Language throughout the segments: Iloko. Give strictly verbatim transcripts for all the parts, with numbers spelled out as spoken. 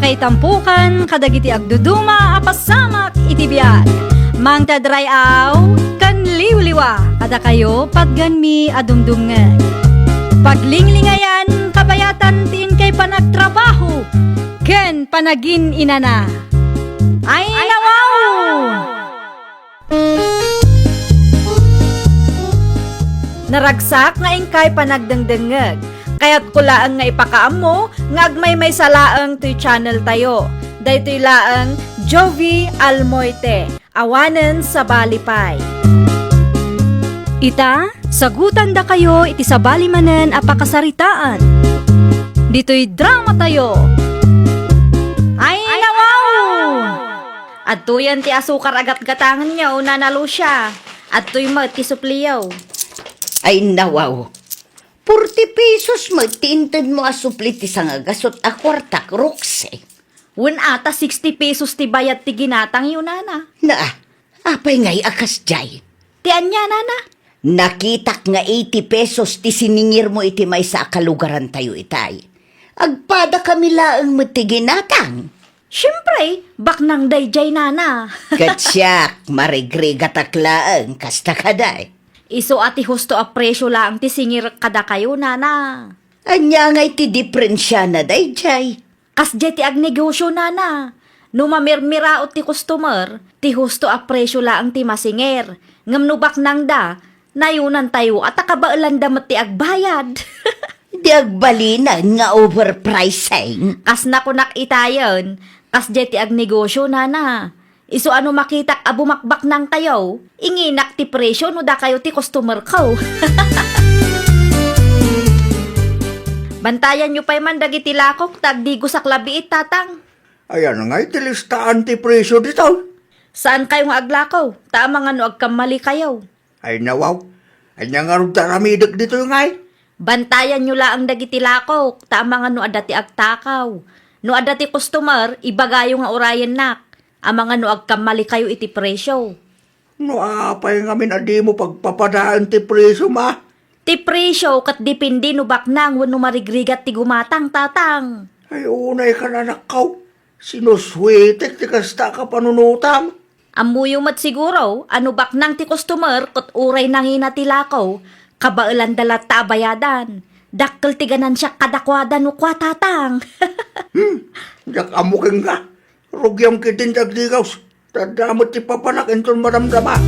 Ay tampukan kadagiti agduduma a pasamak iti biag. Mangted ray-aw ken liwliwa kadakayo patgenmi a dumdumngeg. Paglinglingayan kabayatan ti inkay panagtrabaho ken panagin-inana. Ay, nawaw! Naragsak nga inkay panagdengdengngeg. Kayatko laeng nga ipakaammo nga agmaymaysa laeng toy channel tayo. Daytoy laeng Jovi Almoite, awanen sabali pay. Ita, sagutandakayo iti sabali manen a pakasaritaan. Ditoy drama tayo. Ay, nawaw! Adtoyen ti asukar a gatgatangenyo, Nana Lucia. Adtoy met ti supliyo. Ay, nawaw. Forty pesos met ti intedmo a supli ti sangagasut a kuartak, Roxy. Wen a ta sixty pesos ti bayad ti ginatangyo, Nana. Na, apay ngay a kasdiay? Ti ania, Nana? Nakitak nga eighty pesos ti siningirmo iti maysa a kalugarantayo itay. Agpadakami laeng met ti ginatang. Siempre, baknang daydiay, Nana. Ket siak, marigrigatak laeng, kasta kadi. Isu a ti husto a presio laeng ti singirek kadakayo, Nana. Ania ngay ti diferensiana daydiay? Kasdiay ti agnegosio, Nana. No mamirmiraot ti customer, ti husto a presio laeng ti masingir. Ngem no baknangda, nayunantayo a ta kabaelanda met ti agbayad. Di agbalinen nga overpricing. Kas nakunak itayen, kasdiay ti agnegosio, Nana. Isu a no makitak a bumakbaknangtayo, inginak ti presio no dakayo ti customerko. Bantayanyo pay man dagiti lakok ta agdigosak labiit, Tatang. Ayan ngay ti listaan ti presio ditoy. Saankayo nga aglako, ta amangan no agkammalikayo. Ay, nawaw. Ania ngarud ti aramidek ditoy ngay? Bantayanyo laeng dagiti lakok, ta amangan no adda ti agtakaw. No adda ti customer, ibagayo nga urayennak. Amangan no agkammalikayo iti presio. No apay ngamin a dimo pagpapadaen ti presio, ma? Ti presio ket depende no baknang wenno marigrigat ti gumatang, Tatang. Ay, unay kan, anakko. Sinusuetek ti kasta a kapanunotam. Ammoyo met siguro a no baknang ti customer ket uray nangina ti lako, kabaelanda latta a bayadan. Dakkel ti ganansiak kadakuada no kua, Tatang. Hmm, diak ammo kenka. Rugiam ketdin ti agdigaws. Ta adda met ti papanak inton madamdama.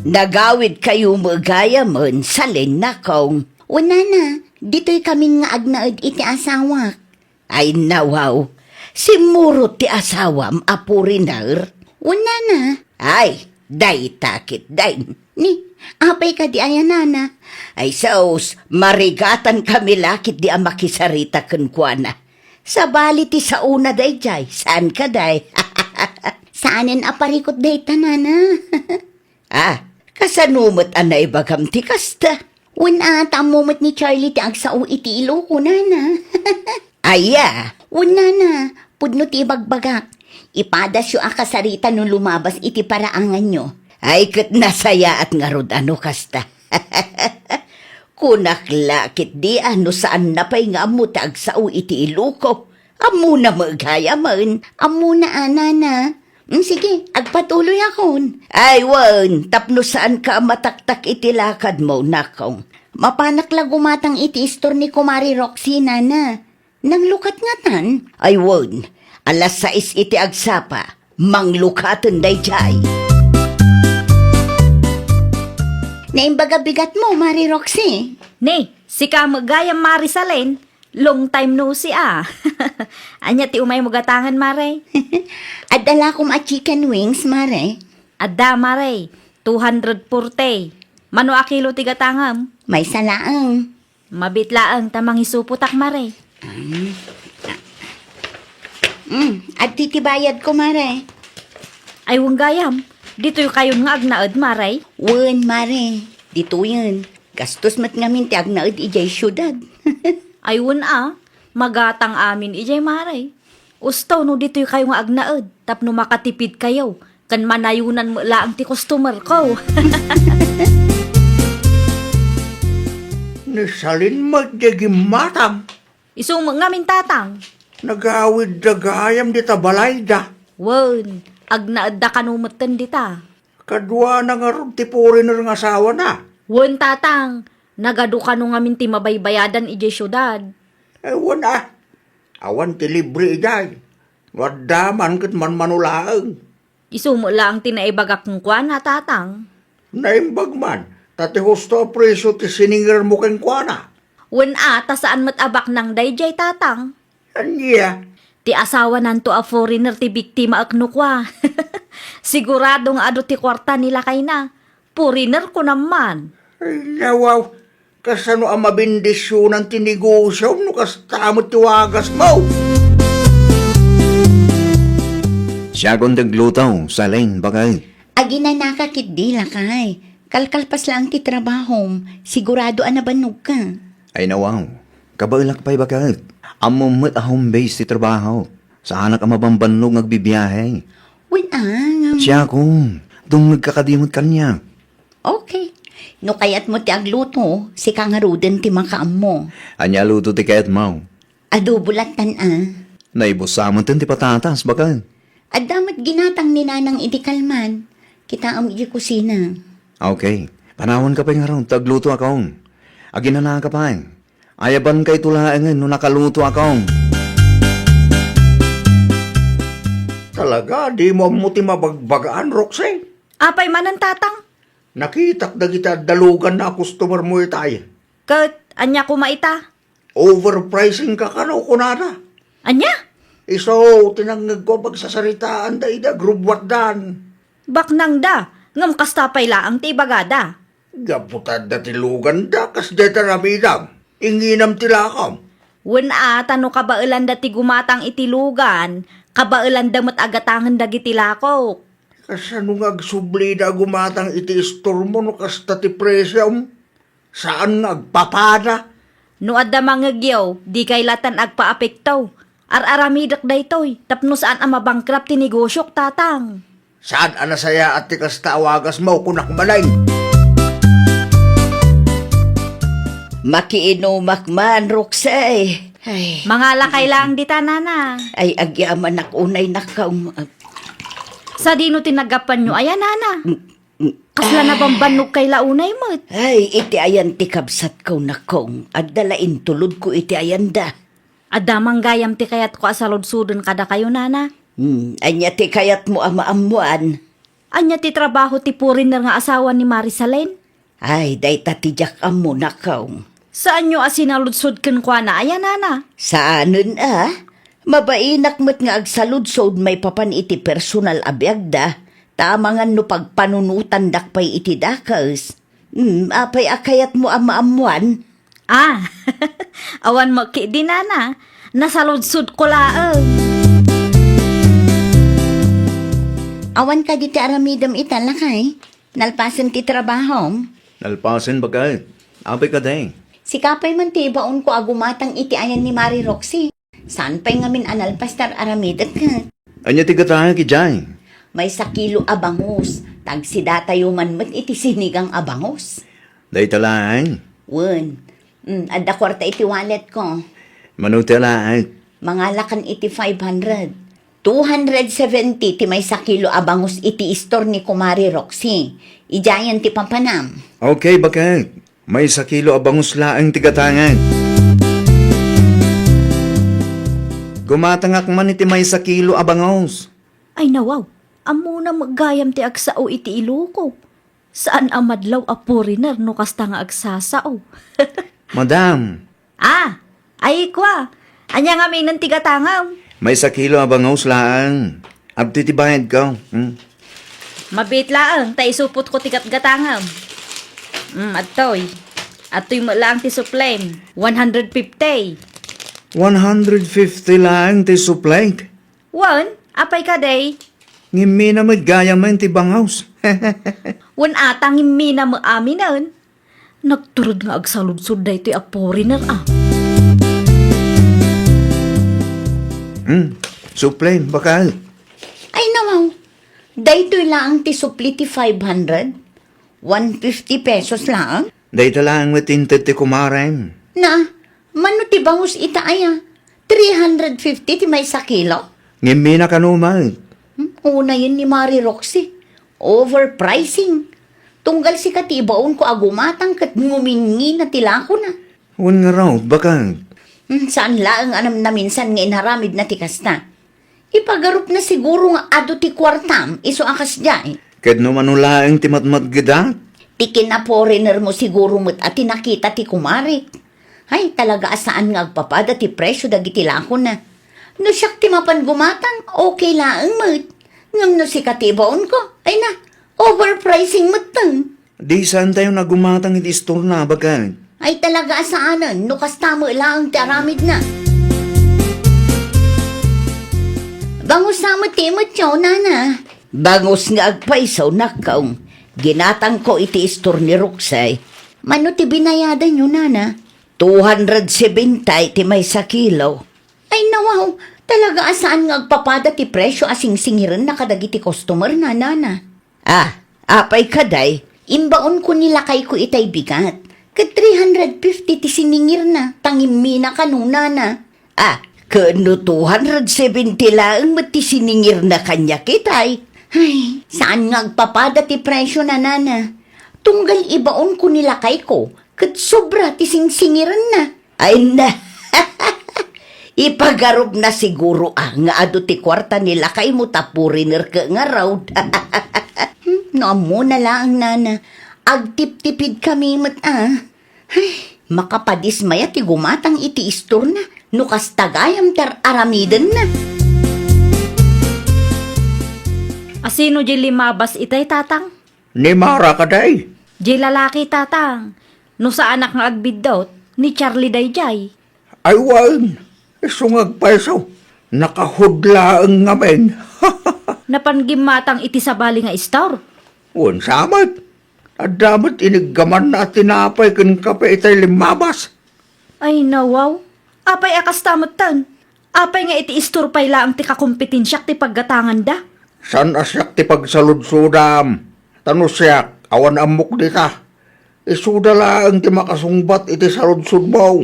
Nagawidkayo met gayamen, salen, nakong. Wen, nana, ditoykamin nga agnaed iti asawak. Ay, nawaw. Simmurot ti asawam a foreigner? Wen, nana. Ay, dayta ketdin. Ni, apay kadi aya, nana? Ay, sus, marigatankami la ketdi a makisarita kenkuana. Sabali ti saona daydiay, saan kadi? Saanen a parikut dayta, nana. Ah, kasano met a naibagam ti kasta? Wen a, ta ammo met ni Charlie ti agsao iti Iloco, nana. Aya? Wen, nana, pudno ti ibagbagak. Ipadasyo a kasarita no lumabas iti paraanganyo. Ay, ket nasayaat ngarud a no kasta. Kunak la ketdi a no saanna pay nga ammo ti agsao iti Iloco. Ammona met gayamen. Ammona a, nana. Mm, sige, agpatuloyakon. Ay, wen, tapno saanka a mataktak iti lakadmo, nakong. Mapanak la gumatang iti istor ni Kumare Roxy, nana. Nanglukat ngatan? Ay, wen, alas sais iti agsapa, manglukaten daydiay. Naimbaga bigatmo, Mare Roxy. Ni, sika met gayam, Mare Salen. Long time no see, ah. Ania ti umaymo gatangen, Mare? Adda lakom a chicken wings, Mare. Adda, Mare. Two hundred forty. Mano a kilo ti gatangem? Maysa laeng. Mabit laeng ta mangisupotak, Mare. Mm. Mm, adtoy ti bayadko, Mare. Ay, wen gayam. Ditoykayon nga agnaed, Mare? Wen, Mare. Ditoyen. Gastos met ngamin ti agnaed idiay siudad. Ay, wen a, magatang amin idiay, Mare. Usto no ditoykayo nga agnaed, tapno makatipidkayo, ken manayonan met laeng ti customerko. Ni Salen met diay gimmatam. Isu met ngamin, Tatang. Nagawidda gayam dita balayda. Wen, agnaedda kano metten dita. Kaduana ngarud ti foreigner nga asawana? Wen, Tatang. Nagadu kano ngamin ti mabaybayadan idiay siudad. Eh, wen a. Awan ti libre idiay. No adda man ket manmano laeng. Isu met laeng ti naibagak kenkuana, Tatang. Naimbag man, ta ti husto a presio ti siningermo kenkuana. Wen a, ta saan met a baknang daydiay, Tatang. Ania? Ti asawananto a foreigner ti biktimaek no kua. Sigurado nga adu ti kuarta ni lakayna. Foreigner kunam man. Ay, nawaw. Kasano a mabendisionan ti negosiom no kasta met ti wagasmo? Siakon ti agluto, Salin, baket. Aginanaka ketdi, lakay. Kalkalpas laeng ti trabahom, sigurado a nabannogka. Ay, nawaw. Kabaelak pay, baket. Ammom met a home base ti trabaho. Saanak a mabambannog nga agbibiahe. Wen a, ngem. Siakon, dumngegka kadi met kaniak. Okay. No kayatmo ti agluto, sika ngaruden ti makaammo. Ania a luto ti kayatmo? Adobo lattan a. Naibussa metten ti patatas, baket. Adda met ginatang ni Nanang idi kalman. Kitaem idiay kusina. Okay. Panawanka pay ngarud ta aglutoakon. Aginanaka pay. Ayabankayto laengen no nakalutoakon. Talaga, dimo ammo ti mabagbagaan, Roxy? Apay manen, Tatang? Nakitak dagiti adda luganna a customermo itay. Ket ania koma ita? Overpricingka kano, kunada. Ania? Isu ti nangngegko a pagsasaritaanda idi agrubbuatdan. Baknangda, ngem kasta pay laeng ti ibagada. Gapu ta adda ti luganda, kasdiay ti aramidem. Inginam ti lakam. Wen a, ta no kabaelanda ti gumatang iti lugan, kabaelanda met a gatangen dagiti lakok. Kasano nga agsublida a gumatang iti istormo no kasta ti presiom? Saan nga agpapada? No adda mangngegyo, dikay lattan agpaapekto. Ar-aramidek daytoy, tapno saan a mabankrupt ti negosiok, Tatang. Saan a nasayaat ti kasta a wagasmo, kunak manen. Makiinumak man, Roxy. Ay. Mangalakay laeng dita, Nana. Ay, agyamanak unay, nakaw. Sadino ti naggapuanyo aya, Nana? Kasla nabambannogkay la unay met. Ay, iti ayan ti kabsatko, nakong. Adda la intulodko iti ayanda. Adda man gayam ti kayatko a saludsoden kadakayo, Nana. Hmm, ania ti kayatmo a maammoan? Ania ti trabaho ti foreigner nga asawa ni Marisalen? Ay, dayta ti diak ammo, nakong. Saanyo a sinaludsod kenkuana aya, Nana? Saanen a. Mabainak met nga agsaludsod maipapan iti personal a biagda, ta amangan no pagpanunotandak pay iti dakes. Hmm, apay a kayatmo a maammoan? Ah, awan mo ketdi, Nana. Nasaludsodko laeng. Awan kadi ti aramidem ita, lakay? Nalpasen ti trabahom? Nalpasen, baket. Apay kadi? Sika pay man ti ibaonko a gumatang iti ayan ni Mari Roxy. Saan pay ngamin a nalpas ti ar-aramidek ket? Ania ti gatangek idiay? Maysa kilo a bangus. Tagsidatayo man met iti sinigang a bangus. Dayta laeng? Wen. Mm, adda kuarta iti walletko. Mano ti alaek? Mangalakan iti five hundred. Two hundred seventy ti maysa kilo a bangus iti istor ni Kumare Roxy. Idiayen ti papanam. Okay, baket. Maysa kilo a bangus laeng ti gatangek. Gumatangak man iti maysa kilo a bangus. Ay, nawaw. Ammona met gayam ti agsao iti iloko. Saan a madlaw a foreigner no kasta nga agsasao. Madam. Ah, ay, kua. Ania ngaminen ti gatangem? Maysa kilo a bangus laeng. Adtoy ti bayadko. Hmm? Mabiit laeng, ta isupotko ti gatgatangem. Hmm, adtoy. Adtoy met laeng ti suplem. One hundred fifty. One hundred fifty laeng ti suplek? Wen, apay kadi? Ngimmina met gayam ti bangus. Wen ata ngimmina met aminen. Nagturod nga agsaludsod daytoy a foreigner, ah. Hmm, suplem, bakal. Ay, nawaw. Daytoy laeng ti supli ti five hundred? One fifty pesos laeng? Dayta laeng met inted ti kumarem. Na, Mano ti bangus ita aya? Three hundred fifty ti maysa kilo? Ngem mina kano met. Hmm, unayen ni Mari Roxy. Overpricing. Tunggal sika ti ibaonko a gumatang ket nguminngina ti lakona. Wen ngarud, baket. Hmm, saan laeng a namnaminsan nga inaramidna ti kasta. Ipagarupna siguro nga adu ti kuartam isu a kasdiay. Ket no mano laeng ti matmatgedak? Ti kina-foreigner mo siguro met a ti nakita ti kumarik. Ay, talaga a saan nga agpapada ti presyo dagiti lakona. No siak ti mapan gumatang, okay laeng met. Ngem no sika ti ibaonko, ay na, overpricing metten. Di saantayon a gumatang iti istorna, baket. Ay, talaga a saanen, no kasta met laeng ti aramidna. Bangus sa met ti imutyo, nana. Bangus nga agpayso, nakkaw. Ginatangko iti istor ni Roxy. Mano ti binayadanyo, nana? Two hundred seventy ti maysa kilo. Ay, nawaw, talaga a saan nga agpapada ti presyo a singsingirenna kadagiti customer na, nana. Ah, apay kaday, imbaonko ni lakayko itay bigat. Ket three hundred fifty ti siningirna, ta ngimmina kano, nana. Ah, ket no two hundred seventy laeng met ti siningirna kaniak itay. Ay, saan nga agpapada ti presyo na, nana. Tunggal ibaonko ni lakayko, ket sobra ti singsingirenna. Ay na, ipagarupna siguro a nga adu ti kuarta ni lakaymo ta foreigner ket ngarud. Hmm, no ammona laeng, nana, agtiptipid kami met a. Ay, makapadismaya ti gumatang iti istorna no kasta gayam ti ar-aramidenna. Asino di limabas itay, tatang? Ni Mara kadi. Di lalaki, tatang. No saanak nga agbiddut, ni Charlie daydiay. Ay wen, isu nga agpayso. Nakahudlaeng ngamin. Napan gimmatang iti sabali nga istor? Wen sa met. Adda met iniggamanna a tinapay ken kape itay limmabas. Ay, nawaw. Apay a kasta metten? Apay nga iti istor pay laeng ti kakompetensiak ti paggatanganda? Saan a siak ti pagsaludsodam. Ta no siak, awan ammok dita. Isuda laeng ti makasungbat iti saludsodmo.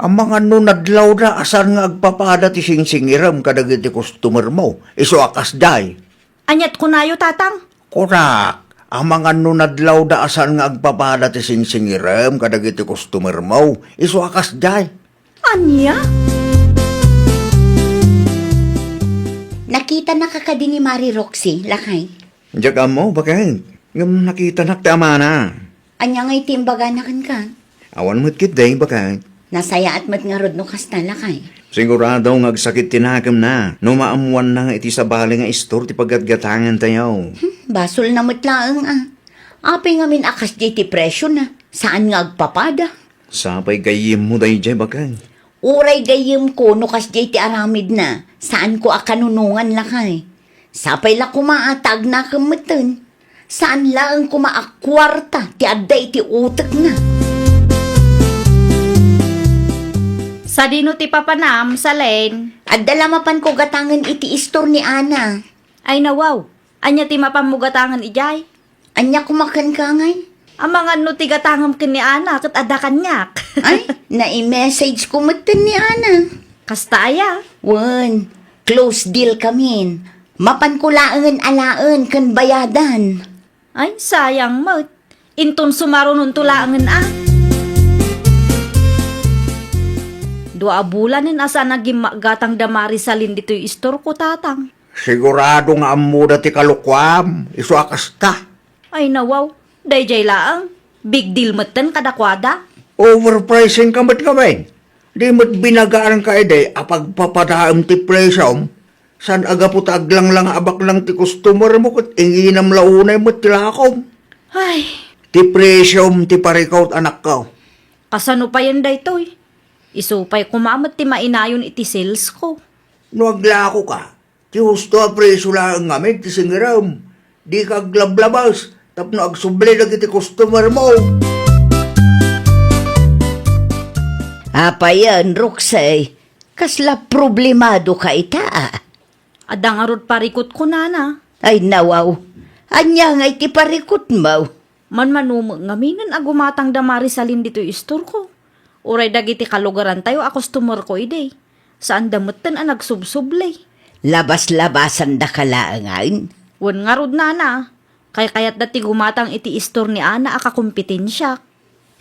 Amangan no nadlawda a saan nga agpapada ti singsingirem kadagiti customermo, isu a kasdiay. Aniat kunayo, tatang? Kunak, amangan no nadlawda a saan nga agpapada ti singsingirem kadagiti customermo, isu a kasdiay. Ania? Nakitanaka kadi ni Mari Roxy, lakay? Diak ammo, baket. Ngem nakitanak ti amana. Ania ngay ti imbagana kenka? Awan met ketdi, baket. Nasayaat met ngarud no kasta, lakay. Sigurado nga agsakit ti nakemna no maammoanna nga iti sabali nga istor ti paggatgatangantayo. Hmm, basolna met laeng a. Apay ngamin a kasdiay ti presiona? Saan nga agpapada? Sapay gayyemmo daydiay, baket. Uray gayyemko no kasdiay ti aramidna, saanko a kanunongan, lakay. Sapay la koma a ta agnakem metten. Saan laeng koma a kuarta ti adda iti utekna. Sadino ti papanam, Salen? Adda la mapanko gatangen iti istor ni Ana. Ay, nawaw. Ania ti mapanmo gatangen idiay? Ania koma kenka ngay? Amangan no ti gatangem ken ni Ana ket adda kaniak. Ay, nai-message ko metten ni Ana. Kasta aya? Wen, close deal kamin. Mapanko laengen alaen ken bayadan. Ay, sayang met. Inton sumarunonto laengen a. Dua a bulanen a saan a gimmagatang da Marisalin ditoy istorko, tatang. Sigurado nga ammoda ti kalokuam, isu a kasta. Ay, nawaw, daydiay laeng. Big deal metten kadakuada. Overpricing ka met ngamin. Di met binagaanka idi a pagpapadaem ti presiom. Saan a gapu ta aglanglanga a baknang ti customer mo ket inginam la unay met ti lakom. Ay. Ti presiom ti parikut, anakko. Kasano payen daytoy? Isu pay koma met ti mainayon iti sales ko. No aglakoka, ti husto a presio laeng ngamin ti singirem. Dika aglablabas tapno agsubli dagiti customer mo. Apayen, Roxy? Kasla problemadoka ita a? Adda ngarud parikutko, nana. Ay, nawaw. Ania ngay ti parikutmo? Manmano met ngaminen a gumatang da Marisalin ditoy istorko. Uray dagiti kalugarantayo a customerko idi. Saanda metten a nagsubsubli. Labas-labasandaka laengen? Wen ngarud, nana. Kaykayatda ti gumatang iti istor ni Ana a kakompetensiak.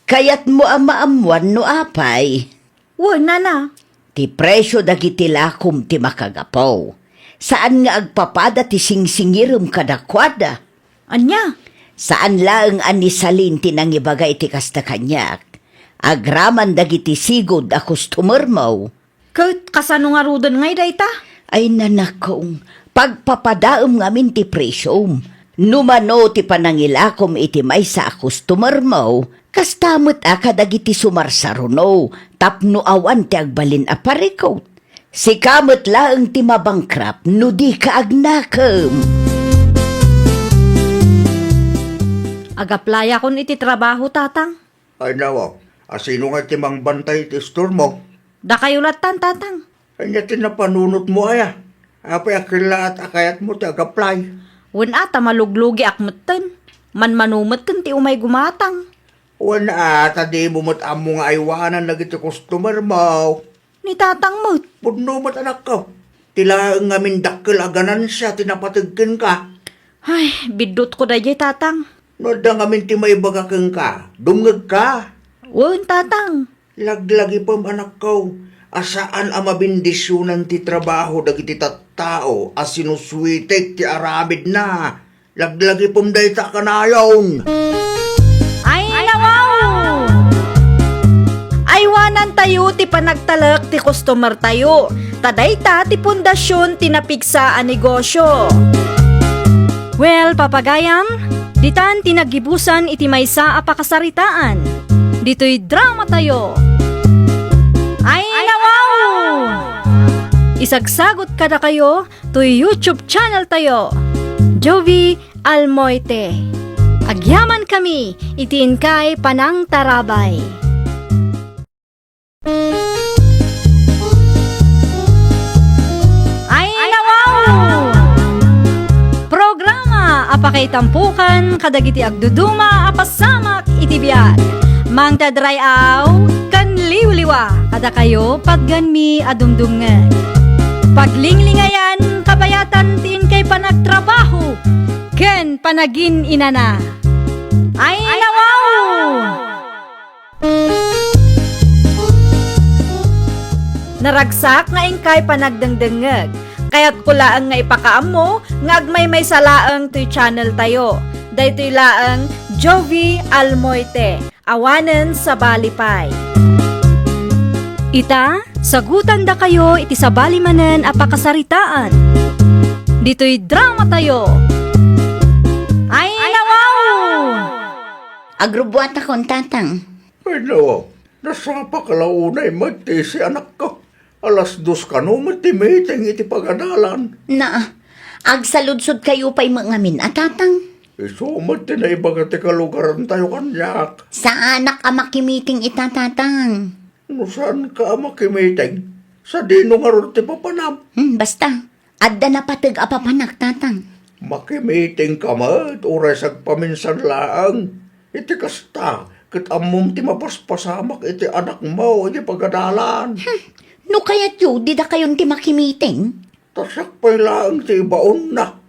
Kayatmo a maammuan no apay? Wen, nana. Ti presio dagiti lakom ti makagapu. Saan nga agpapada ti singsingirem kadakuada. Ania? Saan laeng a ni Salin ti nangibaga iti kasta kaniak. Agraman dagiti sigud a customermo. Ket kasano ngaruden ngay dayta? Ay, nanakong, pagpapadaem ngamin ti presiom. No mano ti panangilakom iti maysa a customermo, kasta met a kadagiti sumarsaruno tapno awan ti agbalin a parikut. Sika met laeng ti mabangkrap no dika agnakem. Agaplayakon iti trabaho, Tatang. Ay, nawaw. A, sino nga ti mangbantay iti istormo? Dakayo lattan, Tatang. Ania ti napanunotmo aya? Apay a kellaat a kayatmo ti agaplay? Wen a, ta maluglugiak metten. Manmano metten ti umay gumatang. Wen a, ta dimo met ammo nga aywanan dagiti customermo. Ni Tatang met. Pudno met, anakko. Ti laeng ngamin dakkel a ganansia ti napateg kenka. Ay, biddutko daydiay, Tatang. No adda ngamin ti maibaga kenka, dumngegka. Wen, Tatang. Laglagipem, anakko, a saan a mabendisionan ti trabaho dagiti tattao a sinusuitek ti aramidna. Laglagipem dayta a kanayon. Ay, nawaw! Aywanantayo ti panagtalek ti customertayo, ta dayta ti pundasion ti napigsa a negosio. Well, papagayam, ditan ti naggibusan iti maysa a pakasaritaan. Ditoy dramatayo. Ay, nawaw! Isagsagot kadakayo toy YouTube channel tayo, Jovie Almoite. Agyaman kami iti inkay panangtarabay. Ay, nawaw! Programa a pakaitampukan kadagiti agduduma a pasamak iti biag. Mangted ray-aw ken liwliwa kadakayo patganmi a dumdumngeg. Paglinglingayan, kabayatan ti inkay panagtrabaho ken panagin-inana. Ay, nawaw! Naragsak nga inkay panagdengdengngeg. Kayatko laeng nga ipakaammo nga agmaymaysa laeng toy channel tayo. Daytoy laeng Jovie Almoite. Awanen sabali pay. Ita, sagutandakayo iti sabali manen a pakasaritaan. Ditoy dramatayo. Ay, nawaw! Agrubbuatakon, Tatang. Ay, nawaw. Nasapaka la unay met ti isi, anakko. Alas dos kano met ti meeting iti pagadalan. Na, agsaludsodkayo pay met ngamin a, Tatang. Isu met ti naibaga ti kalugarantayo kaniak. Saanak a makimiting ita, Tatang. No saanka a makimiting, sadino ngarud ti papanam? Hmm, basta. Adda napateg a papanak, Tatang. Makimitingka met, uray sagpaminsan laeng. Iti kasta, ket ammom ti mapaspasamak iti anakmo iti pagadalan. Hmm. No kayatyo, didakayon ti makimiting? Ta siak pay laeng ti ibaonna.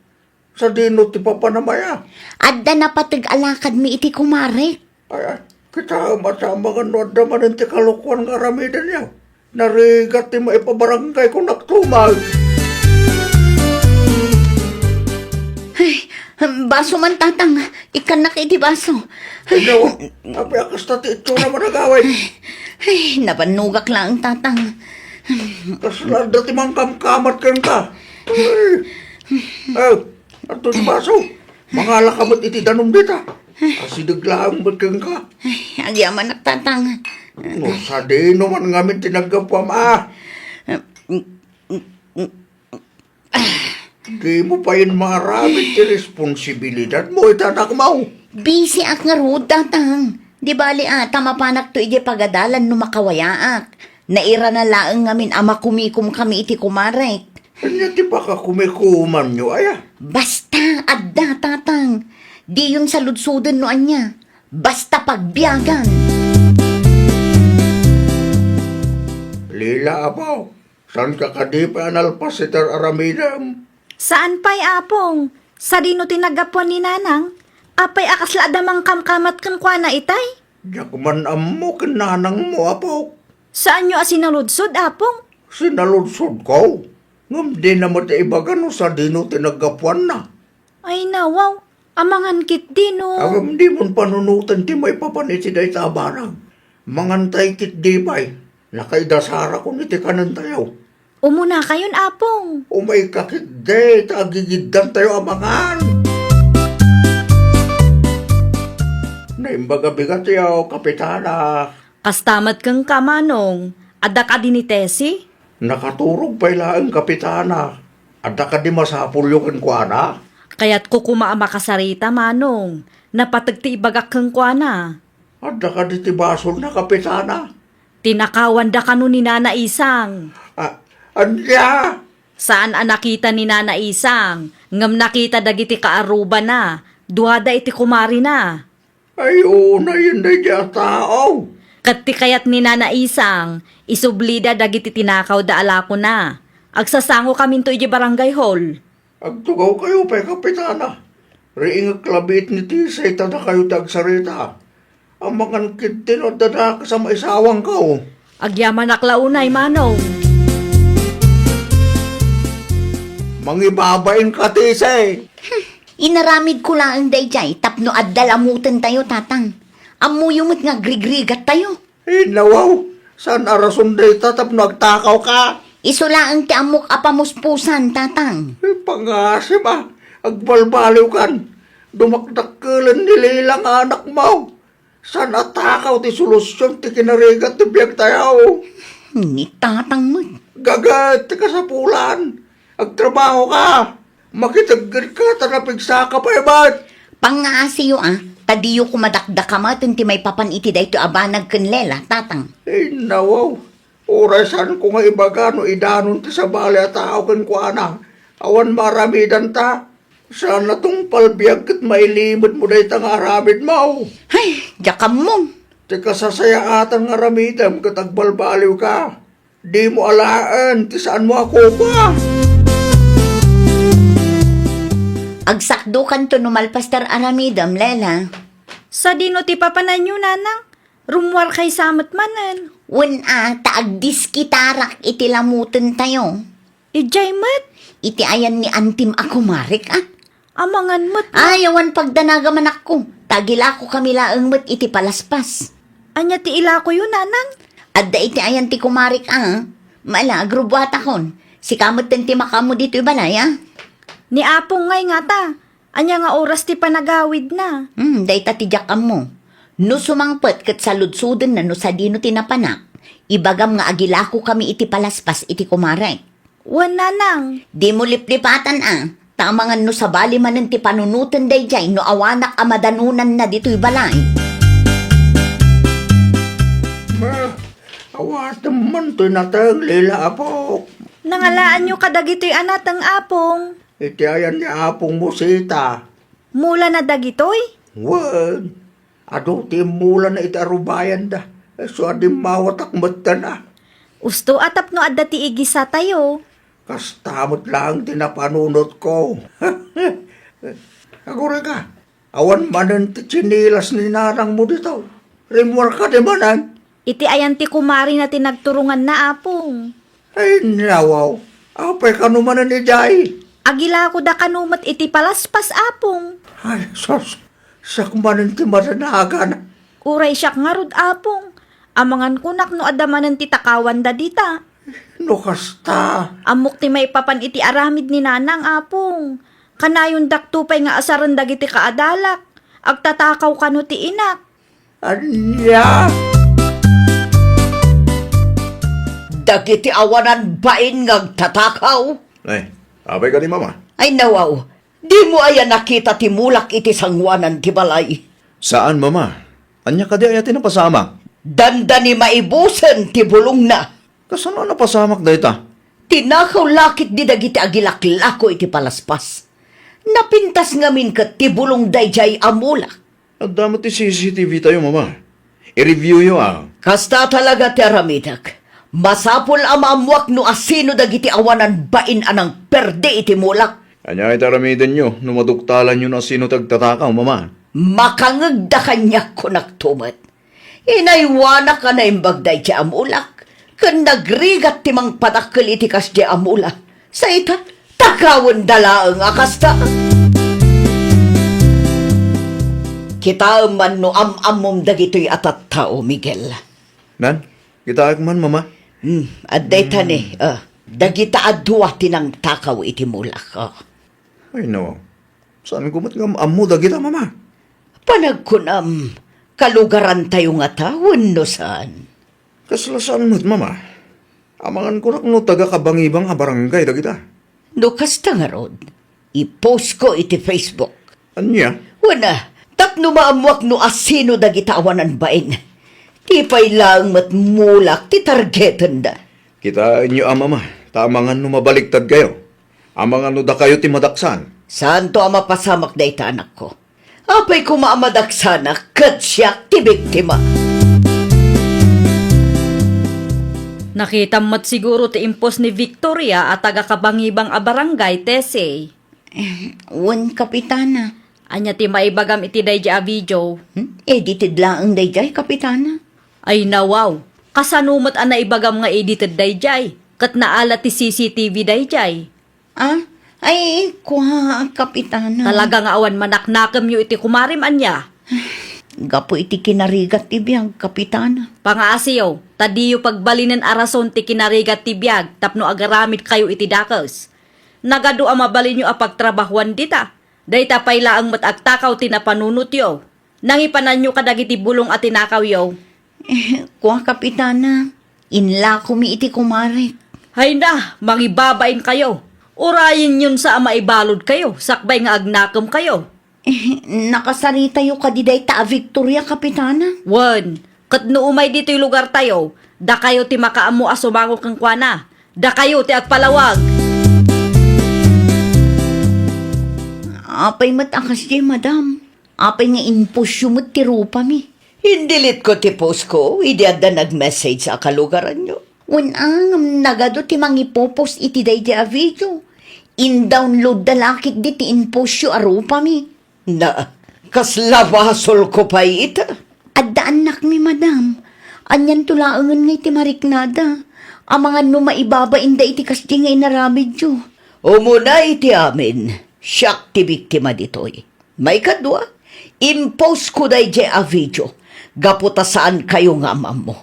Sadino ti papanam aya? Adda napateg a lakadmi iti kumarek. Ay, ay, kitaem a samangan no adda manen ti kalokuan nga aramidenyo. Narigat ti maipabarangay ko naktumal. Ay, baso man, Tatang. Ikkannak iti baso. Ay, nawa, apay a kasta ti itsura mo nagawid? Ay, nabannogak laeng, Tatang. Kasla adda ti mangkamkamat kenka. Ay, ay, adto ti baso. Mangalaka met iti danum dita. Asideg laeng met kenka. Ay, agyamanak, Tatang. No, sadino man ngamin ti naggapuam, a? Dimo payen maaramid ti responsibilidadmo iti anakmo. Bisiak ngarud, Tatang. Di bali a, ta mapanakto idiay pagadalan no makawayaak. Nairana laeng ngamin a makumikomkami iti kumarek. Ania ti pakakumikomanyo, aya? Basta, adda, Tatang. Diyon saludsoden no ania. Basta pagbiagan. Ila, apo, saanka kadi pay a nalpas iti ar-aramidem? Saan pay, Apong. Sadino ti naggapuan ni Nanang? Apay a kasla adda mangkamkamat kenkuana itay? Diak man ammo ken nanangmo, apok. Saanyo a sinaludsod, Apong? Sinaludsodko. Ngem dina met ibaga no sadino ti naggapuanna. Ay, nawaw. Amangan ketdi no. Ngem dimon panunoten ti maipapan iti dayta a banag. Mangantay ketdi pay. Nakaidasarakkon iti kanentayo. Umunakayon, Apong. Umayka ketdi ta agigiddantayo a mangan. Naimbag a bigatyo, Kapitana. Kasta met kenka, Manong. Adda kadi ni Tessie? Nakaturog pay laeng, Kapitana. Adda kadi masapulyo kenkuana? Kayatko koma a makasarita, Manong. Napateg ti ibagak kenkuana. Adda kadi ti basolna, Kapitana? Tinakawanda kano ni Nana Isang. A-, ania? Saan a nakita ni Nana Isang, ngem nakita dagiti kaarrubana. Duada iti kumarina. Ay, unay daydiay a tao. Ket ti kayat ni Nana Isang, isublida dagiti tinakawda a lakona. Agsasangokaminto idiay barangay hall. Agtugawkayo pay, Kapitana. Riingek labi iti ni Tessie ta dakayo ti agsarita. Amangan ketdi no adda dakes a maisawangko. Agyamanak la unay, Manong. Mangibabainka, Tessie. Inaramidko laeng daydiay tapno adda lamutentayo, Tatang. Ammoyo met nga agrigrigattayo. Ay, nawaw, saan a rason dayta tapno agtakawka? Isu laeng ti ammok a pamuspusan, Tatang. Ay, pangasim a, agbalbaliwkan. Dumakdakkelen ni Lila nga anakmo. Saan a takaw ti solusion ti kinarigat ti biagtayo? Ni Tatang met. Gaget ti kasapulan. Agtrabahoka. Makiteggedka ta napigsaka pay met. Pangngaasiyo a, ta diyo koma dakdakamaten ti maipapan iti daytoy a banag ken Lela, Tatang. Ay, nawaw. Uray saanko nga ibaga no idanon ti sabali a tao kenkuana. Awan maaramidanta. Saan a tungpal biag ket mailimetmo dayta nga aramidmo. Ay, diak ammo. Ti kasasayaatan nga aramidem ket agbalbaliwka. Dimo alaen ti saanmo a kopa. Agsakdokanto no malpas ti ar-aramidem, Lela. Sadino ti papananyo, Nanang? Rummuarkay sa met manen. Wen a, ta agdiskitarak iti lamutentayo. Idiay met? Iti ayan ni antim a kumarek a. Amangan met, no? Ay, awan pagdanagam, anakko. Ta agilakokami laeng met iti palaspas. Ania ti ilakoyo, Nanang? Adda iti ayan ti kumarek a. Mala, agrubbuatakon. Sika metten ti makaammo ditoy balay a. Ni Apong ngay ngata. Ania nga oras ti panagawidna? Hmm, dayta ti diak ammo. No sumangpet ket saludsodenna no sadino ti napanak, ibagam nga agilakokami iti palaspas iti kumarek. Wen, Nanang. Dimo liplipatan a, ta amangan no sabali manen ti panunoten daydiay no awanak a madanonanna ditoy balay. Ba, awatem man toy nateng, Lila, apok. Nangalaanyo kadagitoy a nateng, Apong? Iti ayan ni Apong Musita. Mulana dagitoy? Wen, adu ti immulana iti arubayanda. Isu a dimmawatak metten a. Usto a tapno adda ti igisatayo. Kasta met laeng ti napanunotko. Agurayka, awan manen ti tsinelas ni nanangmo dito. Rimmuar kadi manen? Iti ayan ti kumarina ti nagturonganna, Apong. Ay, nawaw. Apay kano manen idiay? Agilakoda kano met iti palaspas, Apong. Ay, sus. Siak manen ti madanagan. Uray siak ngarud, Apong. Amangan kunak no adda manen ti takawanda dita. No kasta. Ammok ti maipapan iti aramid ni Nanang, Apong. Kanayondakto pay nga asaren dagiti kaadalak. Agtatakaw kano ti inak. Ania? Dagiti awanan bain nga agtatakaw? Ay, apay kadi, Mama? Ay, nawaw. Dimo aya nakita ti mulak iti sangoanan ti balay? Saan, Mama. Ania kadi aya ti napasamak? Dandani maibusen ti bulongna. Kasano a napasamak dayta? Tinakaw la ketdi dagiti agilaklako iti palaspas. Napintas ngamin ket ti bulong daydiay a mulak. Adda met ti C C T V tayo, Mama. I-review yo, a. Kasta talaga ti aramidek. Masapul a maammuak no asino dagiti awanan bain a nangperdi iti mulak. Ania iti aramidenyo no maduktalanyo no asino ti agtatakaw, Mama? Makangegda kaniak, kunak to met. Inaywanak a naimbag daydiay a mulak, ken nagrigat ti mangpadakkel iti kasdiay a mula. Sa ita, takawenda laeng a kasta. Kitaem man no am-ammom dagitoy a tattao, Miguel. Nan, kitaek man, Mama. Hmm, adda ita ni, Hmm. ah, dagita a dua ti nangtakaw iti mulak, ah. Ay, no. Saanko met nga am-ammo dagita, Mama? Panagkunam, kalugarantayo ngata wenno saan? Kasla saan met, Mama. Amangan kunak no taga-Kabangibang a barangay dagita. No kasta ngarud, i-post ko iti Facebook. Ania? Wen, ah, tapno maammuak no asino dagita awanan bain. Ti pay laeng met mulak ti targetenda. Kitaenyo a, Mama, ta amangan no mabaliktad kayo. Amangan no dakayo ti madaksan. Saanto a mapasamak dayta, anakko. Apay koma a madaksanak ket siak ti biktima. Nakitam met siguro ti impos ni Victoria a taga-Kabangibang a barangay, Tessie. Eh, wen, Kapitana. Ania ti maibagam iti daydiay a video? Hmm? Edited laeng daydiay, Kapitana. Ay, nawaw. Kasano met a naibagam nga edited daydiay? Ket naala ti C C T V daydiay. Ah? Ay, kua, Kapitana. Talaga nga awan manaknakemyo iti kumarem, ania? Gapu iti kinarigat ti biag, Kapitana. Pangaasiyo, ta diyo pagbalinen a rason ti kinarigat ti biag tapno agaramidkayo iti dakes. Nagadu a mabalinyo a pagtrabahuan dita. Dayta pay laeng met agtakaw ti napanunotyo. Nangipananyo kadagiti bulong a tinakawyo. Eh, kua, Kapitana, inlakomi iti kumarek. Hayna, mangibabainkayo. Urayenyon sa a maibaludkayo, sakbay nga agnakemkayo. Eh, nakasaritayo kadi dayta a Victoria, Kapitana? Wen, ket no umay ditoy lugartayo, dakayo ti makaammo a sumango kenkuana. Dakayo ti agpalawag. Apay met a kasdi, Madam? Apay nga impostyo met ti rupami? Indilitko ti postko idi adda nag-message a kalugaranyo. Wen a, ngem nagadu ti mangipopost iti daydiay a video. Indownloadda la ketdi ti impostyo a rupami. Na, kasla basolko pay ita? Adda annakmi, Madam. Anianto laengen nga iti mariknada? Amangan no maibabainda iti kasdi nga inaramidyo. Umuna iti amin, siak ti biktima ditoy. Maikadua, impostko daydiay a video gapu ta saankayo nga am-ammo.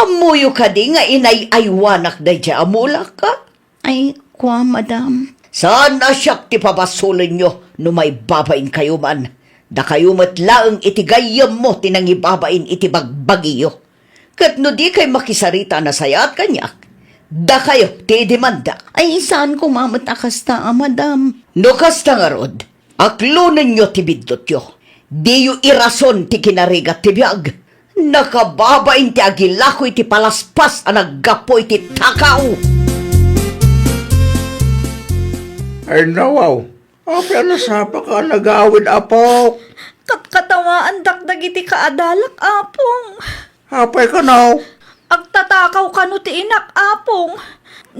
Ammoyo kadi nga inay-aywanak daydiay a mulak, a? Ay, kua, Madam. Saan a siak ti pabasolenyo no maibabainkayo man. Dakayo met laeng iti gayyemmo ti nangibabain iti bagbagiyo. Ket no dikay makisarita a nasayaat kaniak, dakayo ti idemanda. Ay, saan koma met a kasta, a, Madam. No kasta ngarud, aklonenyo ti biddutyo. Diyo irason ti kinarigat ti biag. Nakababain ti agilako iti palaspas a naggapu iti takaw. Ay, nawaw. Apay a nasapaka a nagawid, apok? Katkatawaandak dagiti kaadalak, apong. Apay kano? Agtatakaw kano ti inak, apong.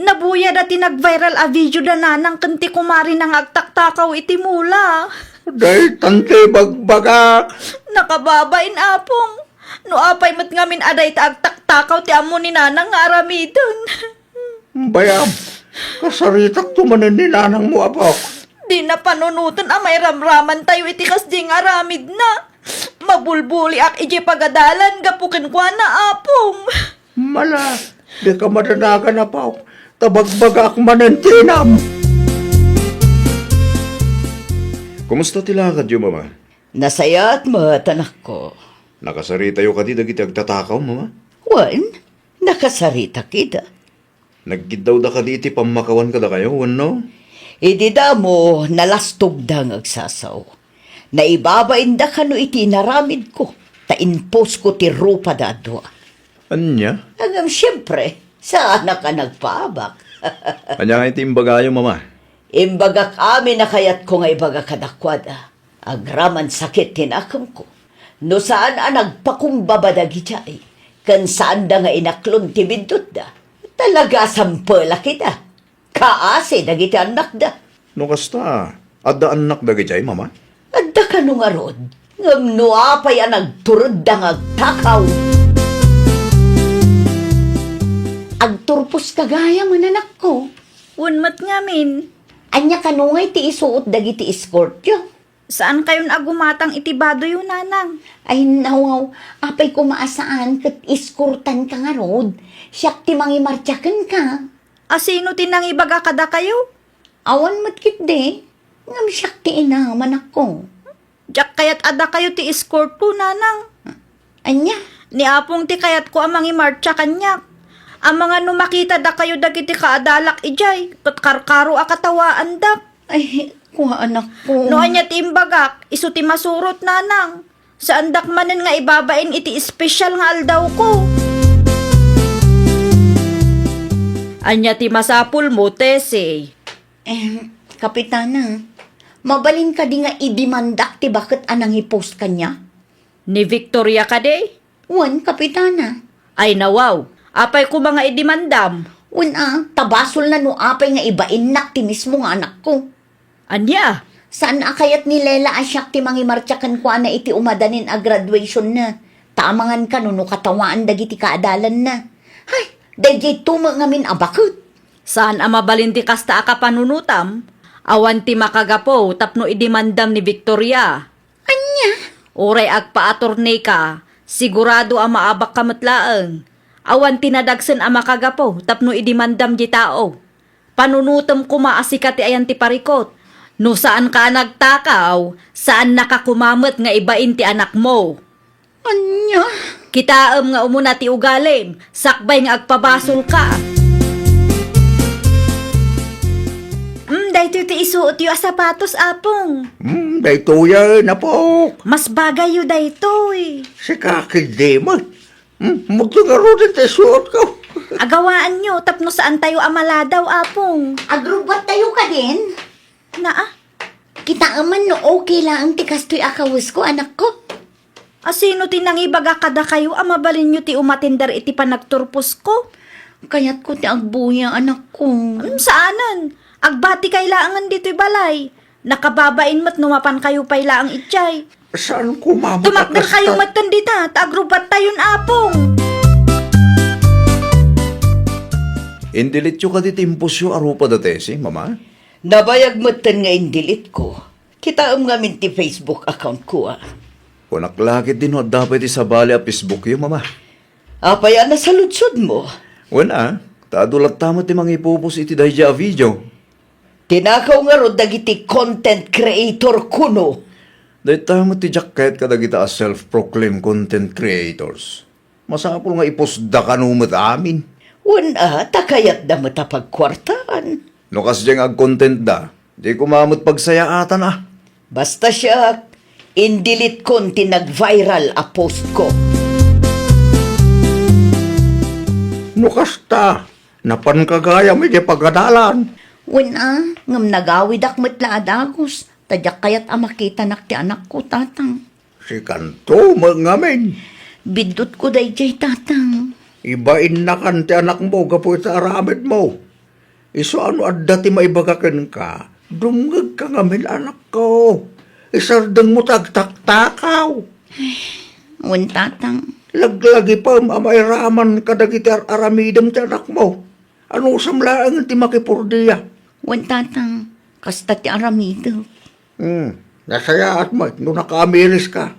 Nabuyada ti nag-viral a video da nanang ken ti kumarina nga agtaktakaw iti mula. Daytan ti ibagbagak. Nakababain, apong. No apay met ngamin a dayta agtaktakaw ti ammo ni nanang nga aramiden. Bayam, kasaritakto manen ni nanangmo, apok. Dina panunoten a mairamramantayo iti kasdi nga aramidna. Mabulbuliak idiay pagadalan gapu kenkuana, apong. Mala, dika madanagan, apok. Ta bagbagaak manen ti inam. Kumusta ti lakadyo, Mama? Nasayaat met, anakko. Nakasaritayo kadi dagiti agtatakaw, Mama? Wen, nakasaritak ida. Nagkiddawda kadi iti pammakawan kadakayo, wenno? Idi damo, nalastogda nga agsasaw. Naibabainda kano iti inaramidko, ta inpostko ti rupada a dua. Ania? Ngem siempre, saanak a nagpaabak. Ania nga iti imbagayo, Mama? Imbagak amin a kayatko nga ibaga kadakuada. Agraman sakit ti nakemko. No saan a nagpakumbaba dagidiay, ken saanda nga inaklon ti biddutda. Talaga a sampelak ida. Kaasi dagiti annakda. No kasta, adda annak dagidiay, Mama? Adda kano ngarud, ngem no apay a nagturedda nga agtakaw? Agturposka gayam, anakko. Wen met ngamin. Ania kano ngay ti isuot dagiti escortyo? Saankayon a gumatang iti badoyo, nanang. Ay, nawaw, apay koma a saan ket eskortanka ngarud. Siak ti mangimartsa kenka. A sino ti nangibaga kadakayo? Awan met ketdi, ngem siak ti inam, anakko. Diak kayat a dakayo ti escortko, nanang. Ania? Ni Apong ti kayatko a mangimartsa kaniak. Amangan no makita dakayo dagiti kaadalak idiay, ket karkaro a katawaandak. Ay, kua, anakko. No ania ti imbagak, isu ti masurot, nanang. Saandak manen nga ibabain iti espesyal nga aldawko. Ania ti masapulmo, Tessie? Em, Kapitana, mabalin kadi nga idimandak ti baket a nangipost kaniak? Ni Victoria kadi? Wen, Kapitana. Ay, nawaw. Apay koma nga idimandam? Wen a, ta basolna no apay nga ibainnak ti mismo nga anakko. Ania? Saan a kayat ni Lela a siak ti mangimartsa kenkuana iti umadanin a graduationna. Ta amangan kano no katawaan dagiti kaadalanna. Hay, daydiay to met ngamin a baket. Saan a mabalin ti kasta a kapanunotam? Awan ti makagapu tapno idimandam ni Victoria. Ania? Uray agpaatorneka, sigurado a maabakka met laeng. Awan ti nadagsen a makagapu tapno idimandam ti tao. Panunotem koma a sika ti ayan ti parikut. No saanka a nagtakaw, saannaka koma met nga ibain ti anakmo. Ania? Kitaem nga umuna ti ugalim, sakbay nga agpabasolka. Mm, daytoy ti isuotyo a sapatos, Apong. Mm, daytoyen, Apok. Mas bagayyo daytoy. Sika ketdi met. Hmm, magto ngaruden ti isuotko. Agawaanyo tapno saantayo a maladaw, Apong. Agrubbattayo kadin? Naa? Kitaem man no okay laeng ti kastoy a kawesko, anakko. A sino ti nangibaga kadakayo a mabalinyo ti umatender iti panagturposko? Kayatko ti agbuya, anakko. Hmm, saanen. Agbatikay laengen ditoy balay. Nakababain met no mapankayo pay laeng idiay. Saan ko mabutak? Tumakderkayo kasta? Metten dita, ta agrubbattayon, Apong. Indelete-yo kadi ti impost-yo a rupa da Tessie, Mama? Nabayag metten nga indelete-ko. Kitaem ngamin ti Facebook account-ko, a. Kunak la ketdi no adda pay ti sabali a Facebook-yo, Mama. Apay a nasaludsodmo? Wen a, ta adu latta met ti mangipopost iti daydiay a video. Tinakaw ngarud dagiti content creator kuno? Dayta met ti diak kayat kadagita a self-proclaimed content creators. Masapul nga ipostda kano met amin. Wen a, ta kayatda met a pagkuartaan. No kasdiay nga agcontentda, di koma met pagsayaatan a. Basta siak, indeletekon ti nag-viral a postko. No kasta, napanka gayam idiay pagadalan. Wen a, ngem nagawidak met la a dagus, ta diak kayat a makitanak ti anakko, Tatang. Sikanto met ngamin. Biddutko daydiay, Tatang. Ibainnakan ti anakmo gapu iti aramidmo. Isu a no adda ti maibaga kenka, dumngegka ngamin, anakko. Isardengmo ti agtaktakaw. Wen, Tatang. Laglagipem a mairaman kadagiti ar-aramidem ti anakmo. Anusam laeng ti makipurdia. Wen, Tatang. Kasta ti aramidek. Hmm, nasayaat met no nakaamiriska.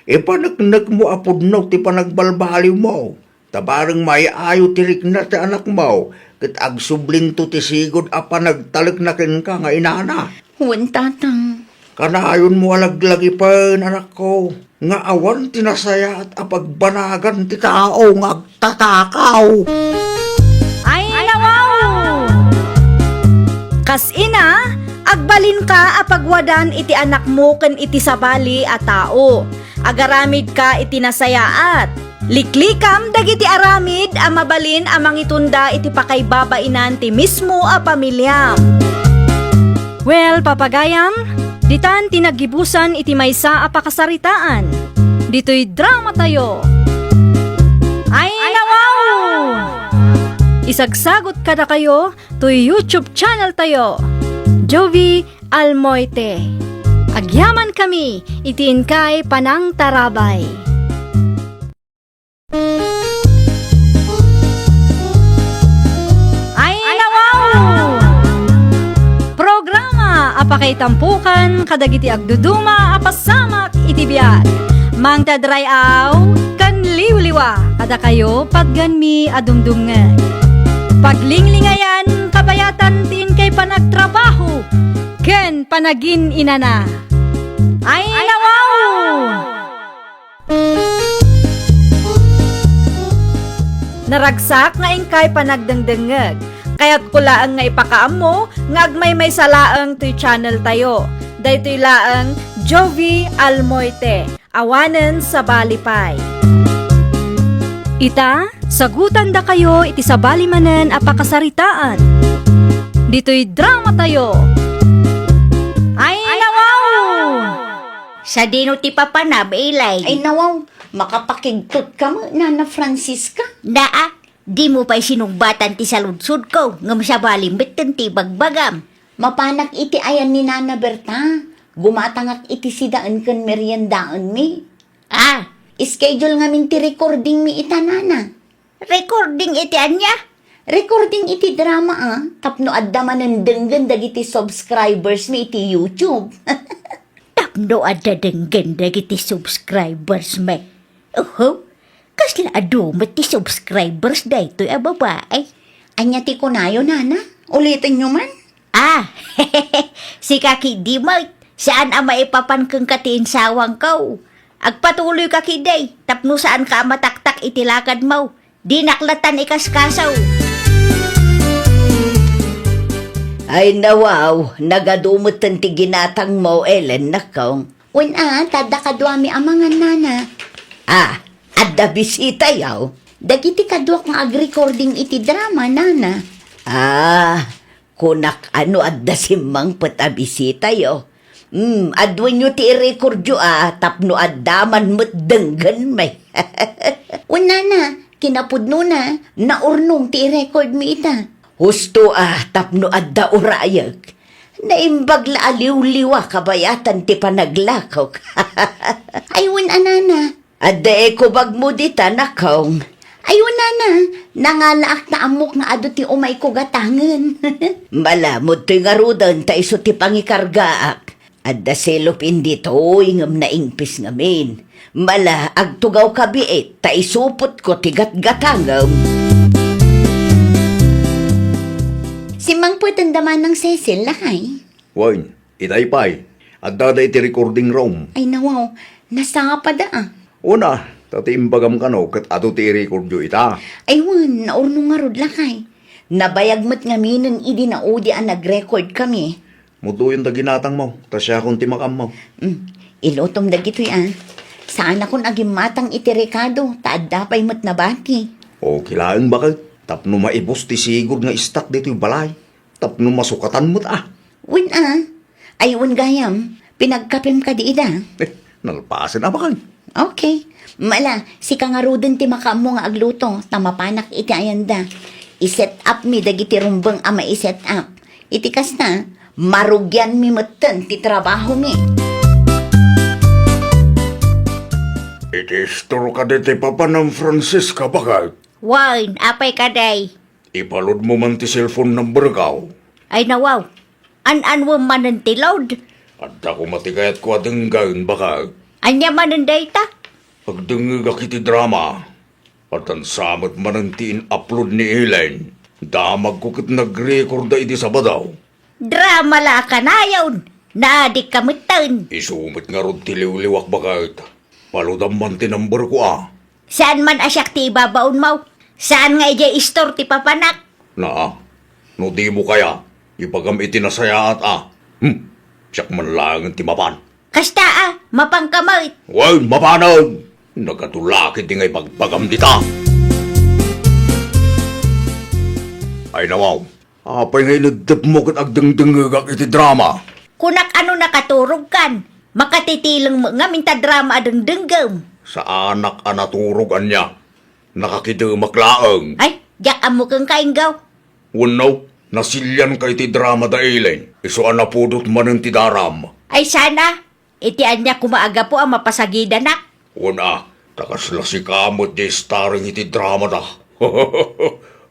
Ipaneknekmo a pudno ti panagbalbaliwmo. Ta bareng maayo ti rikna ti anakmo, ket agsublinto ti sigud a panagtalekna kenka nga inana. Wen, Tatang. Kanayonmo a laglagipen, anakko, nga awan ti nasayaat a pagbanagan ti tao nga agtatakaw. Ay, nawaw! Kas ina, agbalinka a pagwadan iti anakmo ken iti sabali a tao. Agaramidka iti nasayaat. Liklikam dagiti aramid a mabalin a mangitunda iti pakaibabainan ti mismo a pamiliam. Well, papagayam, ditan ti naggibusan iti maysa a pakasaritaan. Ditoy dramatayo. Ay, Isagsagut kadakayo toy YouTube channel tayo, Jovie Almoite. Agyamankami iti inkay panangtarabay. Ay, nawaw! Programa a pakaitampukan kadagiti agduduma a pasamak iti biag. Mangted ray-aw ken liwliwa kadakayo patganmi a dumdumngeg. Paglinglingayan kabayatan ti inkay panagtrabaho ken panagin-inana. Ay, nawaw! Naragsak nga inkay panagdengdengngeg. Kayatko laeng nga ipakaammo nga agmaymaysa laeng toy channel tayo. Daytoy laeng Jovie Almoite, awanen sabali pay. Ita, sagutandakayo iti sabali manen a pakasaritaan. Ditoy drama tayo. Ay, nawaw! Sadino ti papanam, Ilay? Ay, nawaw, makapakigtot ka met, Nana Francisca. Naa, dimo pay sinungbatan ti saludsodko, ngem sabali metten ti ibagbagam. Mapanak iti ayan ni Nana Berta. Gumatangak iti sidaen ken meriendaenmi. Ah. Schedule ngamin ti recordingmi ita, Nana. Recording iti ania? Recording iti drama, a, tapno adda manen denggen dagiti subscribers mi iti YouTube. Tapno adda denggen dagiti subscribers mi. Oho, kasla adu met ti subscribers daytoy a babae. Ania ti kunayo, Nana? Ulitenyo man. Ah, sika ketdi met, saan a maipapan kenka ti insawangko. Agpatuloyka ketdi, tapno saanka a mataktak iti lakadmo. Dinak lattan ikaskaso. Ay, nawaw, nagadu metten ti ginatangmo, Ellen, nakong. Wen a, ta adda kaduami a mangan, Nana. Ah, adda bisitayo? Dagiti kaduak nga agrecording iti drama, Nana. Ah, kunak a no adda simmangpet a bisitayo. Hmm, aduenyo ti irecordyo a tapno adda man met denggenmi. Wen, Nana, kinapudnona, naurnong ti irecordmi ita. Husto a tapno adda urayek. Naimbag la a liwliwa kabayatan ti panaglakok. Ay, wen a, Nana. Adda ekobagmo dita, nakong. Ay, wen, Nana, nangalaak ta ammok nga adu ti umayko gatangen. Malamud toy ngaruden ta isu ti pangikargaak. Adda selopin ditoy ngem naingpis ngamin. Mala, agtugawka biit ta isupotko ti gatgatangem. Simmangpeten da manang Cecil, lakay? Wen, itay pay, addada iti recording room. Ay, nawaw, nasapada a. Una, ta ti imbagam kano ket adu ti irecordyo ita. Ay wen, naurnong ngarud, lakay. Nabayag met ngaminen idi naudi a nagrecordkami. Muduyon da ginatangmo, ta siakon ti makaammo. Mm, ilutom dagitoy a. Saanakon a gimmatang iti rekado, ta adda pay met nabati. Okay laeng baket, tapno maibus ti sigud nga istak ditoy balay. Tapno masukatan met a. Wen a. Ay, wen gayam, pinagkapem kadi ida? Eh, nalpasen a baket. Okay. Mala, sika ngaruden ti makaammo nga agluto, ta mapanak iti ayanda. I-set up mi dagiti rumbeng a mai-set up. Iti kasta, marugianmi metten ti trabahomi. Iti istor kadi ti papanam, Francisca, baket? Wen, apay kadi? Ipaludmo man ti cellphone number ko. Ay, nawaw. An-anwem manen ti load? Adda koma ti kayatko a denggen, baket. Ania manen dayta? Agdengngegak iti drama. Addan sa met manen ti in-upload ni Ellen. Damagko ket nagrekorda iti Sabado. Drama la a kanayon! Naadikka metten! Isu met ngarud ti liwliwak, baket. Paludam man ti number ko a. Saan man a siak ti ibabaonmo? Saan nga idiay istor ti papanak? Naa, no dimo kaya, ibagam iti nasayaat a. Hmm, siak man laengen ti mapan. Kasta a, mapanka met. Wen, mapanen! Nagadu la ketdi nga ibagbagam dita. Ay, nawaw, apay nga ineddepmo ket agdengdengngegak iti drama? Kunak a no nakaturogkan, makatitileng met ngamin ta drama a dengdenggem. Saanak a naturog ania? Nakakidemak laeng. Ay, Diak ammo kenka, Inggaw. Wenno, nasilianka iti drama da Elaine. Isu a napudot manen ti daram. Ay sana, iti ania koma a gapu a mapasagidanak? Wen a, ta kasla sika met ti starring iti drama da.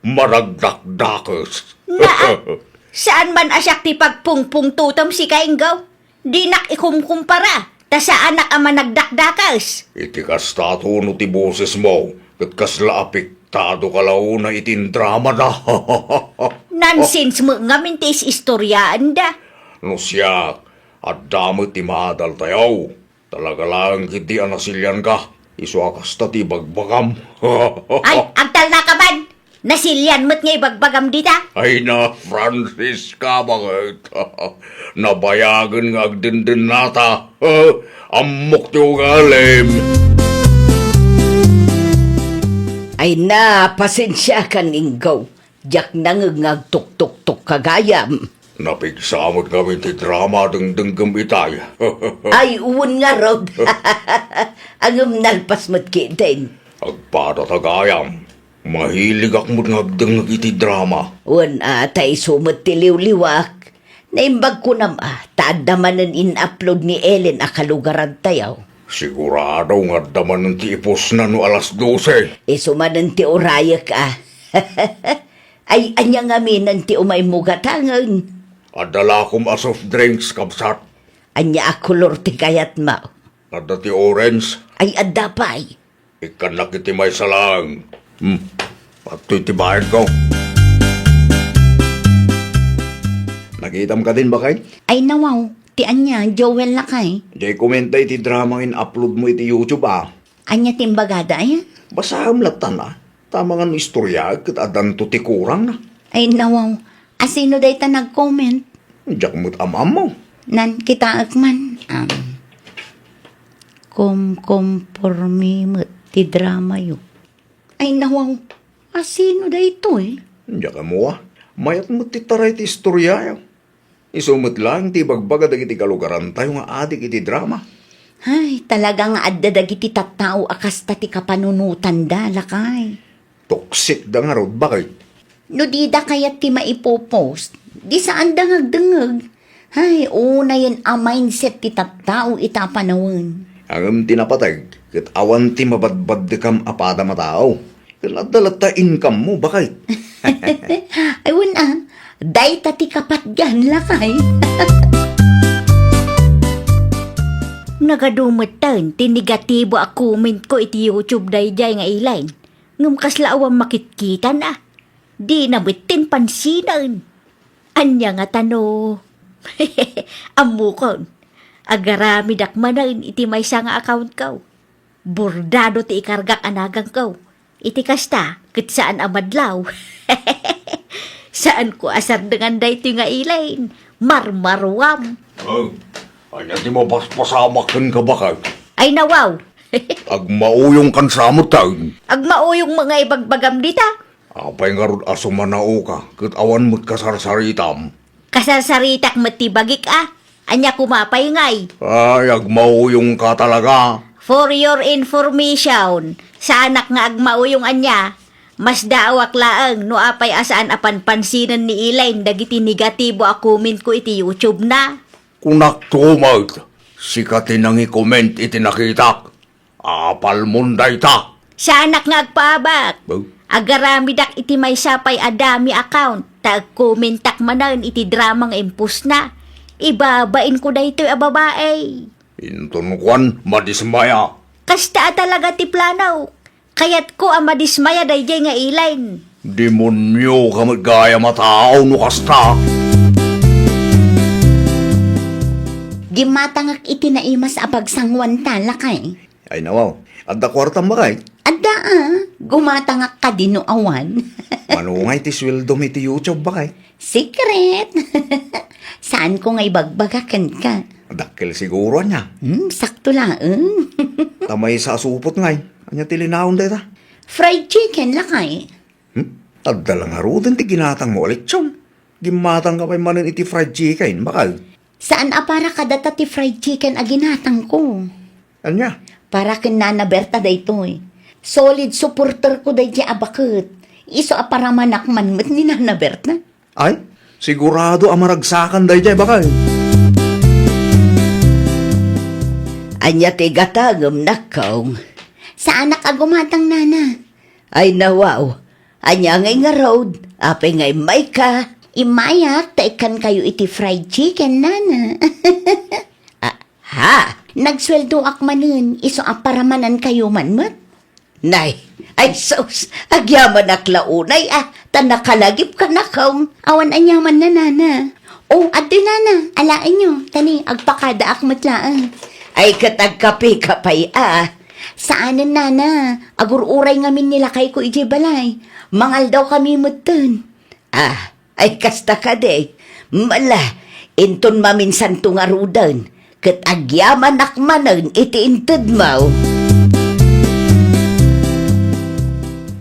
Managdakdakes. Naa, saan man a siak ti pagpungpungtotem sika, Inggaw. Dinak ikumkumpara, ta saanak a managdakdakes. Iti kasta, tono ti bosesmo, ket kasla apektado ka laeng iti indrama da. Nonsense met ngamin ti is-istoriaenda. No siak, adda met ti maadaltayo. Talaga laeng ketdi a nasilianka, isu a kasta ti ibagbagam. Ay, agtalnaka man! Nasilian met nga ibagbagam dita? Ay na, Francisca, baket. Nabayagen nga agdendennata. Ammok ti ugalim. Ay na, pasensiakan, Inggaw. Diak nangngeg nga agtuktuktok ka gayam. Napigsa met ngamin ti drama a dengdenggem itay. Ay, wen ngarud. Ngem nalpas met ketdin. Agpadata gayam. Mahiligak met nga agdengngeg iti drama. Wen a, ta isu met ti liwliwak. Naimbag kunam a, ta adda manen in-upload ni Elaine a kalugarantayo. Sigurado nga adda manen ti ipusna no alas dose. Isu manen ti urayek a. Ay, ania ngaminen ti umaymo gatangen? Adda lakom a soft drinks, kabsat. Ania a kolor ti kayatmo? Adda ti orange. Ay, adda pay. Ikkannak iti maysa laeng. Hmm. Adtoy ti bayadko. Nakitam kadin, baket? Ay, nawaw. Ti ania, Joel lakay? Diay komenta iti drama nga in-upload mo iti YouTube, a. Ania ti imbagada, aya? Basaem lattan, a. Tama nga no istoryaek ket addanto ti kurangna. Ay, nawaw. Asino dayta nag-comment? Diak met am-ammo. Nan, kitaek man. Am, kumkompormi met ti dramayo. Ay, nawaw. Asino daytoy? Diak ammo, a. Mayat met ti taray ti istoryayo. Isu met laeng ti ibagbaga dagiti kalugarantayo nga adik iti drama. Ay, talaga nga adda dagiti tattao a kasta ti kapanunotanda, lakay. Toksikda ngarud, baket? No dida kayat ti maipopost, di saanda nga agdengngeg. Ay, unayen a mindset ti tattao ita a panawen. Ngem ti napateg, ket awan ti mabadbaddekam a padam a tao. Ket adda latta income mo, baket? Ay, wen a, dayta ti kapatgan, lakay. Nagadu metten ti negatibo a comment ko iti YouTube daydiay nga Elaine. Ngem kasla awan makitkitan a. Dina metten pansinen. Ania ngata no? Ammokon, agaramidak manen iti maysa nga accountko. Bordado ti ikargak a nagangko. Iti kasta, ket saan a madlaw. Saanko a sardengan daytoy nga Elaine. Marmaruam. Oh, ania ti mapaspasamak kenka, baket? Ay, nawaw. Agmauyongkan sa met, a. Agmauyong met nga ibagbagam dita. Apay ngarud a sumanaoka, ket awan met kasarsaritam? Kasarsaritak met ti bagik a. Ania koma pay ngay? Ay, agmauyongka talaga. For your information, saanak nga agmauyong ania. Masdaawak laeng no apay a saan a panpansinen ni Elaine dagiti negatibo a comment ko iti YouTube na. Kunakto met, sika ti nangi-comment iti nakitak. Apalmon dayta. Saanak nga agpaabak. Bo? Agaramidak iti maysa pay a dummy account, ta agkomentak manen iti drama nga impostna. Ibabainko daytoy a babai. Inton kuan, madismaya. Kasta a talaga ti plano. Kayatko a madismaya daydiay nga Elaine. Demonioka met gayam a tao no kasta. Gimmatangak iti naimas a pagsanguanta, lakay. Ay, nawaw. Adda kuartam, baket? Adda a. Gumatangak kadi no awan. Mano ngay ti sueldom iti YouTube, baket? Secret. Saanko nga ibagbaga kenka. Dakkel siguro, ania? Hmm, sakto laeng. Ta maysa a supot ngay. Ania ti linaon dayta? Fried chicken, lakay. Hmm? Adda la ngaruden ti ginatangmo a lechon. Gimmatangka pay manen iti fried chicken, baket? Saan a para kadata ti fried chicken a ginatangko. Ania? Para ken Nana Berta daytoy. Solid supporterko daydiay a baket. Isu a paramanak man met ni Nana Berta. Ay, sigurado a maragsakan daydiay, bakay. Ania ti gatangem, nakkaw? Saanak a gumatang, Nana. Ay, nawaw. Ania ngay ngarud? Apay nga immayka? Immayak ta ikkankayo iti fried chicken, Nana. Ah, ha? Nagsueldoak manen, isu a paramanankayo man met. Nay, ay sus, agyamanak la unay a, ta nakalagipka, nakkaw. Awan aniamanna, Nana. O, adtoy, Nana, alaenyo, ta ni, agpakadaak met laeng. Ay, ket agkapeka pay a. Saanen, Nana, agur-uray ngamin ni lakayko idiay balay. Mangaldawkami metten. Ah, ay kasta kadi. Mala, inton maminsanto ngaruden, ket agyamanak manen iti intedmo.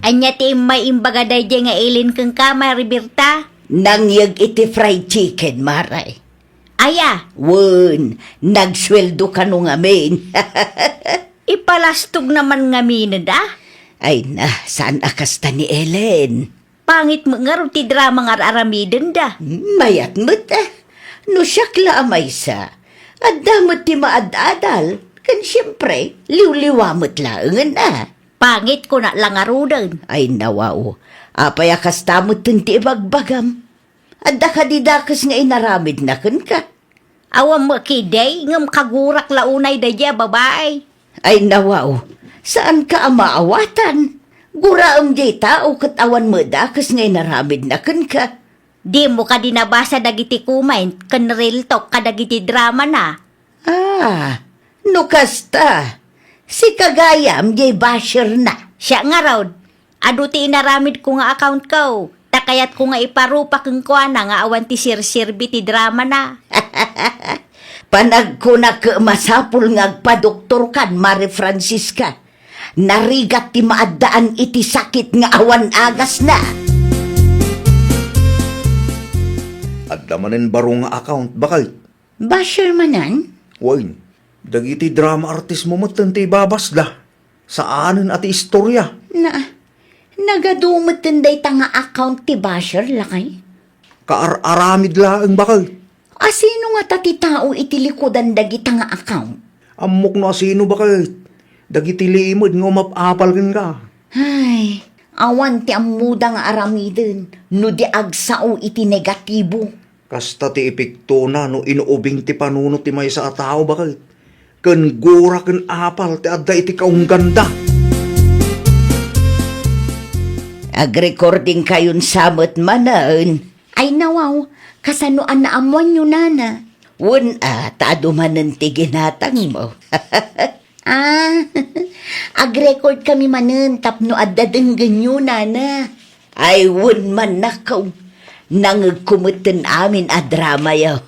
Ania ti immay imbaga daydiay nga ilin kenka, Mari Berta? Nangyeg iti fried chicken, Mari. Aya? Wen, nagsueldo kano ngamin. Ipalastog naman ngamin, da? Ay na, saan a kasta ni Ellen? Pangit met ngarud ti drama nga ar-aramidenda. Mayat met, eh. No siak la a maysa, adda met ti maad-adal, ken siempre, liwliwa met laengen a. Pangit kuna la ngaruden. Ay, nawaw. Apay a kasta metten ti ibagbagam? Adda kadi dakes nga inaramidna kenka? Awan met kadi, ngem kagurak la unay daydiay a babai. Ay, nawaw, saanka a maawatan. Guraem diay tao ket awan met dakes nga inaramidna kenka. Dimo kadi nabasa dagiti comment ken reel talk kadagiti dramana? Ah, no kasta, sika gayam diay basherna. Siak ngarud, adu ti inaramidko nga accountko, ta kayatko nga iparupa kenkuana nga awan ti serserbi ti dramana. Panagkunak, masapul nga agpadoktorkan, Mari Francisca. Narigat ti maaddaan iti sakit nga awan agasna. Adda manen baro nga account, bakay? Basher manen? Wen, dagiti drama artistmo metten ti ibabasda. Saanen a ti istoria. Na, nagadu metten dayta nga account ti basher, lakay? Kaar-aramid laeng, bakay. Asino ngata ti tao iti likudan dagita nga account? Ammok no asino, bakay. Dagiti limed nga umap-apal kenka. Ay, awan ti ammoda nga aramiden no di agsao iti negatibo. Kasta ti epektona no inuubing ti panunot ti maysa a tao, bakay. Ken gura ken apal ti adda iti kaungganda. Agrecordingkayon sa met manen. Ay, nawaw, kasano a naammoanyo, Nana? Wen a, ta adu manen ti ginatangmo. Ah, agrecordkami manen tapno adda denggenyo, Nana. Ay, wen man, nakkaw. Nangegko metten amin a dramayo.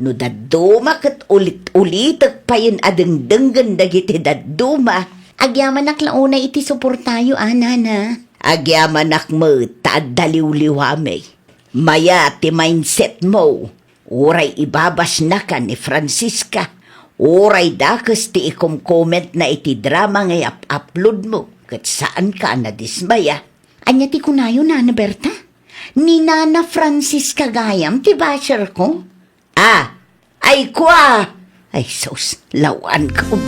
No dadduma ket ulit-ulitek payen a dengdenggen dagiti dadduma. Agyamanak la unay iti suportayo, a, Nana. Agyamanak met ta adda liwliwami. Mayat ti mindsetmo. Uray ibabasnaka ni Francisca, uray dakes ti ikomkomentna iti drama nga iap-uploadmo, ket saanka a nadismaya. Ania ti kunayo, Nana Berta? Ni Nana Francisca gayam ti basherko? Ah, ay kua! Ay sus, lawanko.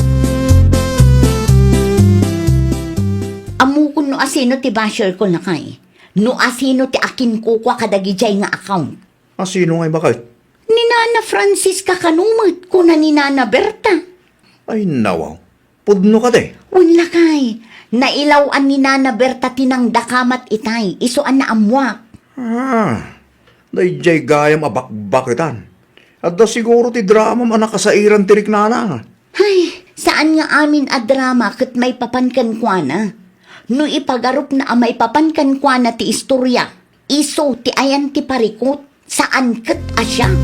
Ammokon no asino ti basherko, lakay. No asino ti akinkukua kadagidiay nga account. Asino ngay, bakay? Ni Nana Francisca kano met, kuna ni Nana Berta. Ay, nawaw. Pudno kadi? Wen, lakay. Nailaw-an ni Nana Berta ti nangdakamat itay, isu a naammoak. Ah, daydiay gayam a bakbaketan. Adda siguro ti dramam a nakasairan ti riknana. Ay, saan nga amin a drama ket maipapan kenkuana? No ipagarupna a maipapan kenkuana ti istoria, isu ti ayan ti parikut, saan ket a siak.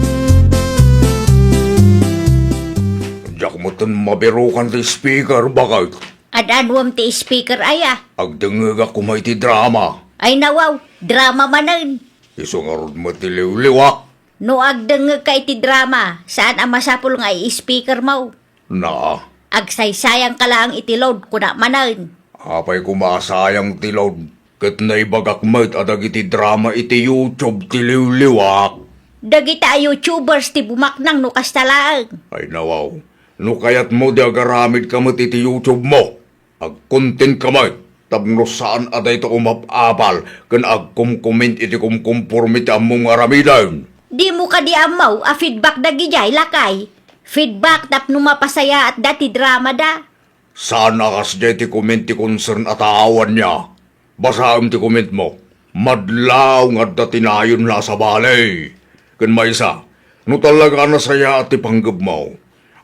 Diak metten mabirukan ti speaker, bakay. Ad-anuem ti speaker aya? Agdengngegak koma iti drama. Ay nawaw, drama manen. Isu ngarud met ti liwliwa. No agdengngegka iti drama, saan a masapul nga i-speakermo. Na? Agsaysayangka laeng iti load, kuna manen. Apay koma a sayang ti load, Ket naibagak met a dagiti drama iti YouTube ti liwliwak. Dagita a YouTubers ti bumaknang no kasta laeng. Ay nawaw, no kayatmo ti agaramidka met iti YouTube mo, agkontentka met tapno saan a dayta umap-apal ken agkomkomment iti kumkomporme ti ammom nga aramiden. Dimo kadi ammo a feedback dagidiay, lakay? Feedback tapno mapasayaatda ti dramada. Saan a kasdiay ti comment ti concern a tao, ania? Basaem ti comment mo. Madlaw nga adda ti nayon nga sabali. Ken maysa, no talaga a nasayaat ti panggepmo,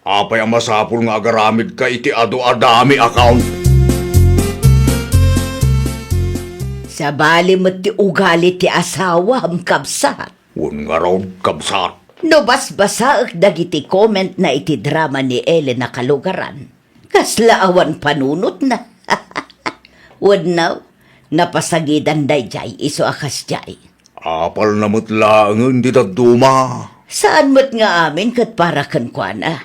apay a masapul nga agaramidka iti adu a dami account? Sabali met ti ugali ti asawam, kabsat. Wen ngarud, kabsat. No basbasaek dagiti comment na iti drama ni Ellen a kalugaran, kasla awan panunotna. Wenno, napasagidan daydiay isu a kasdiay. Apalna met laengen ti dadduma. Saan met nga amin ket para kenkuana.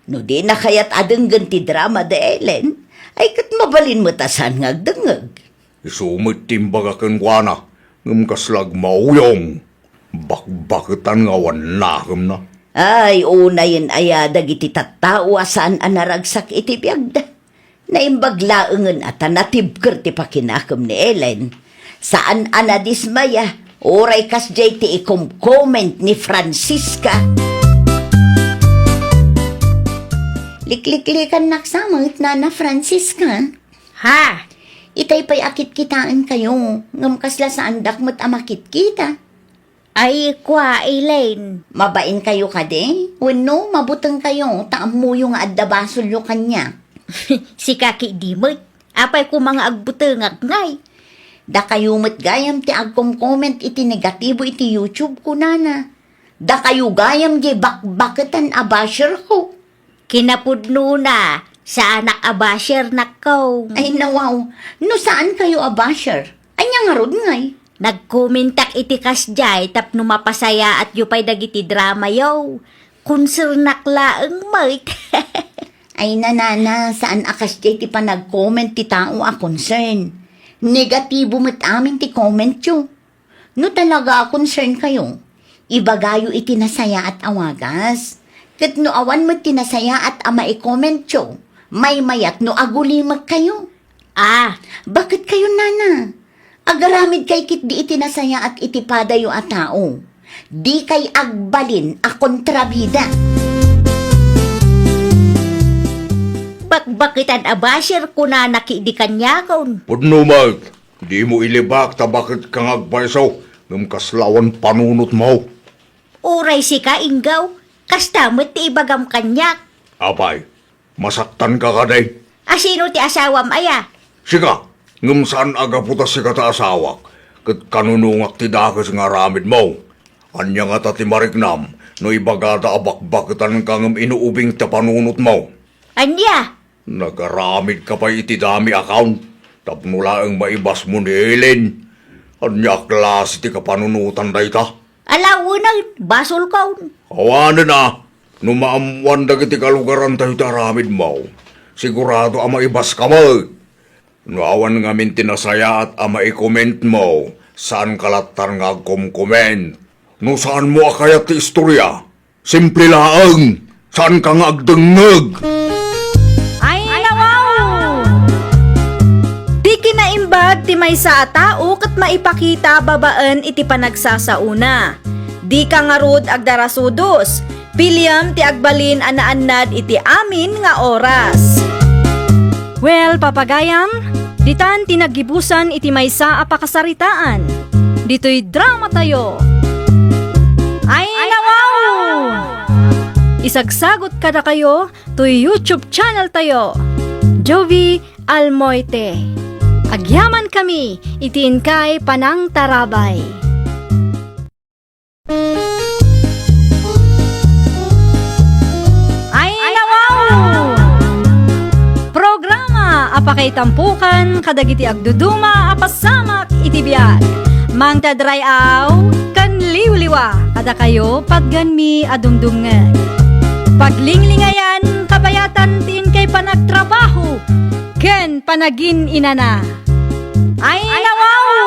No dina kayat a denggen ti drama da Ellen, ay ket mabalin met a saan nga agdengngeg. Isu met ti imbaga kenkuana, ngem kasla agmauyong. Bakbaketan nga awan nakemna. Ay, unayen aya dagiti tattao a saan a naragsak iti biagda. Naimbag laengen a ta natibker ti pakinakem ni Ellen. Saan a nadismaya, uray kasdiay ti ikom-comment ni Francisca. Likliklikannak sa met, Nana Francisca. Ha? Itay pay a kitkitaenkayo, ngem kasla saandak met a makitkita. Ay, kua, Elaine. Mabainkayo kadi? Wenno, mabutengkayo ta ammoyo nga adda basolyo kaniak? Sika ketdi met. Apay koma nga agbutengak ngay? Dakayo met gayam ti agkom-comment iti negatibo iti YouTube ko, Nana. Dakayo gayam diay bakbaketan a basher ko. Kinapudnona, saanak a basher, nakkaw. Ay, nawaw. No saankayo a basher, ania ngarud ngay? Nagkomentak iti kasdiay tapno mapasayaatyo pay dagiti dramayo. Konsernak laeng met. Ay, Nana, saan a kasdiay ti panagkoment ti tao a concern. Negatibo met amin ti commentyo. No talaga a concernkayo, ibagayo iti nasayaat a wagas. Ket no awan met ti nasayaat a maikomentyo, maymayat no agulimekkayo. Ah, baketkayo, Nana? Agaramidkay ketdi iti nasayaat iti padayo a tao. Dikay agbalin a kontrabida. Bakbaketan a basher, kunana ketdi kaniakon. Pudno met. Dimo ilibak ta baketka nga agpayso, ngem kasla awan panunotmo. Uray sika, Inggaw, kasta met ti ibagam kaniak. Apay, masaktanka kadi? A sino ti asawam aya? Sika, ngem saan a gapu ta sika ti asawak, ket kanunongak ti dakes nga aramidmo. Ania ngata ti mariknam no ibagada a bakbaketanka ngem inuubing ti panunotmo? Ania? Nagaramidka pay iti dami account tapno laeng maibasmo ni Ellen. Ania a klase ti kapanunotan dayta? Ala, wen, basolkon. Awanen a, no maammoan dagiti kalugarantayo ti aramidmo, sigurado a maibaska met. No awan ngamin ti nasayaat a maikomentmo, saanka latta nga agkomkoment. No saanmo a kayat ti istoria, simple laeng, saanka nga agdengngeg. Ay, nawaw! Ti kinaimbag ti maysa a tao ket maipakita babaen iti panagsasaona. Dika ngarud agdarasudos. Piliam ti agbalin a naannad iti amin nga oras. Well, papagayam, ditan ti naggibusan iti maysa a pakasaritaan. Ditoy dramatayo. Ay, nawaw! Isagsagot kadakayo toy YouTube channel tayo, Jovie Almoite. Agyamankami iti inkay panangtarabay. Ay, nawaw! Programa a pakaitampukan kadagiti agduduma a pasamak iti biag. Mangted ray-aw ken liwliwa kadakayo patgenmi a dumdumngeg. Paglinglingayan, kabayatan ti inkay panagtrabaho ken panagin-inana. Ay, nawaw!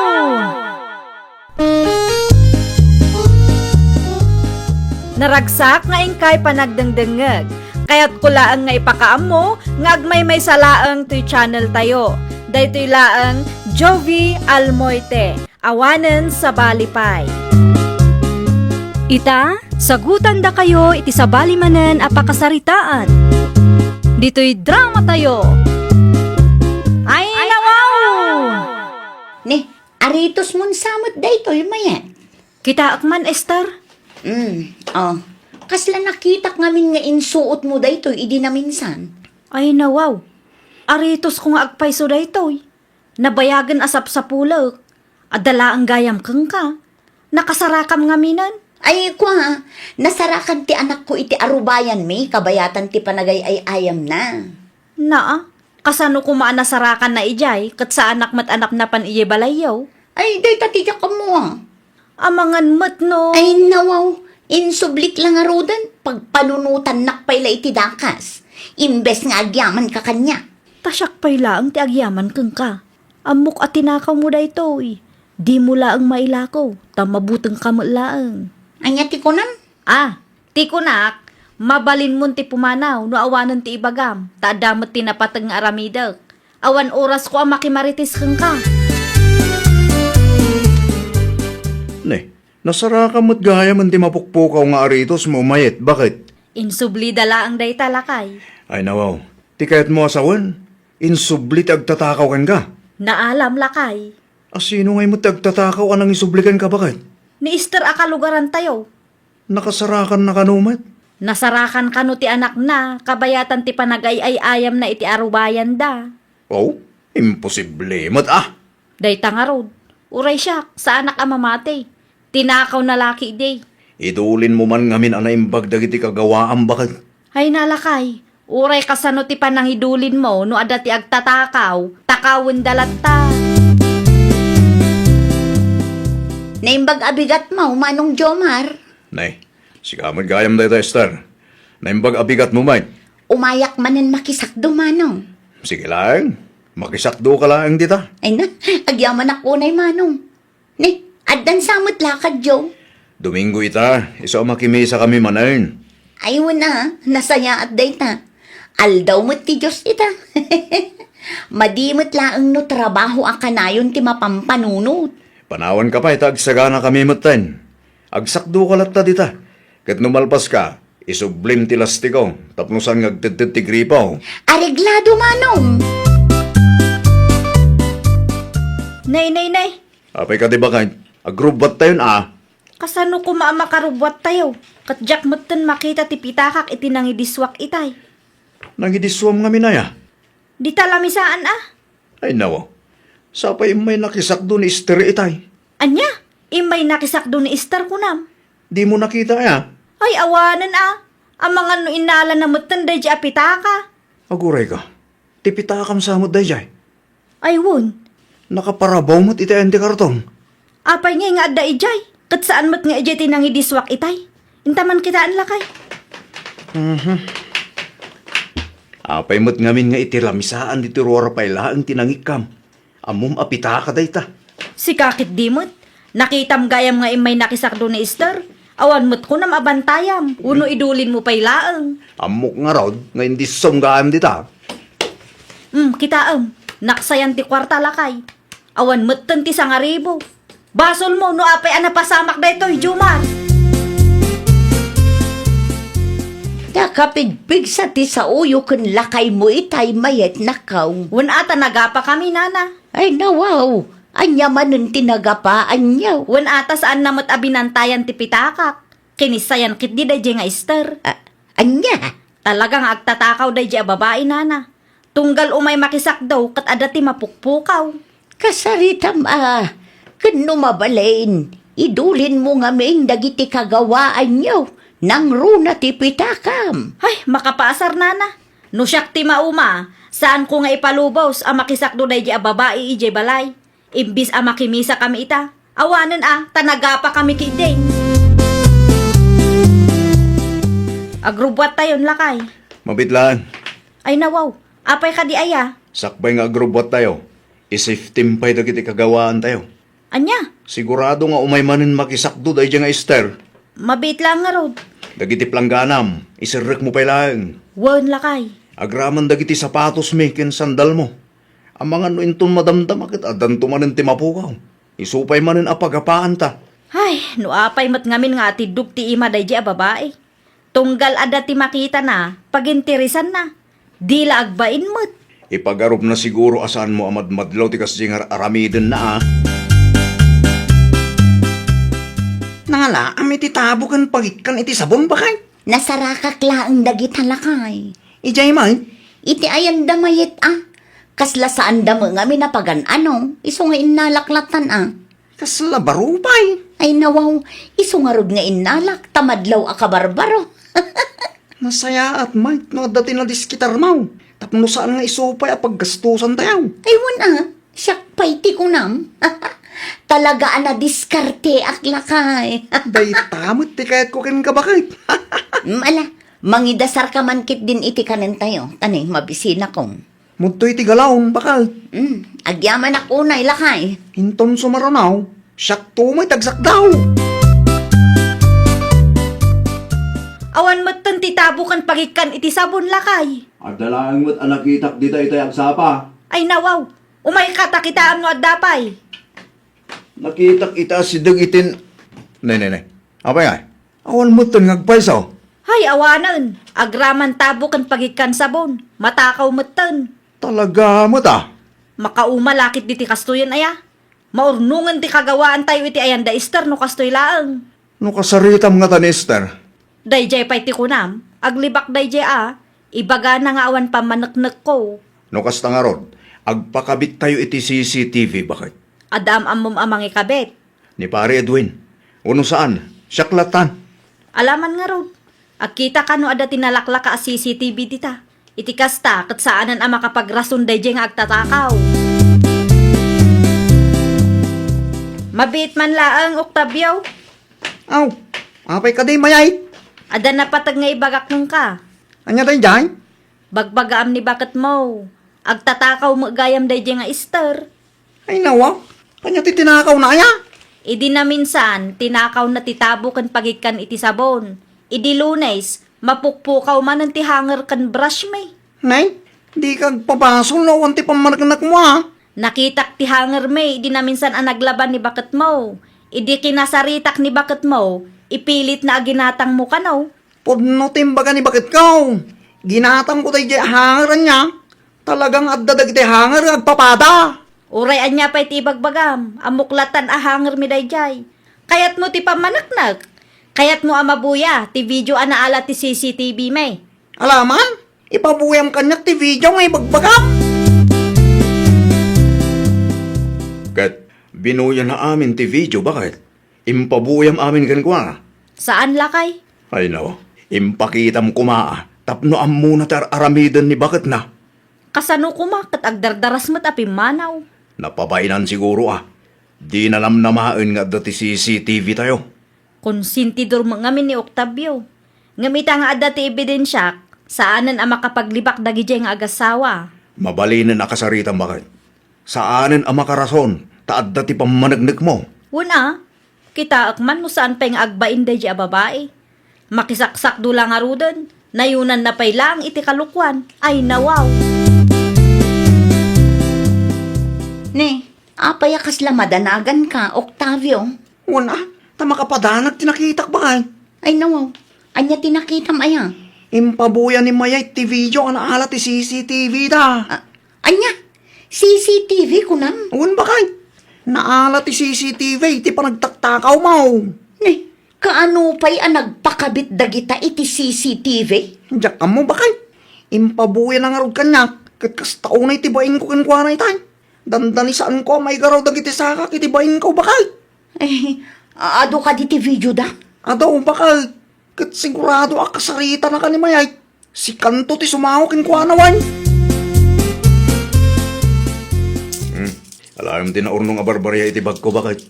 Naragsak nga inkay panagdengdengngeg. Kayatko laeng nga ipakaammo nga agmaymaysa laeng toy channel tayo. Daytoy laeng Jovi Almoite. Awanen sabali pay. Ita, sagutandakayo iti sabali manen a pakasaritaan. Ditoy drama tayo. Ay, nawaw! Ni, Aritosmon sa met daytoy, Mayet? Kitaek man, Esther. Mm, oh. Kasla nakitak ngamin nga insuotmo daytoy idi naminsan. Ay, nawaw. Aritosko nga agpayso daytoy. Nabayagen a sapsapulek. Adda laeng gayam kenka. Nakasarakam ngaminen. Ay, kua, nasarakan ti anakko iti arubayanmi, kabayatan ti panagay-ay-ayamna. Naa, kasano koma a nasarakanna idiay, ket saanak met a napnapan idiay balayyo? Ay, dayta ti diak ammo, a. Amangan met no. Ay, nawaw, insublik la ngaruden, pagpanunotannak pay la iti dakas. Imbes nga agyamanka kaniak. Ta siak pay laeng ti agyaman kenka. Ammok a tinakawmo daytoy. Dimo laeng mailako, ta mabutengka met laeng. Ania ti kunam? Ah, ti kunak, mabalinmon ti pumanaw no awanen ti ibagam, ta adda met ti napateg nga aramidek. Awan orasko a makimarites kenka. Ne, nasarakam met gayam ti mapukpukaw nga aritosmo, Mayet, baket? Insublida laeng dayta, lakay. Ay, nawaw. Ti kayatmo a sawen, insubli ti agtatakaw kenka. Naalam, lakay. A sino ngay met ti agtatakaw a nangisubli kenka, baket? Ni Esther a kalugarantayo. Nakasarakanna kano met? Nasarakan kano ti anakna, kabayatan ti panagay-ay-ayamna iti arubayanda. Oh, imposible met, ah! Dayta ngarud, uray siak, saanak a mamati. Tinakawna la ketdi. Idulinmo man ngamin a naimbag dagiti kagawaam, baket. Ay, nalakay, uray kasano ti panangidulinmo no adda ti agtatakaw, takawenda latta. Naimbag a bigatmo, Manong Jomar. Nay, sika met gayam dayta, Esther. Naimbag a bigatmo met. Umayak manen makisakdo, Manong. Sige laeng, makisakdoka laeng dita. Ay na, agyamanak unay, Manong. Ni, addan sa met lakadyo? Domingo ita, isu a makimisakami manen. Ay, wen a, nasayaat dayta. Aldaw met ti Dios ita. Madi met laeng no trabaho a kanayon ti mapampanunot. Panawanka pay ta agsaganakami metten. Agsakdoka latta dita. Ket no malpaska, isublim ti lastiko tapno saan nga agtedted ti gripo. Areglado, Manong! Nay, nay, nay! Apay kadi, baket? Agrubbuattayon a. Kasano koma a makarubbuattayo? Ket diak metten makita ti pitakak iti nangidissuak itay. Nangidissuam ngamin aya? Dita lamisaan a. Ay, nawaw. Sapay immay nakisakdo ni Esther itay. Ania? Immay nakisakdo ni Esther kunam? Dimo nakita aya? Ay, awanen a. Amangan no innalana metten daydiay a pitaka. Agurayka. Ti pitakam sa met daydiay. Ay, wen. Nakaparabaw met iti ayan ti karton. Apay ngay nga adda idiay? Ket saan met nga idiay ti nangidissuak itay? Inta man kitaen, lakay. Mhm. Apay met ngamin nga iti lamisaan ditoy ruar pay laeng ti nangikkam? Ammom a pitaka dayta. Sika ketdi met. Nakitam gayam nga immay nakisakdo ni Esther. Awan met kunam a bantayam. Wenno idulinmo pay laeng. Ammok ngarud nga indissom gayam dita. Hmm, kitaem. Naksayan ti kuarta, lakay. Awan metten ti sangaribu. Basolmo no apay a napasamak daytoy, Jomar. Nakapigpigsa ti saoyo ken lakaymo itay, mayat, nakaw. Wen a ta nagapakami, nana. Ay, nawaw. Ania manen ti nagapaanyo? Wen a ta saanna met a binantayan ti pitakak. Kinissayan ketdi daydiay nga Esther. A-, ania? Talaga nga agtatakaw daydiay a babai, nana. Tunggal umay makisakdo ket adda ti mapukpukaw. Kasaritam a, ken no mabalin, idulinmo ngamin dagiti kagawaanyo, nangruna ti pitakam. Ay, makapaasar, nana. No siak ti mauma, saanko nga ipalubos a makisakdo daydiay a babai idiay balay. Imbis a makimisakami ita, awanen a, ta nagapakami ketdi. Agrubbuattayon, lakay. Mabiit laeng. Ay, nawaw. Apay kadi aya? Sakbay nga agrubbuattayo, isiftim pay dagiti kagawaantayo. Ania? Sigurado nga umay manen makisakdo daydiay nga Ester. Mabiit laeng ngarud. Dagiti plangganam, iserrekmo pay laeng. Wen, lakay. Agraman dagiti sapatosmi ken sandalmo. Amangan no inton madamdama ket addanto manen ti mapukaw. Isu pay manen a pagapaanta. Ay, no apay met ngamin nga atiddog ti ima daydiay a babai. Tunggal adda ti makitana, paginteresanna. Di la agbain met. Ipagarupna siguro a saanmo a madmadlaw ti kasdiay nga ar-aramidenna, a. Nangalaam iti tabo ken pagikkan iti sabon, bakay? Nasarakak laeng dagita, lakay. Idiay met? Iti ayanda mayat, a. Kasla saanda met ngamin a pagan-ano, isu nga innalak latan, a. Kasla baro pay. Ay, nawaw, isu ngarud nga innalak, ta madlaw a kabarbaro. Nasayaat, Mike, no adda ti nadiskitarmaw. Tapno saan nga isu pay a paggastusantayo. Ay, wen a, siak pay ti kunam. Talaga a nadiskarteak, lakay. Dayta met ti kayatko kenka, bakit? Mm, ala, mangidasarka man ketdin iti kanentayo, ta ne, mabisinakon. Mudtoy ti galaw, bakal. Mm, agyamanak unay, lakay. Inton sumarunaw, siakto met agsakdaw. Awan metten ti tabo ken pagikkan iti sabon, lakay. Adda laeng met a nakitak dita itay agsapa. Ay, nawaw. Umayka ta kitaem no adda pay. Nakitak ita sideg itin. Ne, ne, ne. Apay, ay? Awan metten nga agpayso. Hay, awanen. Agraman tabo ken pagikkan sabon. Matakaw metten. Talaga met, a. Makauma la ketdi ti kastoyen, aya. Maurnongen ti kagawaantayo iti ayanda Ester no kastoy laeng. No kasaritam ngata ni Ester. Daydiay pay ti kunam, aglibak daydiay a, ibagana nga awan pammaneknekko. No kasta ngarud, agpakabittayo iti C C T V, bakit? Adda am-ammom a mangikabit. Ni Pare Edwin. Wenno saan, siak latan. Alaman ngarud. Agkitaka no adda ti nalaklaka a C C T V dita. Iti kasta, ket saanen a makapagrason daydiay nga agtatakaw. Mabiit man laeng, Octavio. Aw, apay kadi, mayay? Adda napateg nga ibagak kenka. Ania daydiay? Bagbagaam ni baketmo. Agtatakaw met gayam daydiay nga Ester. Ay, nawa, kanya ti tinakawna aya? Idi naminsan, tinakawna ti tabo ken pagikkan iti sabon. Idi Lunes, mapukpukaw manen ti hanger ken brush mi. Nay, di ka agpabasol no awan ti pammaneknekmo, a. Nakitak ti hanger mi idi naminsan a naglaban ni baketmo. Idi kinasaritak ni baketmo, ipilitna a ginatangmo kano. Pudno ti imbaga ni baketko. Ginatangko daydiay a hanger, ania. Talagang adda dagiti hanger nga agpapada. Uray ania pay ti ibagbagam, ammok latan a hanger mi daydiay. Kayatmo ti pammaneknek? Kayatmo a mabuya ti video a naala ti C C T V mi? Alaman, ipabuyam kaniak ti video nga ibagbagam. Ket binuyana amin ti video, bakit? Impabuyam amin kenkuana. Saan, lakay? Ay, no. Impakitam koma a tapno ammona ti ar-aramiden ni baketna. Kasano koma ket agdardaras met a pimmanaw? Napabainan siguro a. Di nanamnamaen nga adda ti C C T V tayo. Konsentidor met ngamin ni Octavio. Ngem ita nga adda ti ebidensiak, saanen a makapaglibak dagidiay nga agassawa. Mabalinen a kasaritam, bakit? Saanen a makarason ta adda ti pammaneknekmo. Wen a, kitaek man no saan pay nga agbain daydiay a babai. Makisaksakdo la ngaruden, nayunanna pay laeng iti kalokuan. Ay, nawaw! Ne, apay a kasla madanaganka, Octavio? Wen a, ta makapadanag ti nakitak, bakit? Ay, nawaw. Ania ti nakitam aya? Impabuya ni Mayay ti video a naala ti C C T V da. A-, ania? C C T V kunam? Wen, bakit? Naala ti C C T V ti panagtaktakawmo. Ne, kaano pay a nagpakabit dagita iti C C T V? Diak ammo, bakit? Impabuya na ngarud kaniak, ket kasta unay ti bainko kenkuana itay. Dandani saanko a maigaraw dagiti sakak iti bainko, bakit? Eh, adu kadi ti video da? Adu, bakit? Ket sigurado a kasaritanaka ni Mayay. Sikanto ti sumango kenkuana, wen? Hmm. Alaem ti naurnong a barbaria iti bagko, bakit?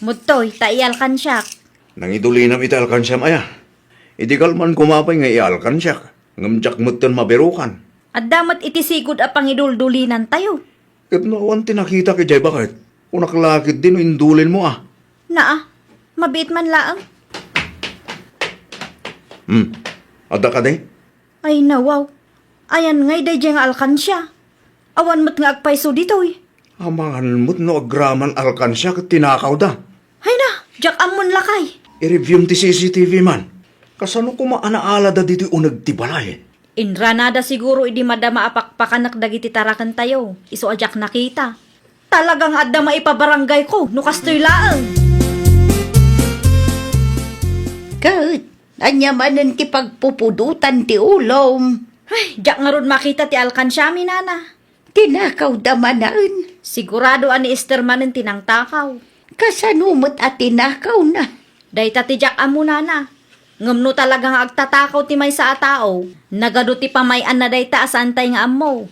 Mudtoy, ta ialkansiak. Nangidulinam iti alkansiam aya? Idi kalman koma pay nga ialkansiak, ngem diak metten mabirukan. Adda met iti sigud a pangiduldulinantayo. Ket no awan ti nakitak idiay, bakit? Kunak la ketdi no indulinmo a. Naa, mabiit man laeng. Hmm, adda kadi? Ay, nawaw. Ayan ngay daydiay nga alkansia. Awan met nga agpayso ditoy. Amangan met no agraman alkansia ket tinakawda. Ay na, diak ammon lakay. I-reviewm ti C C T V man. Kasano koma a naalada ditoy uneg ti balay? Inranada siguro idi madama a pakpakanek dagiti tarakentayo, isu a diak nakita. Talaga nga adda maipabarangayko no kastoy laeng. Ket, ania manen ti pagpupudotan ti ulom? Ay, diak ngarud makita ti alkansiami, nana. Tinakawda manen? Sigurado a ni Esther manen ti nangtakaw. Kasano met a tinakawna? Dayta ti diak ammo, nana. Ngem no talaga nga agtatakaw ti maysa a tao, nagadu ti pamay-anna dayta a saantay nga ammo.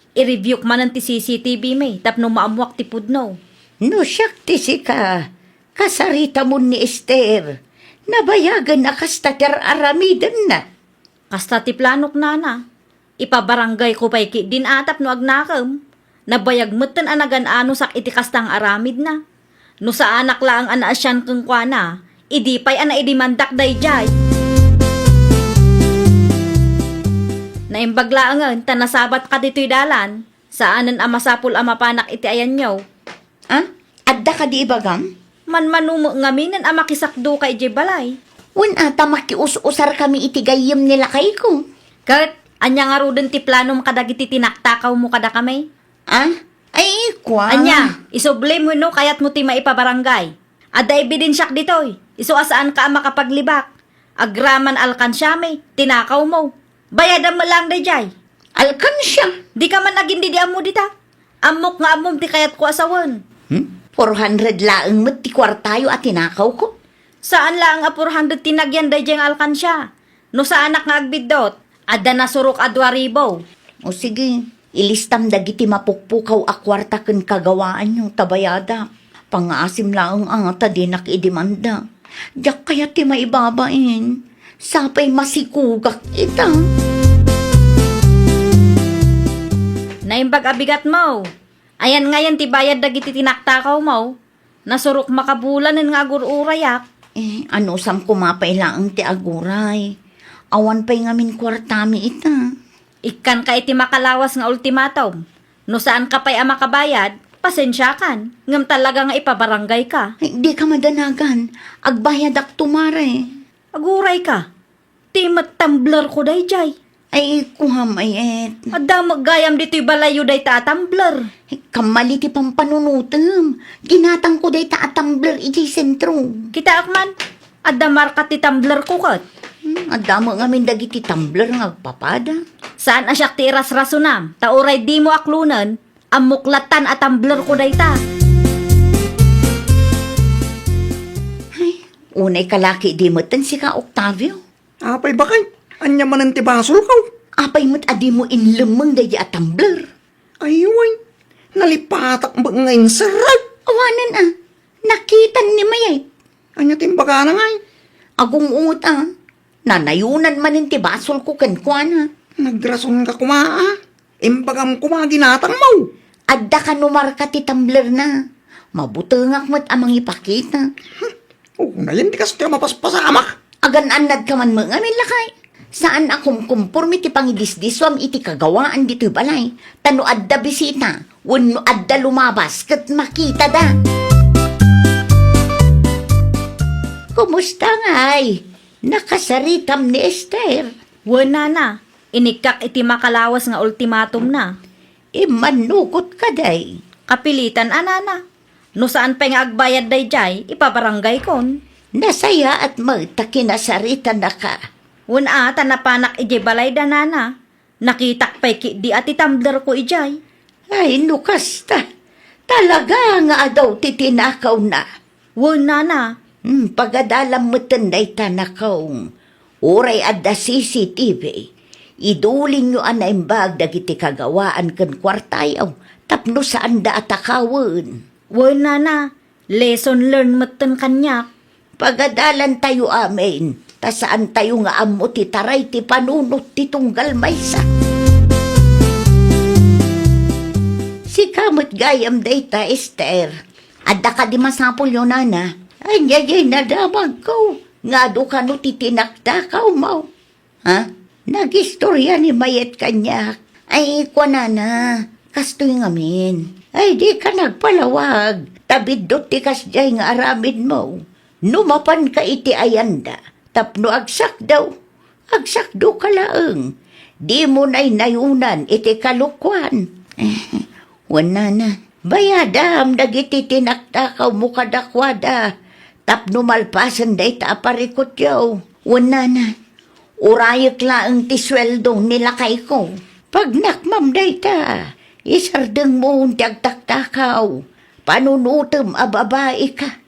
I-reviewk manen ti C C T V mi tapno maammoak ti pudno. No siak ti sika, kasaritamon ni Esther. Nabayagen a kasta ti ar-aramidenna. Kasta ti planok, nana. Ipabarangayko pay ketdin a tapno agnakem. Nabayag metten a nagan-anosak iti kasta nga aramidna. No saanak laeng a naasian kenkuana, idi pay a naidemandak daydiay. Naimbag laengen ta nasabatka ditoy dalan, saanen a masapul a mapanak iti ayanyo. Ah? Adda kadi ibagam? Manmano met ngaminen a makisakdoka idiay balay. Wen a ta makius-usarkami iti gayyem ni lakayko. Ket, ania ngaruden ti planom kadagiti tinaktakawmo kadakami? Ah? Ay, kuana. Ania, isublim wenno kayatmo ti maipabarangay? Adda ebidensiak ditoy, isu a saanka a makapaglibak. Agraman alkansiami, tinakawmo. Bayadam met laeng daydiay. Alkansia? Dika man agindidi ammo dita. Ammok nga ammom ti kayatko a sawen. Hmm? Four hundred laeng met ti kuartayo a tinakawko. Saan laeng a four hundred ti nagyan daydiay nga alkansia. No saanak nga agbiddut, adda nasurok a dua ribu. O sige, ilistam dagiti mapukpukaw a kuarta ken kagawaanyo ta bayadak. Pangngaasim laeng a ta dinak idemanda. Diak kayat ti maibabain. Sapay masikugak ita. Naimbag a bigatmo. Ayan ngayen ti bayad dagiti tinaktakawmo. Nasurok makabulanen nga agur-urayak. Eh, anusam koma pay laeng ti aguray. Awan pay ngamin kuartami ita. Ikkanka iti makalawas nga ultimatum. No saanka pay a makabayad, pasensiakan, ngem talaga nga ipabarangayka. Ay, dika madanagan. Agbayadakto, mare. Agurayka. Ti met tumblerko daydiay. Ay, kuam, ay, et. Adda met gayam ditoy balayyo dayta a tumbler. Kammali ti pampanunotem. Ginatangko dayta a tumbler idiay sentro. Kitaek man, adda marka ti tumblerko ket. Hmm, adda met ngamin dagiti tumbler nga agpapada. Saan a siak ti irasrasonam, ta uray dimo aklonen, ammok lattan a tumblerko dayta. Ay, unay kalaki di metten sika, Octavio. Apay bakay, ania manen ti basolko? Apay met a dimo inlemmeng daydi a tumbler? Ay, way, nalipatak met nga inserrek. Awanen a, nakitan ni Mayay. Ania ti imbagana ngay? Agung-unget a, nanayonan manen ti basolko kenkuana. Nagrasonka koma a. Imbagam koma ginatangmo. Adda kano marka ti tumblerna. Mabutengak met a mangipakita. Hmm. Unayen ti kastoy a mapaspasamak. Agan-annadka man met ngamin, lakay. Saan a kumkumporme ti pangidisdisuam iti kagawaan ditoy balay. Ta no adda bisita, wenno adda lumabas, ket makitada. Kumusta ngay? Nakasaritam ni Esther? Wen, nana. Inikkak iti makalawas nga ultimatumna. Immannugot kadi? Kapilitan a, nana. No saan pay nga agbayad daydiay, ipabarangaykon. Nasayaat met ta kinasaritanaka. Wen a, ta napanak idiay balayda, nana. Nakitak pay ketdi a ti tumblerko idiay. Ay, no kasta, talaga nga adaw ti tinakawna. Wen, nana. Hmm, pagadalam metten dayta, nakong. Uray adda C C T V, idulinyo a naimbag dagiti kagawaan ken kuartayo tapno saanda a takawen. Wen, nana, lesson learned metten kaniak. Pagadalantayo amin, ta saantayo nga ammo ti taray ti panunot ti tunggal maysa. Sika met gayam dayta, Esther. Adda kadi masapulyo, nana? Ania diay nadamagko nga adu kano ti tinaktakawmo? Ha? Nagistorya ni Mayet kaniak. Ay, kuanana, kastoy ngamin. Ay, dika nagpalawag, ta biddut ti kasdiay nga aramidmo. No mapanka iti ayanda, tapno agsakdaw, agsakdoka laeng. Dimo naynayunan iti kalokuan. Wen nana, bayadam dagiti tinaktakawmo kadakuada tapno malpasen dayta a parikutyo. Wen nana, urayek laeng ti sueldo ni lakayko. Pagnakmam dayta, isardengmo ti agtaktakaw. Panunotem a babaika.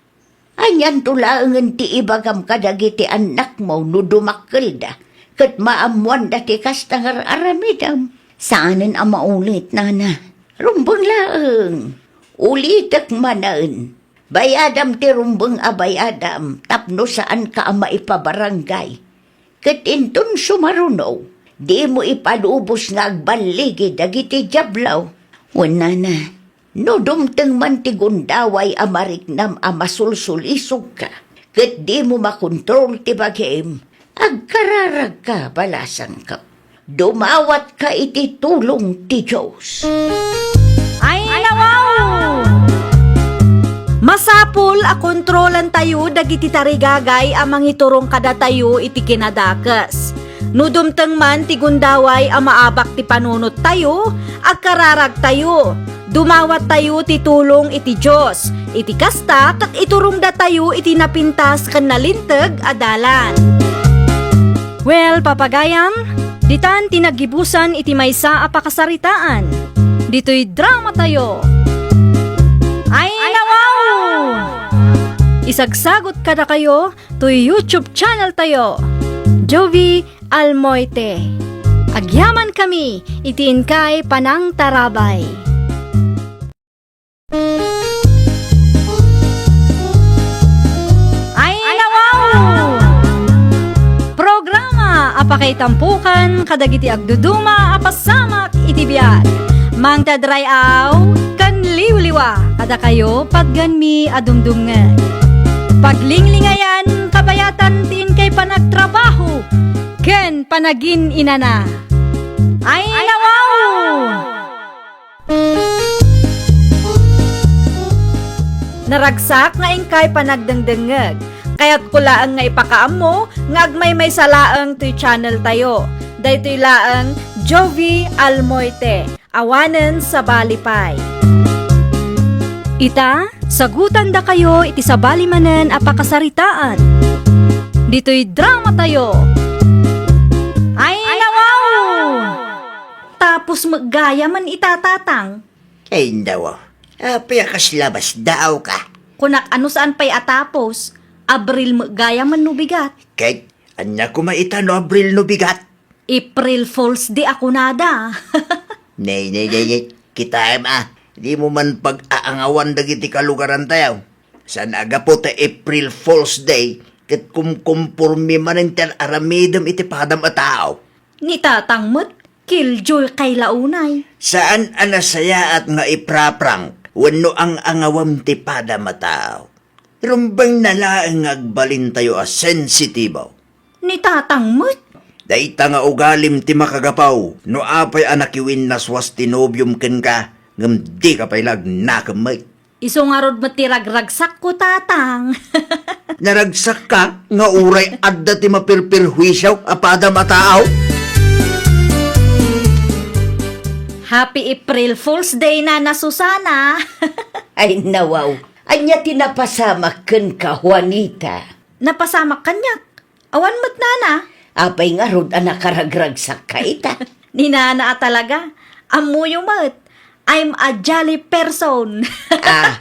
Anianto laengen ti ibagam kadagiti annakmo no dumakkelda ket maammoanda ti kasta nga ar-aramidem? Saanen a maulit, nana. Rumbeng laeng. Ulitek manen. Bayadam ti rumbeng a bayadam tapno saanka a maipabarangay. Ket inton sumaruno, dimo ipalubos nga agballigi dagiti diablo. Wen nana, no dumteng man ti gundaway a mariknam a masulsulisogka, ket dimo makontrol ti bagim, agkararagka, balasangko. Dumawatka iti tulong ti Dios. Ay, nawaw! Masapul a kontrolantayo dagiti tarigagay a mangiturong kadatayo iti kinadakes. No dumteng man ti gundaway a maabak ti panunottayo, agkararagtayo. Dumawattayo ti tulong iti Dios. Iti kasta, ket iturongdatayo iti napintas ken nalinteg a dalan. Well, papagayam, ditan ti naggibusan iti maysa a pakasaritaan. Ditoy dramatayo. Ay, nawaw! Isagsagot kadakayo toy YouTube channel tayo, Jovie Almoite. Agyamankami iti inkay panangtarabay. Ay, nawaw! Programa a pakaitampokan kadagiti agduduma a pasamak iti biag. Mangted ray-aw ken liwliwa kadakayo patgenmi a dumdumngeg. Paglinglingayan, kabayatan ti inkay panagtrabaho ken panagin-inana. Ay, nawaw! Naragsak nga inkay panagdengdengngeg. Kayatko laeng nga ipakaammo nga agmaymaysa laeng toy channel tayo. Daytoy laeng Jovie Almoite, awanen sabali pay. Ita, sagutandakayo iti sabali manen a pakasaritaan. Ditoy dramatayo. Ay, nawaw! Tapos met gayamen ita, Tatang. Ay, nawaw. Apay a kasla basdaawka? Kunak a no saan pay a tapos, Abril met gayamen no bigat. Ket, ania koma ita no Abril no bigat? April Fool's Day a kunada. Nay, nay, nay, nay. Kitaem a, dimo man pag-aangawan dagiti kalugarantayo. Saan a gapu ta April Fool's Day, ket kumkomporme manen ti ar-aramidem iti padam a tao. Ni Tatang met, killjoy kay la unay. Saan a nasayaat nga ipra-prank wenno ang-angawem ti padam a tao. Rumbengna laeng nga agbalintayo a sensitibo. Ni Tatang met. Dayta nga ugalim ti makagapu no apay a nakiwinnaswas ti nobiom kenka, ngem dika pay la agnakem met. Isu ngarud met ti ragragsakko, Tatang. Naragsakka nga uray adda ti maperperhuisio a padam a tao? Happy April Fool's Day, Nana Susana. Ay, nawaw. Ania ti napasamak kenka, Juanita? Napasamak kaniak? Awan met, Nana. Apay ngarud a nakaragragsakka ita? Ni Nana a talaga. Ammoyo met. I'm a jolly person. Ah.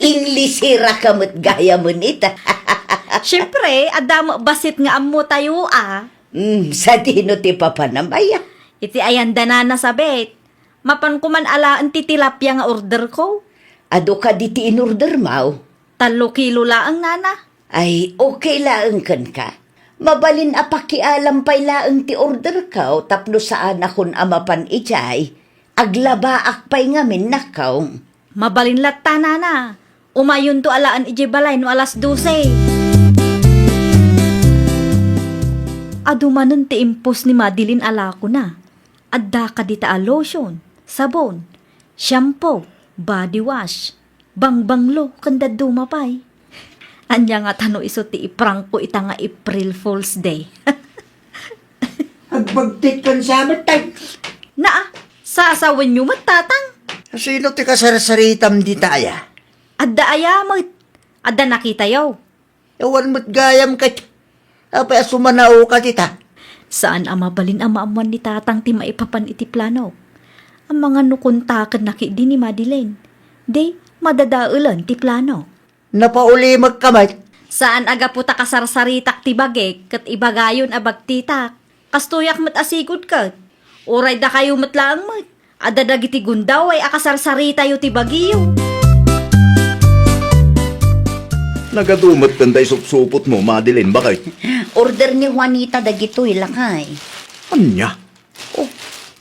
Inglisera ka met gayamen ita. Siyempre, adda met bassit nga ammotayo a. Mm, sadino ti papanam, aya? Iti ayanda, Nana, sabet. Mapan koman alaen ti tilapia nga order ko. Adu kadi ti inorder mo? Tallo kilo laeng, Nana. Ay, okay laeng kenka. Mabalin a pakialam pay laeng ti order ko tapno saanakon a mapan idiay. Aglabaak pay ngamin, nakong. Mabalin latta, nana. Umayonto alaen idiay balay no alas dose. Adu manen ti impos ni Madeline a lakona. Adda kadita a lotion, sabon, shampoo, body wash, bangbanglo, ken dadduma pay. Ania ngata no isu ti iprank ko ita nga April Fool's Day? Agbagtit kan sa met, tay. Naa, sasawenyo met, tatang. Sino ti kasarsaritam dita aya? Adda aya met. Adda nakitayo. Awan met gayam ket. Apay a sumanaoka dita? Saan a mabalin a maammuan ni tatang ti maipapan iti plano. Amangan no kontakenna ketdi ni Madeline. Di, madadaelen ti plano. Napaulimekka met. Saan a gapu ta kasarsaritak ti bagik ket ibagayon a bagtitak. Kastoyak met a sigud ket. Uray dakayo met laeng met. Adda dagiti gundaway a kasarsaritayo ti bagiyo. Nagadu met dayta isupsupotmo, Madeline, baket? Order ni Juanita dagitoy, lakay. Ania? Oh,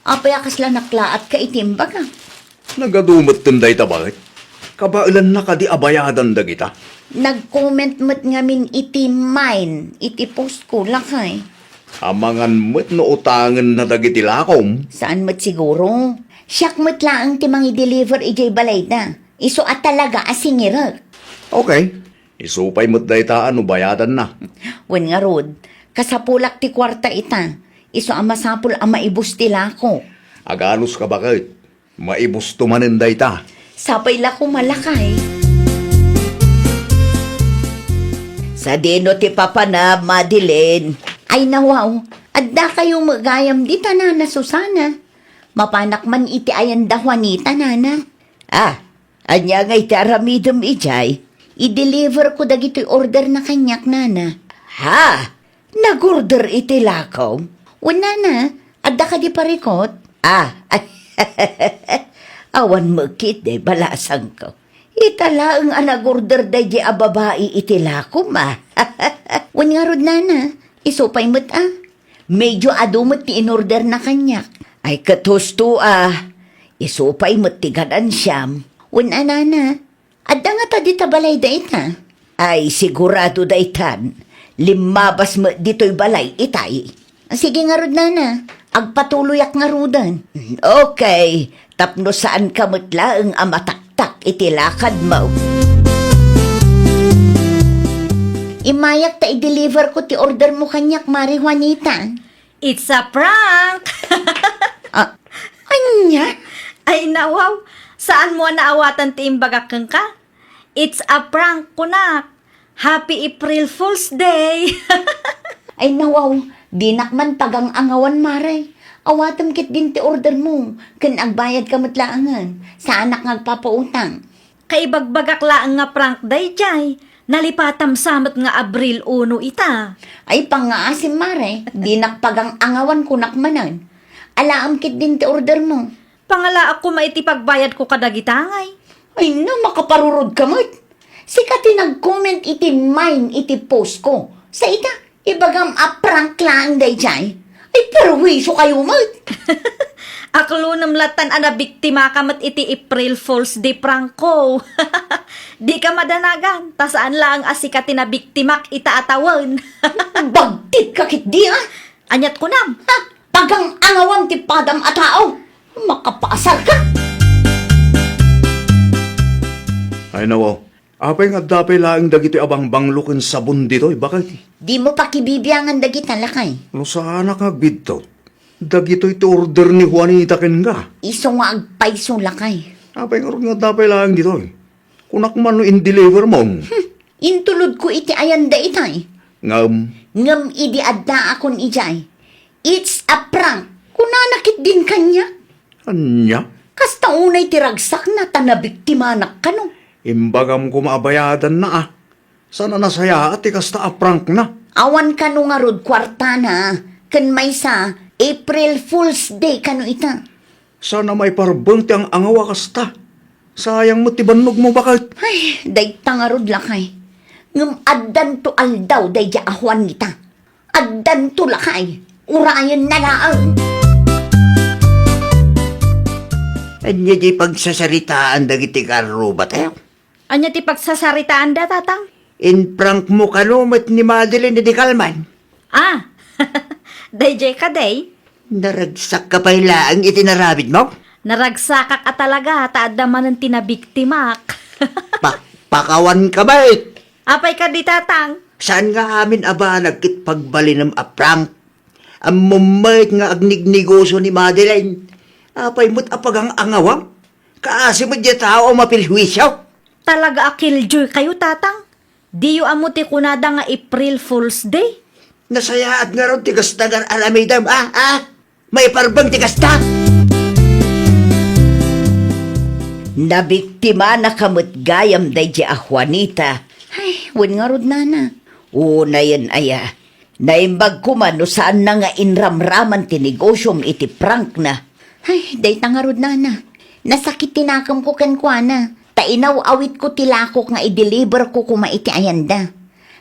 apay a kasla naklaatka iti imbaga? Nagadu met dayta, baket? Kabaelanna kadi a bayadan dagita? Nag-comment met ngamin iti mine, iti post ko, lakay. Amangan met no utangenna dagiti lakom. Saan met siguro? Siak met laeng ti mangi-deliver idiay balayda. Isu a talaga a singirek. Okay. Isu pay met dayta a no bayadanna. Wen ngarud, kasapulak ti kuarta ita. Isu a masapul a maibus ti lako. Aganuska, baket? Maibusto manen dayta. Sapay la koma, lakay. Sadino ti papana, Madeline? Ay, nawaw, adda kayo met gayam dita, Nana Susana. Mapanak man iti ayan da Juanita, Nana. Ah, ania ngay ti aramidem idiay? I-deliver ko dagitoy order na kaniak, Nana. Ha? Nag-order iti lakom? Wen, Nana, adda kadi parikot? Ah, awan met ketdi balasangko. Ita laeng a nag-order daydi a babai iti lakom, ah. Wen ngarud, Nana, isu pay met, ah. Medyo adu met ti in-order na kaniak. Ay, ket husto, ah. Isu pay met ti ganansiam. Wen, a, Nana, adda ngata dita balay dayta? Ay, sigurado daytan. Limmabas met ditoy balay itay. Sige ngarud, Nana. Agpatuloyak ngaruden. Okay. Tapno saanka met laeng a mataktak iti lakadmo. Immayak ta i-deliver ko ti order mo kaniak, Mari Juanita. It's a prank! Ah, ania? Ay, nawaw. Saanmo a naawatan ti imbagak kenka? It's a prank, kunak. Happy April Fool's Day! Ay, nawaw. Dinak man pagang-angawan, Mare. Awatem ketdin ti order mo. Ken agbayadka met laengen. Saanak nga agpapautang. Kaibagbagak laeng nga prank daydiay, nalipatam sa met nga Abril uno ita. Ay, pangngaasim, Mare, dinak pagang-angawan kunak manen. Alaem ketdin ti order mo. Pangalaak koma iti pagbayad ko kadagita ngay. Ay, no, makaparurod ka met. Sika ti nag-comment iti mine iti post ko. Sa ita, Ibagam a prank laeng daydiay. Ay, perwisyo kayo met. Aklonem lattan a nabiktimaka met iti April Fool's Day prank ko. Dika madanagan, ta saan laeng a sika ti nabiktimak ita a tawen. Bagtit ka ketdi, ah. Aniat kunam? Ha? Pagang-angawam ti padam a tao. Makapaasar ka. Ay, nawaw. Apay nga adda pay laeng dagitoy a bangbanglo ken sabon ditoy, baket? Dimo pakibibiangan dagita, lakay. No saanak nga agbidtot, dagitoy ti order ni Juanita kenka. Isu nga agpayso, lakay. Apay ngarud nga adda pay laeng ditoy? Kunak man no in-deliver mo. Hmm, intulodko iti ayan daytay. Ngem? Ngem idi addaakon idiay, "It's a prank," kunana ketdin kaniak. Ania? Kasta unay ti ragsakna ta nabiktimanak kano. Imbagam koma a bayadanna, a. Saan a nasayaat ti kasta a prankna? Awan kano ngarud kuartana, ken maysa, April Fool's Day kano ita. Saan a maiparbeng ti ang-angaw a kasta. Sayang met ti bannogmo, baket. Ay, dayta ngarud, lakay. Ngem addanto aldaw daydiay a Juanita. Addanto, lakay. Urayenna laeng. Ania diay pagsasaritaan dagiti karrubatayo? Ania ti pagsasaritaanda, Tatang? In-prank mo kano met ni Madeline idi kalman? Ah, daydiay kadi? Naragsakka pay laeng iti inaramidmo? Naragsakak a talaga ta adda manen ti nabiktimak. Pa-, pakawanka met. Apay kadi, Tatang? Saan nga amin a banag ket pagbalinem a prank? Ammom met nga agnignegosio ni Madeline. Apay met a pagang-angawam? Kaasi met diay tao a mapilhuisio. Talaga a killjoykayo, Tatang. Diyo ammo ti kunada nga April Fool's Day? Nasayaat ngarud ti kasta nga ar-aramidem, a, a? Maiparbeng ti kasta? Nabiktimanaka met gayam daydiay a Juanita. Ay, wen ngarud, nana. Unayen aya. Naimbag koma no saanna nga inramraman ti negosiom iti prankna. Ay, dayta ngarud, nana. Nasakit ti nakemko kenkuana, ta inaw-awitko ti lakok nga i-deliverko koma iti ayanda.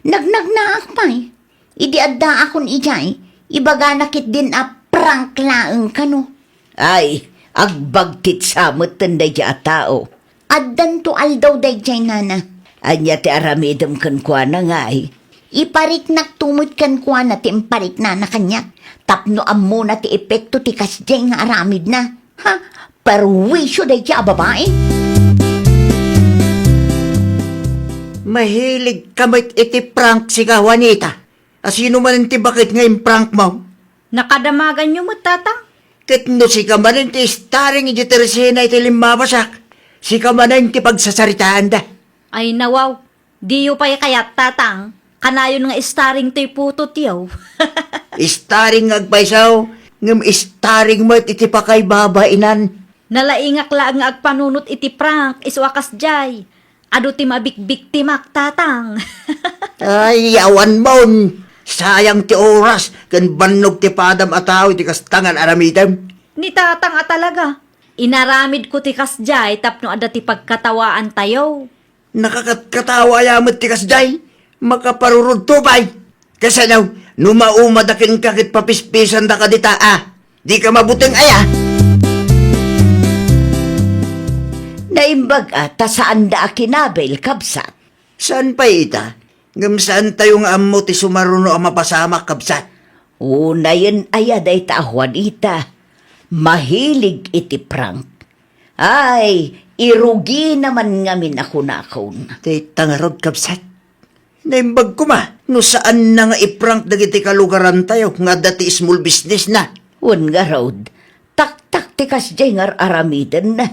Nagnagnaak pay. Idi addaakon idiay, ibagana ketdin a prank laeng kano. Ay, agbagtit sa metten daydiay a tao. Addanto aldaw daydiay, nana. Ania ti aramidem kenkuana, ngay? Ipariknakto met kenkuana ti impariknana kaniak, tapno ammona ti epekto ti kasdiay nga aramidna. Ha? Perwisio daydiay a babai? Mahiligka met iti prank, sika, Juanita. A sino manen ti baket nga imprank mo? Nakadamaganyo met, Tatang. Ket no sika manen ti starring iti tersena iti limmabasak, sika manen ti pagsasaritaanda. Ay, nawaw. Diyo pay kayat, Tatang. Kanayon nga starring toy putotyo. Starring nga agpayso, ngem starring met iti pakaibabainan. Nalaingak laeng nga agpanunot iti prank isu a kasdiay. Adu ti mabikbiktimak, Tatang. Ay, awan mon! Sayang ti oras ken bannog ti padam a tao iti kasta nga aramidem. Ni Tatang a talaga. Inaramidko ti kasdiay tapno adda ti pagkatawaantayo. Nakakatkatawa aya met ti kasdiay? Makaparurudto pay. Kasano, no maumada kenka ket papispisandaka dita, a? Dika mabuteng aya? Naimbag a ta saanda a kinabil, kabsat. Saan pay ita? Ngem saantayo nga ammo ti sumaruno a mapasamak, kabsat. Unayen aya dayta a Juanita, mahilig iti prank. Ay, irugina man ngamin a kunakon. Dayta ngarud, kabsat. Naimbag koma no saanna nga iprank dagiti kalugarantayo nga adda ti small business na. Wen ngarud, taktak ti kasdiay nga ar-aramidenna.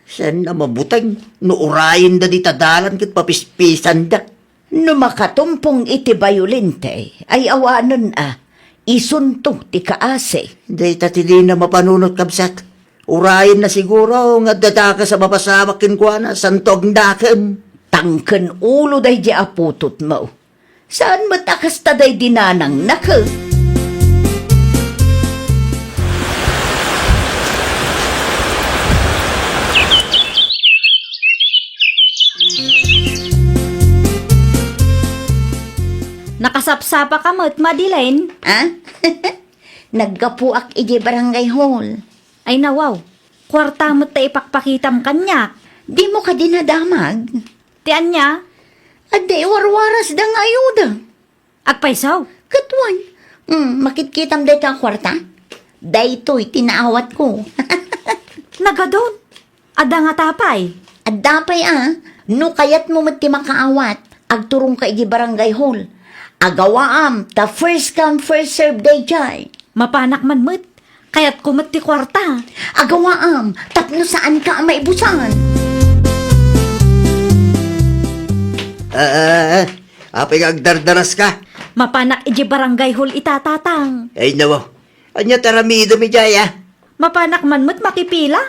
Saanna mabuteng no urayenda dita dalan ket papispisanda. No makatumpong iti bayolente, ay awanen a, isunto ti kaasi. Dayta ti dina mapanunot, kabsat. Urayenna siguro nga adda dakes a mapasamak kenkuana, santo agnakem. Tangken ulo daydi a putotmo. Saan met a kasta daydi nanangnak, eh? Nakasapsapaka met, Madeline? Ha? Naggapuak idiay barangay hall. Ay, nawaw. Kuarta met ta ipakpakitam kaniak. Dimo kadi nadamag? Ti ania? Adda iwarwarasda nga ayuda. Agpayso? Ket wen. Hmm, makitkitam dayta a kuarta? Daytoy ti naawatko. Nagadun. Adda ngata pay? Adda pay a. No kayatmo met ti makaawat, agturongka idiay barangay hall. Agawaam ta first come, first serve daydiay. Mapanak man met. Kayatko met ti kuarta. Agawaam tapno saanka a maibusan. Ah, ah, ah. Apay nga agdardaraska? Mapanak idiay barangay hall ita, Tatang. Ay, nawaw. Ania ti aramidem idiay, a? Mapanak man met makipila.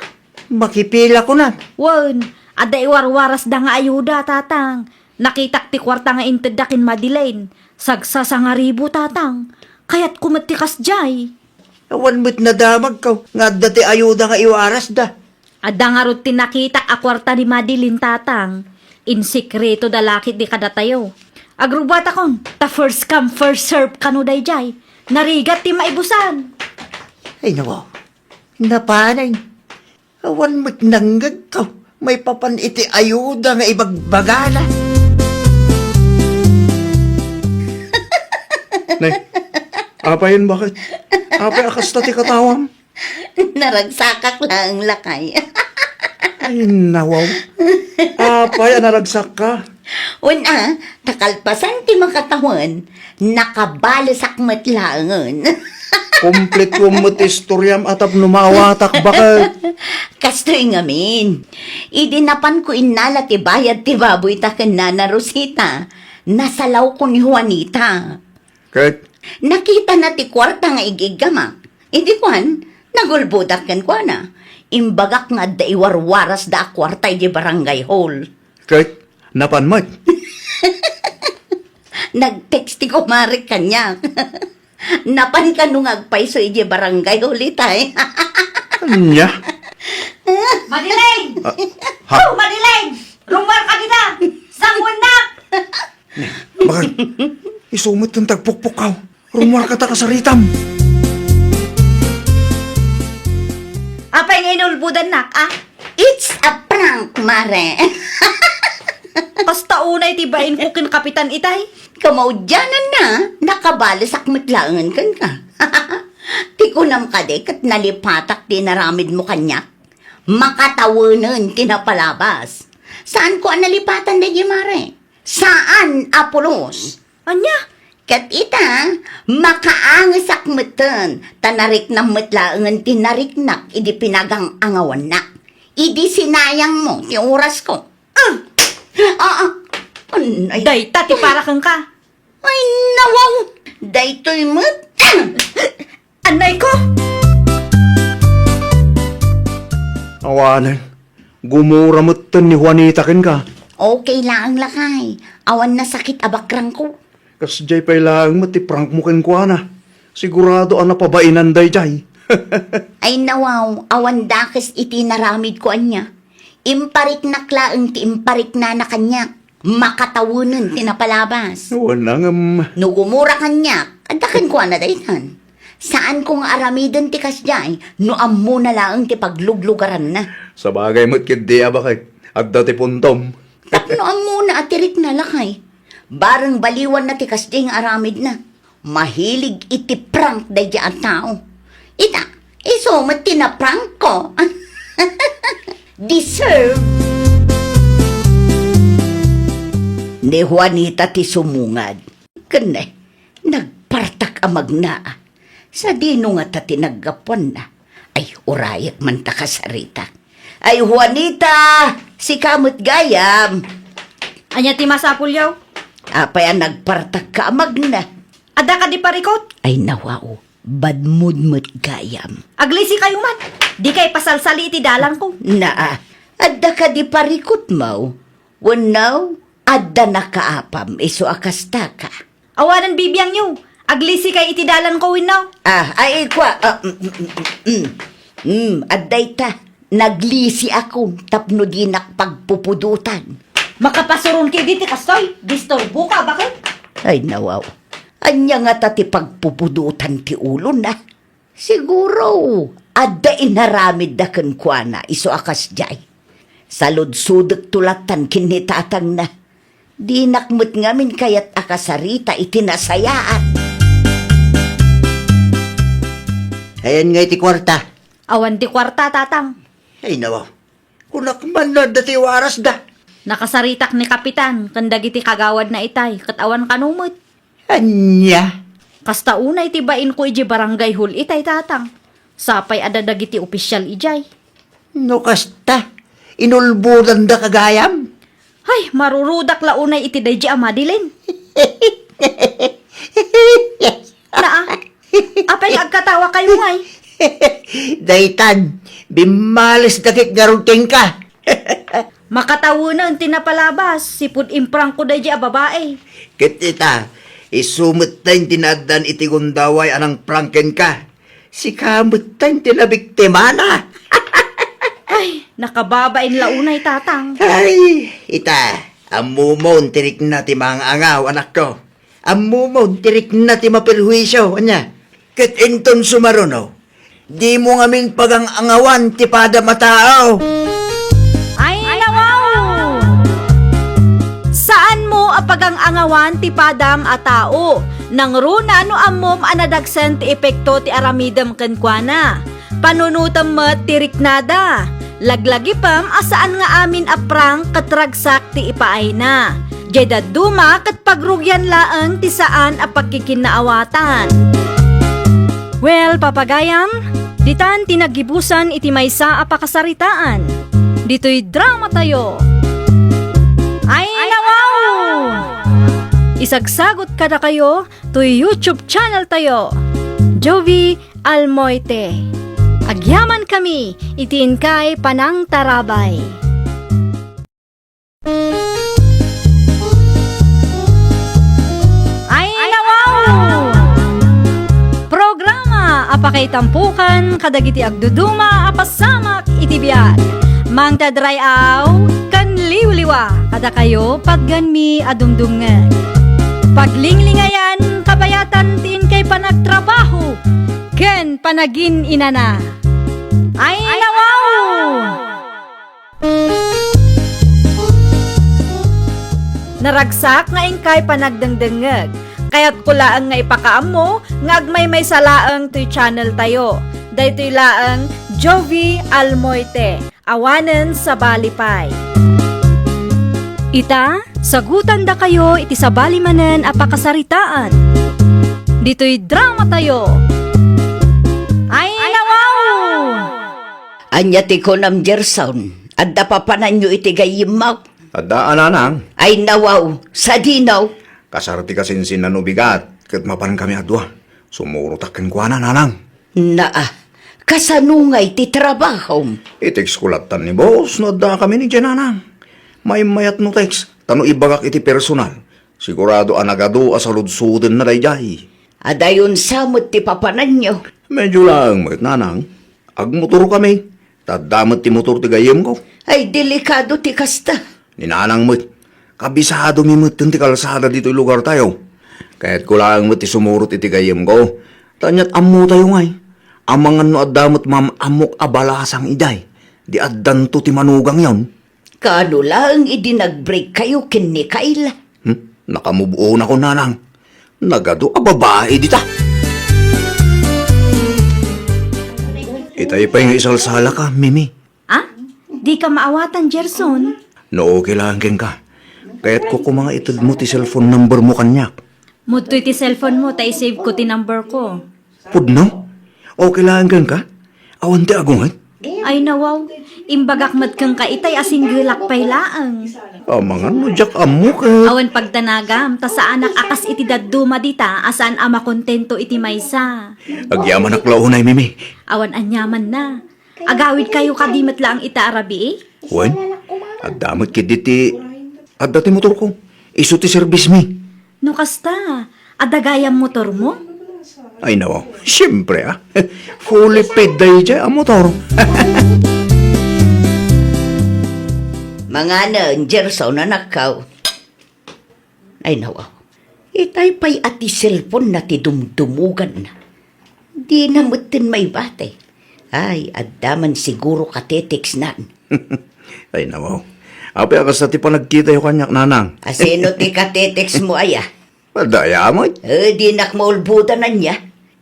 Makipila, kunam? Wen, adda iwarwarasda nga ayuda, Tatang. Nakitak ti kuarta nga intedda ken Madeline. Sagsasangaribu, Tatang. Kayatko met ti kasdiay. Awan met nadamagko nga adda ti ayuda nga iwarasda. Adda ngarud ti nakitak a kuarta ni Madeline, Tatang. Insekretoda la ketdi kadatayo. Agrubatakon, ta first come, first serve kano daydiay. Narigat ti maibusan. Ay, nawaw. Napanen. Awan met nangngegko maipapan iti ayuda nga ibagbagana. Nay, apayen, baket? Apay a kasta ti katawam? Naragsakak laeng, lakay. Ay, nawaw. Apay a naragsakka? Wen a, ta kalpasan ti makatawen, nakabalesak met laengen. Kompletuem met ti istoriam a tapno maawatak, baket. Kastoy ngamin, idi napanko innala ti bayad ti baboyta ken Nana Rosita, nasalawko ni Juanita. Ket? Nakitana ti kuarta nga ig-iggamak. Idi kuan, nagulbodak kenkuana. Imbagak nga adda iwarwarasda a kuarta idiay barangay hall. Ket? Napan met? Nag-text ti kumarek kaniak. Napan kano nga agpayso idiay barangay hall itay. Ania? Madeleine! Ah, ha? Oh, Madeleine! Rummuarka dita! Sanguennak! Baket? Isu met ti nagpukpukkaw. Rummuarka ta kasaritam. Apay nga inulbodannak, a? It's a prank, Mare. Kasta unay ti bainko ken Kapitan itay. Kamaudiananna, nakabalesak met laengen kenka. Ti kunam kadi ket nalipatak ti inaramidmo kaniak? Makatawenen ti napalabas. Saanko a nalipatan daydiay, Mare. Saan a pulos. Ania? Ket ita, makaangesak metten, ta nariknam met laengen ti nariknak idi pinagang-angawannak. Idi sinayangmo ti orasko. Ah! Ah, ah. Anay. Dayta ti para kenka. Ay, nawaw. Daytoy met. Ah! Anayko! Awanen, gumura metten ni Juanita kenka. Okay laeng, lakay. Awan nasakit a bakrangko. Kasdiay pay laeng met ti prankmo kenkuana. Sigurado a napabainan daydiay. Ay, nawaw, awan dakes iti naramidko ania. Impariknak laeng ti impariknana kaniak. Makatawenen ti napalabas. Wen a ngem. No gumura kaniak, adda kenkuana daytan. Saanko nga aramiden ti kasdiay no ammona laeng ti pagluglugaranna. Sabagay met ketdi a baket, adda ti puntom. Tapno ammona a ti rikna, lakay. Bareng baliwanna ti kasdiay nga aramidna. Mahilig iti prank daydiay a tao. Ita, isu met ti naprankko. Deserve. Ni Juanita ti sumungad. Ken, nagpartak a magna. Sadino ngata ti naggapuanna? Ay, urayek man ta kasarita. Ay, Juanita! Sika met gayam! Ania ti masapulyo? Apay a nagpartakka a magna? Adda kadi parikut? Ay, nawaw. Badmod met gayam. Aglisikayo man. Dikay pasalsali iti dalanko. Naa, adda kadi parikutmo? Wenno, adda nakaapam isu a kastaka? Awanen bibiangyo. Aglisikay iti dalanko wenno? Ah, ay, kua, ah, mm, mm, mm, mm. Mm, adda ita. Naglisiakon tapno dinak pagpupudotan. Makapasuronka idi ti kastoy? Disturboka, baket? Ay, nawaw. Ania ngata ti pagpupudotan ti ulona? Siguro, adda inaramidda kenkuana isu a kasdiay. Saludsodekto latan ken ni tatangna. Dinak met ngamin kayat a kasarita iti nasayaat. Ayan nga iti kuarta. Awan ti kuarta, tatang. Ay, nawa. Kunak man no adda ti warasda. Nakasaritak ni Kapitan ken dagiti kagawadna itay, ket awan kano met. Ania? Kasta unay ti bainko idiay barangay hall itay, tatang. Sapay adda dagiti opisyal idiay. No kasta, inulbodanda ka gayam? Ay, marurudak la unay iti daydi a Madeline. Naa, apay nga agkatawakayo ngay? Daytan, bimmalesda ket ngarud kenka. Makatawenen ti napalabas, sipud imprangko daydi a babai. Ket ita, isu metten ti naaddan iti gundaway a nangprank kenka. Sika metten ti nabiktimana. Ay, nakababain la unay, tatang. Ay, ita, ammomon ti rikna ti maangaw, anakko. Ammomon ti rikna ti maperhuisyo, ania? Ket inton sumaruno, Dimo ngamin pagang-angawan ti padam a tao. Ay, nawaw! Saanmo a pagang-angawan ti padam a tao. Nangruna no ammom a nadagsen ti epekto ti aramidem kenkuana. Panunotem met ti riknada. Laglagipem a saan nga amin a prank ket ragsak ti ipaayna. Diay dadduma ket pagrugian laeng ti saan a pagkikinnaawatan. Well, papagayam, ditan ti naggibusan iti maysa a pakasaritaan. Ditoy drama tayo. Ay, nawaw! Isagsagot kadakayo toy YouTube channel tayo, Jovie Almoite. Agyamankami iti inkay panangtarabay. Ay, nawaw! Programa a pakaitampukan kadagiti agduduma a pasamak iti biag. Mangted ray-aw ken liwliwa kadakayo, patganmi a dumdumngeg. Paglinglingayan, kabayatan ti inkay panagtrabaho ken panagin-inana. Ay, nawaw! Naragsak nga inkay panagdengdengngeg. Kayatko laeng nga ipakaammo nga agmaymaysa laeng toy channel tayo. Daytoy laeng Jovie Almoite, awanen sabali pay. Ita, sagutandakayo iti sabali manen a pakasaritaan. Ditoy drama tayo. Ay, nawaw! Ania ti kunam, Gerson? Adda papananyo iti gayyemmo? Adda a, nanang. Ay, nawaw, sadino? Kasar ti kasinsinna no bigat, ket mapankami a dua. Sumurotak kenkuana, nanang. Naa, kasano ngay ti trabahom? I-text ko lattan ni boss no adda kami ni Jenana. Maimmayat no text, ta no ibagak iti personal, sigurado a nagadu a saludsodennada idiay. Adayon sa met ti papananyo? Medyo laeng met, nanang. Agmotor kami. Ta adda met ti motor ti gayyemko. Ay, delikado ti kasta. Ni nanang met, kabisadomi metten ti kalsada ditoy lugar tayo. Kayatko laeng met ti sumurot iti gayyemko. Ta aniat ammo tayo ngay. Amangan no adda met maam-ammok a balasang idiay. Di addanto ti manugangyon. Kaano laeng idi nag-break kayo ken ni Kyle? Hmm? Nakamove on ako, nanang. Nagadu a babae dita. Itay pay nga isalsalaka, Mimi. Ah? Dika maawatan, Gerson? No, okay lang kenka. Kayatko koma nga itedmo ti cellphone number mo kaniak. Mudtoy ti cellphone mo, ta i-save ko ti number ko. Pudno? Okay lang kenka? Awan ti agunget? Ay, nawaw. Imbagak met kenka itay a singgelak pay laeng. Amangan no diak ammo ket. Awan pagdanagam, ta saanak a kas iti dadduma dita a saan a makontento iti maysa. Agyamanak la unay, Mimi. Awan aniamanna. Agawidkayo kadi met laeng ita a rabii? Wen, adda met ketdi ti, adda ti motorko. Isu ti serbismi. No kasta, adda gayam motormo? Ay, nawaw. Siempre, ah. Fully paid daydiay a motor. Manganen, Gerson, anakkaw. Ay, nawaw. Itay pay a ti cellphone na ti dumdumuganna. Dina metten maibati. Ay, adda man siguro kateteksnan. Ay, nawaw. Apay a kasta ti panagkitayo kaniak, nanang? Asino ti kateteksmo aya? Adda aya met. Eh, dinak maulbodan ania.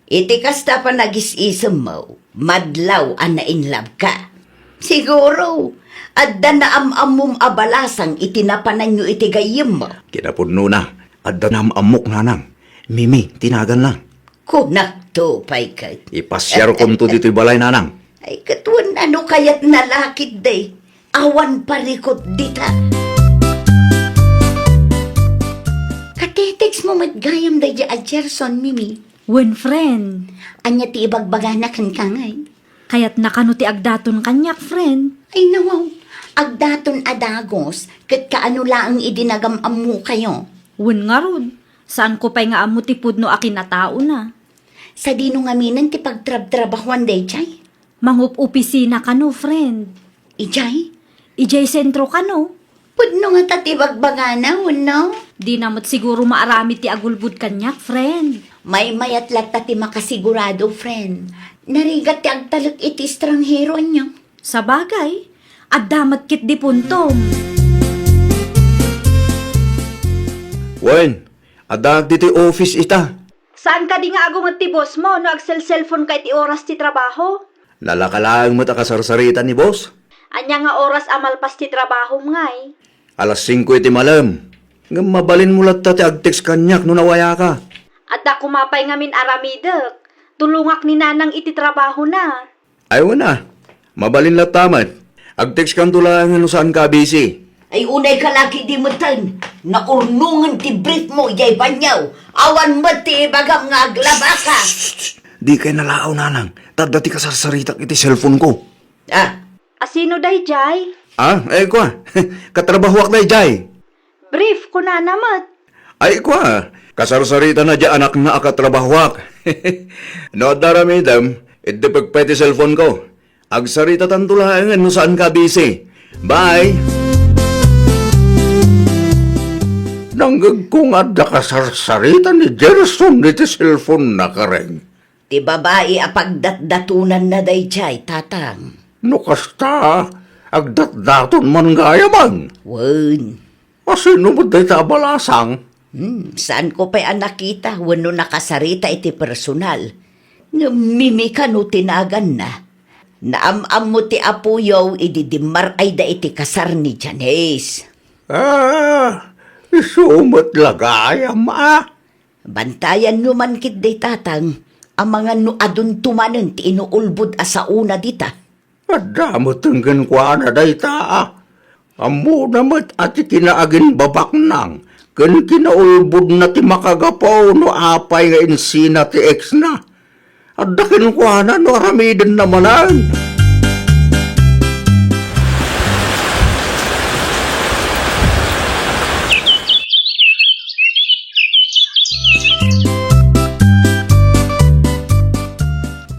Iti kasta panagis-isemmo, madlaw a nainlabka. Siguro, adda naam-ammom a balasang iti napananyo iti gayyemmo. Kinapudnona, adda naam-ammok, nanang. Mimi ti naganna. Kunakto pay ket. Ipasiarkonto ditoy balay, nanang. Ay, ket wen, ano kayat nalakid, day? Awan parikot dita. Kateteksmo met gayam daydiay a Gerson, Mimi. Wen, friend. Ania ti ibagbagana kenka ngay? Kayatna kano ti agdaton kaniak, friend? Ay, nawaw. Agdaton a dagus, ket kaano laeng idi nagam-ammokayo? Wen ngarud, saanko pay nga ammo ti pudno a kinataona. Sadino ngaminen ti pagtrabtrabahoan daydiay? Mangup-opisina kano, friend. Idiay? Idiay sentro kano. Pudno ngata ti bagbagana, wenno? Dina met siguro maaramid ti agulbod kaniak, friend. Maymayat latta ti makasigurado, friend. Narigat ti agtalek iti estranghero, ania? Sabagay, adda met ketdi puntom. Wen, addaak ditoy office ita. Saan kadi nga agunget ti boss mo no agselselfonka iti oras ti trabaho? Nalaka laeng met a kasarsarita ni boss. Ania nga oras a malpas ti trabahom ngay? Alas singko iti malem. Ngem mabalinmo latta ti agtext kaniak no nawayaka. Adda koma pay ngamin aramidek. Tulongak ni Nanang iti trabahona. Ay, wen a. Mabalin latta met. Agtextkanto laengen no saanka a busy. Ay, unayka la ketdi metten. Naurnongen ti brief mo idiay banio. Awan met ti ibagam nga aglabaka. Dikay nalaaw, Nanang. Ta adda ti kasarsaritak iti cellphone ko. Ah. A sino daydiay? Ah, ay, kua. Katrabahoak daydiay. Brief, kunana met. Ay, kua. Kasarsaritana diay anakna a katrabahoak. No adda aramidem, iddepek pay ti cellphone ko. Agsaritatanto laengen no saanka a busy. Bye! Nangngegko nga adda kasarsarita ni Gerson iti cellphone na, karen. Ti babai a pagdatdatonanna daydiay, Tatang. No kasta, agdatdaton man gayamen. Wen. A sino met dayta a balasang? Hmm, saanko pay a nakita wenno nakasarita iti personal. Ngem Mimi kano ti naganna. Naam-ammo ti apoyo idi dimmar-ayda iti kasar ni Janice. Ah, isu met la gayam, a. Bantayanyo man ketdi, Tatang, amangan no adunto manen ti inuulbod a saona dita. Adda met kenkuana dayta, a. Ammona met a ti kinaaginbabaknang ken kinaulbodna ti makagapu no apay nga insina ti ex-na. Adda kenkuana no aramidenna manen.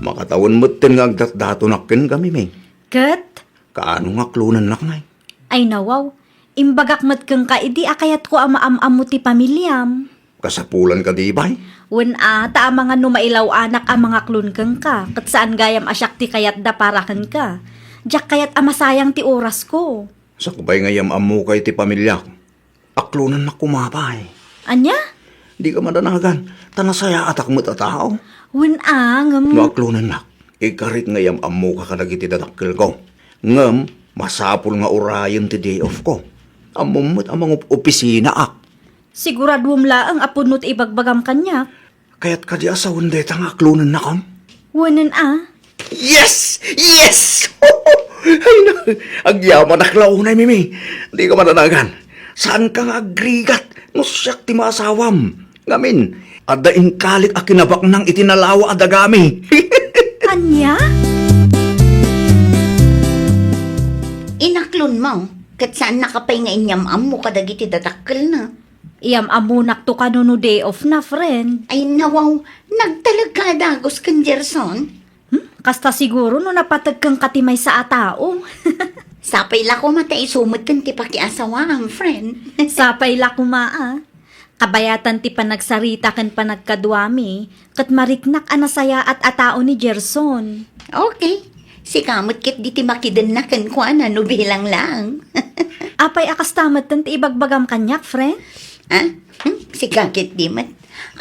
Makatawen metten nga agdatdatonak kenka, Mimi. Ket? Kaano nga aklonennak ngay? Ay, nawaw. Imbagak met kenka idi a kayatko a maam-ammo ti pamiliam. Kasapulan kadi, bay? Wen a, ta amangan no mailaw-anak a mangaklon kenka, ket saan gayam a siak ti kayatda para kenka. Diak kayat a masayang ti orasko. Sakbay nga iyam-ammoka iti pamiliak, aklonennak koma, bay. Ania? Dika madanagan, ta nasayaatak met a tao. Wen a, ngem. No aklonennak, ikarik nga iyam-ammoka kadagiti dadakkelko. Ngem, masapul nga urayen ti day off ko. Ammom met a mangup-opisinaak. Siguraduem laeng a pudno ti ibagbagam kaniak. Kayat kadi a sawen dayta nga aklonennakon? Wenen a. Yes! Yes! Ay na, agyamanak la unay, Mimi. Dika madanagan. Saanka nga agrigat no siak ti maasawam. Ngamin, adda inkalik a kinabaknang iti nalawa a dagami. Ania? Inaklonmo, ket saannaka pay nga inyam-ammo kadagiti dadakkelna. Iyam-ammonakto kano no day off na, friend. Ay, nawaw, nagtalekka a dagus ken Gerson? Hmm? Kasta siguro no napateg kenka ti maysa a tao. Sapay la koma ta isu met ken ti pakiasawaam, friend. Sapay la koma, a. Kabayatan ti panagsarita ken panagkaduami, ket mariknak a nasayaat a tao ni Gerson. Okay. Sika met ketdi ti makidenna kenkuana no bilang lang. Apay a kasta metten ti ibagbagam kaniak, friend? Ha? Hmm? Sika ketdi met.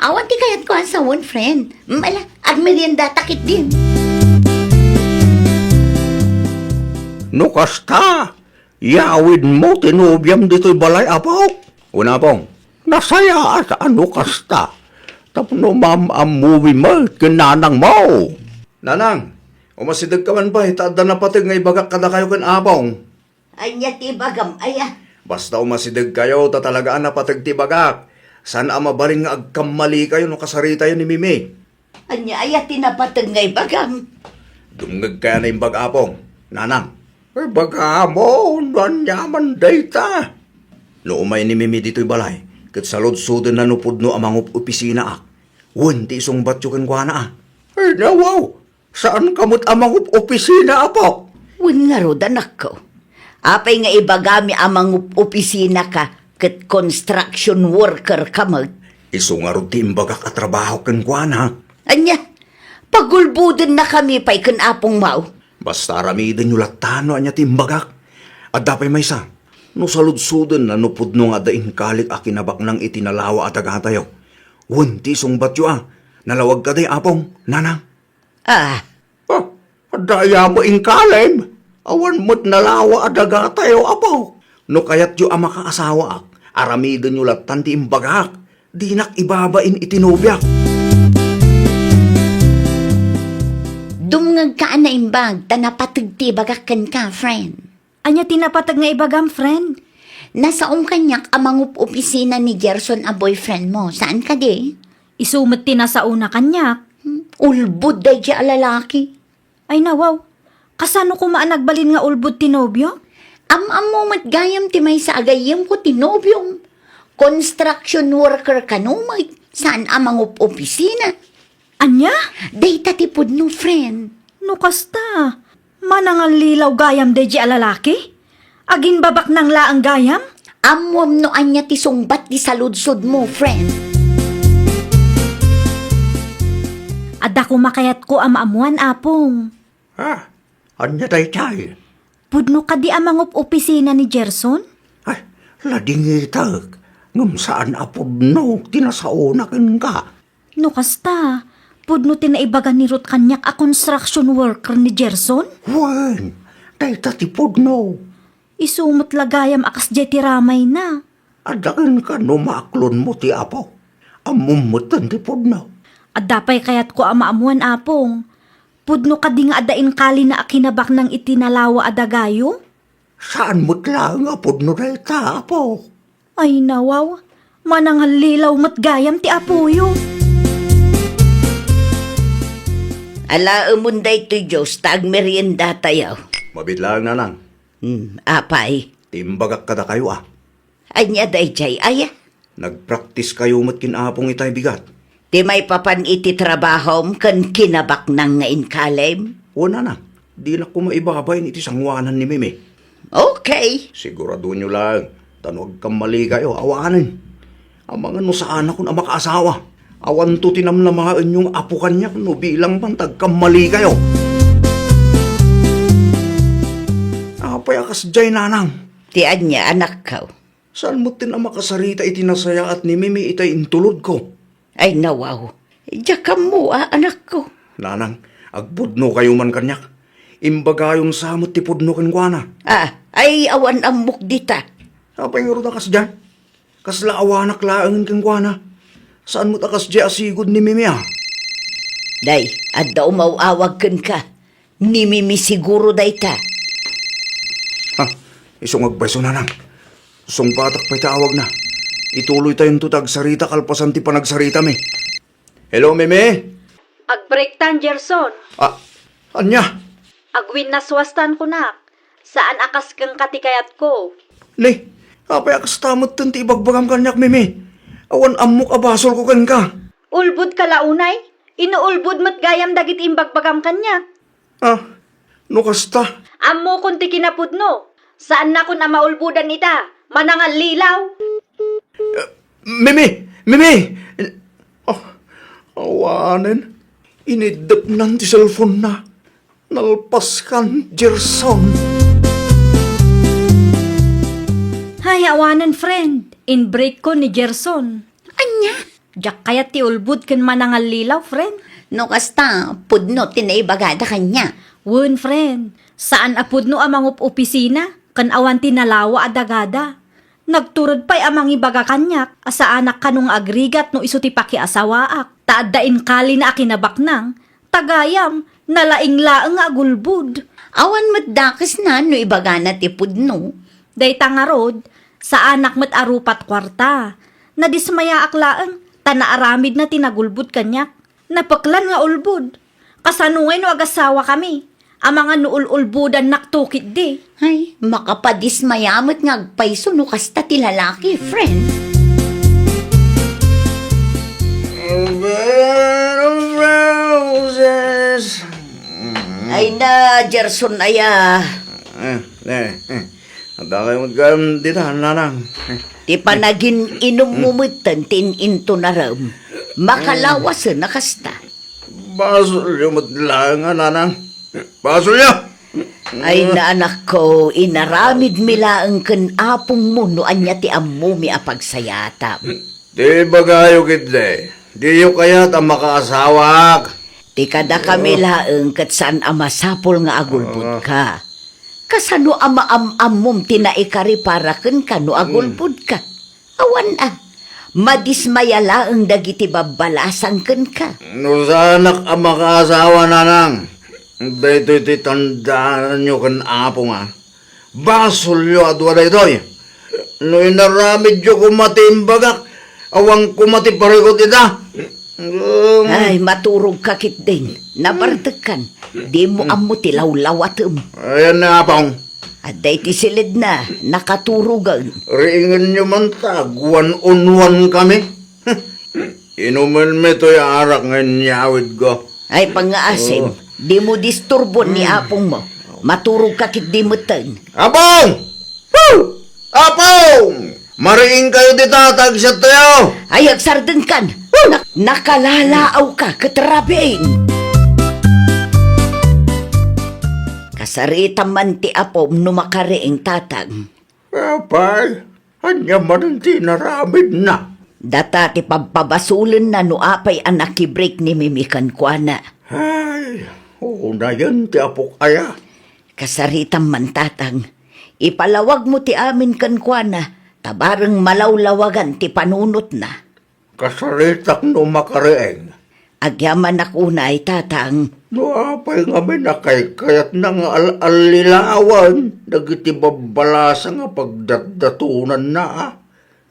Awan ti kayatko a sawen, friend. Hmm, ala, agmeriendata ketdin. No kasta, yawidmo ti nobiam ditoy balay, Apok? Wen, Apong. Nasayaat a no kasta. Tapno maam-ammomi met ken nanangmo. Nanang, umasidegka man pay ta adda napateg nga ibagak kadakayo ken Apong. Ania ti ibagam, aya? Basta umasidegkayo ta talaga a napateg ti ibagak. Saan a mabalin nga agkammalikayo no kasaritayo ni Mimi. Ania aya ti napateg nga ibagam? Dumngegkayo a naimbag, Apong. Nanang. Ibagamo no aniaman dayta. No umay ni Mimi ditoy balay, ket saludsodenna no pudno a mangup-opisinaak. Wen ti isungbatyo kenkuana, a. Ay, nawaw. Saanka met a mangup-opisina, Apok? Wen ngarud, anakko. Apay nga ibagami a mangup-opisinaka ket construction worker ka met? Isu ngarud ti imbagak a trabaho kenkuana. Ania? Pagulbodennakami pay ken Apong Mao. Basta aramidenyo latta no ania ti imbagak. Adda pay maysa, no saludsodenna no pudno nga adda inkalik a kinabaknang iti nalawa a dagatayo. Wen ti isungbatyo a, nalawag kadi, Apong, Nanang? Ah. Ah, adda aya met inkalem? Awan met nalawa a dagatayo, Apo. No kayatyo a makaasawaak, aramidenyo lattan ti imbagak. Dinak ibabain iti nobiak. Dumngegka a naimbag, ta napateg ti ibagak kenka, friend. Ania ti napateg nga ibagam, friend? Nasaom kaniak a mangup-opisina ni Gerson a boyfriend mo, saan kadi? Isu met ti nasaona kaniak. Hmm, ulbod daydi a lalaki. Ay nawaw, kasano koma a nagbalin nga ulbod ti nobio? Am-ammo met gayam ti maysa a gayyemko ti nobiom. Construction worker kano met, saan a mangup-opisina. Ania? Dayta ti pudno, friend. No kasta, manangallilaw gayam daydi a lalaki? Agimbabaknang laeng gayam? Ammoam no ania ti sungbat ti saludsodmo, friend. Adda koma kayatko a maammoan, Apong. Ha? Ania daytay? Pudno kadi a mangup-opisina ni Gerson? Ay, ladingitek. Ngem saan a pudno ti nasaona kenka. No kasta, pudno ti naibaga ni Ruth kaniak a construction worker ni Gerson? Wen, dayta ti pudno. Isu met la gayam a kasdiay ti ramayna. Adda kenka no maaklonmo ti Apo. Ammom metten ti pudno. Adda pay kayatko a maammoan, Apong. Pudno kadi nga adda inkalina a kinabaknang iti nalawa a dagayo? Saan met laeng a pudno dayta, Apo. Ay, nawaw. Manangallilaw met gayam ti apoyo. Alaemon daytoy Dios ta agmeriendatayo. Mabiit laeng, Nanang. Hmm, apay? Ti imbagak kadakayo, a. Ania daydiay, aya? Nagpraktiskayo met ken Apong itay bigat. Ti maipapan iti trabahom ken kinabaknang nga inkalem? Wen, Nanang, dinak koma ibabain iti sangoanan ni Mimi. Okay. Siguradonyo laeng, ta no agkammalikayo, awanen. Amangan no saanakon a makaasawa. Awanto ti namnamaenyo nga apo kaniak no bilang man ta agkammalikayo. Apay a kasdiay, Nanang? Ti ania, anakko? Saan metten a makasarita iti nasayaat ni Mimi itay intulodko? Ay, nawaw. Diak ammo, a, anakko. Nanang, agpudnokayo man kaniak. Imbagayon sa met ti pudno kenkuana. Ah, ay, awan ammok dita. Apay ngarud a kasdiay? Kasla awanak laengen kenkuana. Saan met a kasdiay a sigud ni Mimi, a? Day, adda umaw-awag kenka. Ni Mimi siguro dayta. Ha? Isu nga agpayso, Nanang. Sungbatak pay ti awagna. Ituloytayonto ti agsarita kalpasan ti panagsaritami. Hello, Mimi? Agbreaktan, Gerson. Ah, ania? Agwinnaswastan kunak. Saan a kas kenka ti kayatko. Ni, apay a kasta metten ti ibagbagam kaniak, Mimi? Awan ammok a basolko kenka. Ulbodka la unay? Inuulbod met gayam dagiti imbagbagam kaniak. Ah, no kasta? Ammokon ti kinapudno. Saannakon a maulbodan ita. Manangallilaw. Eh, Mimi! Mimi! Oh, awanen. Iniddepnan ti cellphone-na. Nalpaskan, Gerson. Hay, awanen, friend. In-break-ko ni Gerson. Ania? Diak kayat ti ulbod ken manangallilaw, friend. No kasta, pudno ti naibagada kaniak. Wen, friend. Saan a pudno a mangup-opisina ken awan ti nalawa a dagada. Nagturod pay a mangibaga kaniak a saanak kano nga agrigat no isu ti pakiasawaak, ta adda inkalina a kinabaknang, ta gayam, nalaing laeng nga agulbod. Awan met dakesna no ibagana ti pudno. Dayta ngarud, saanak met a rupat kuarta. Nadismayaak laeng, ta naaramidna ti nagulbod kaniak. Napeklan nga ulbod. Kasano ngay no agasawakami? Amangan no ul-ulbodannakto ketdi. Ay, makapadismaya met nga agpayso no kasta ti lalaki, friend. A bed of roses. Ay na, Gerson, aya. Eh, eh, eh. Adda kayo met gayam dita, Nanang. Eh. Ti panagin-inummo metten ti in-intonarem. Makalawasen a kasta. Basolyo met laeng a, nanang. Basolyo! Ay, anakko, inaramidmi laeng ken apongmo no ania ti ammomi a pagsayaatam. Ti ibagayo ketdi, diyo kayat a makaasawaak. Ti kadakami laeng ket saan a masapul nga agulbodka. Kasano a maam-ammom ti naikaripara kenka no agulbodka? Awan a, madismaya laeng dagiti babbalasang kenka. No saanak a makaasawa, nanang, daytoy ti tandaanyo ken apong a, basolyo a dua daytoy. No inaramidyo koma ti imbagak, awan koma ti parikut ita. Ay, maturogka ketdin. Nabartekkan. Dimo ammo ti lawlawatem. Ayan na, apong. Adda iti siledna, nakaturogen. Riingenyo man ta agwan-unwan kami. Inumenmi toy arak nga inyawidko. Ay, pangngaasim, dimo disturbon ni apongmo. Maturogka ketdi metten. Apong! Woo! Apong! Mariingkayo dita, ta agsiattayo! Ay, agsardengkan! Nak-, nakalalaawka ket rabiin! Kasaritam man ti apom no makariing, tatang. Apay, ania manen ti inaramidna? Data ti pabpabasolenna no apay a nakibreak ni Mimi kenkuana. Ay, unayen ti apok aya. Kasaritam man, tatang. Ipalawagmo ti amin kenkuana, ta bareng malawlawagan ti panunotna. Kasaritak no makariing. Agyamanak unay, tatang. No apay ngamin a kaykayatna nga al-allilawan dagiti babbalasang a pagdatdatonanna, a?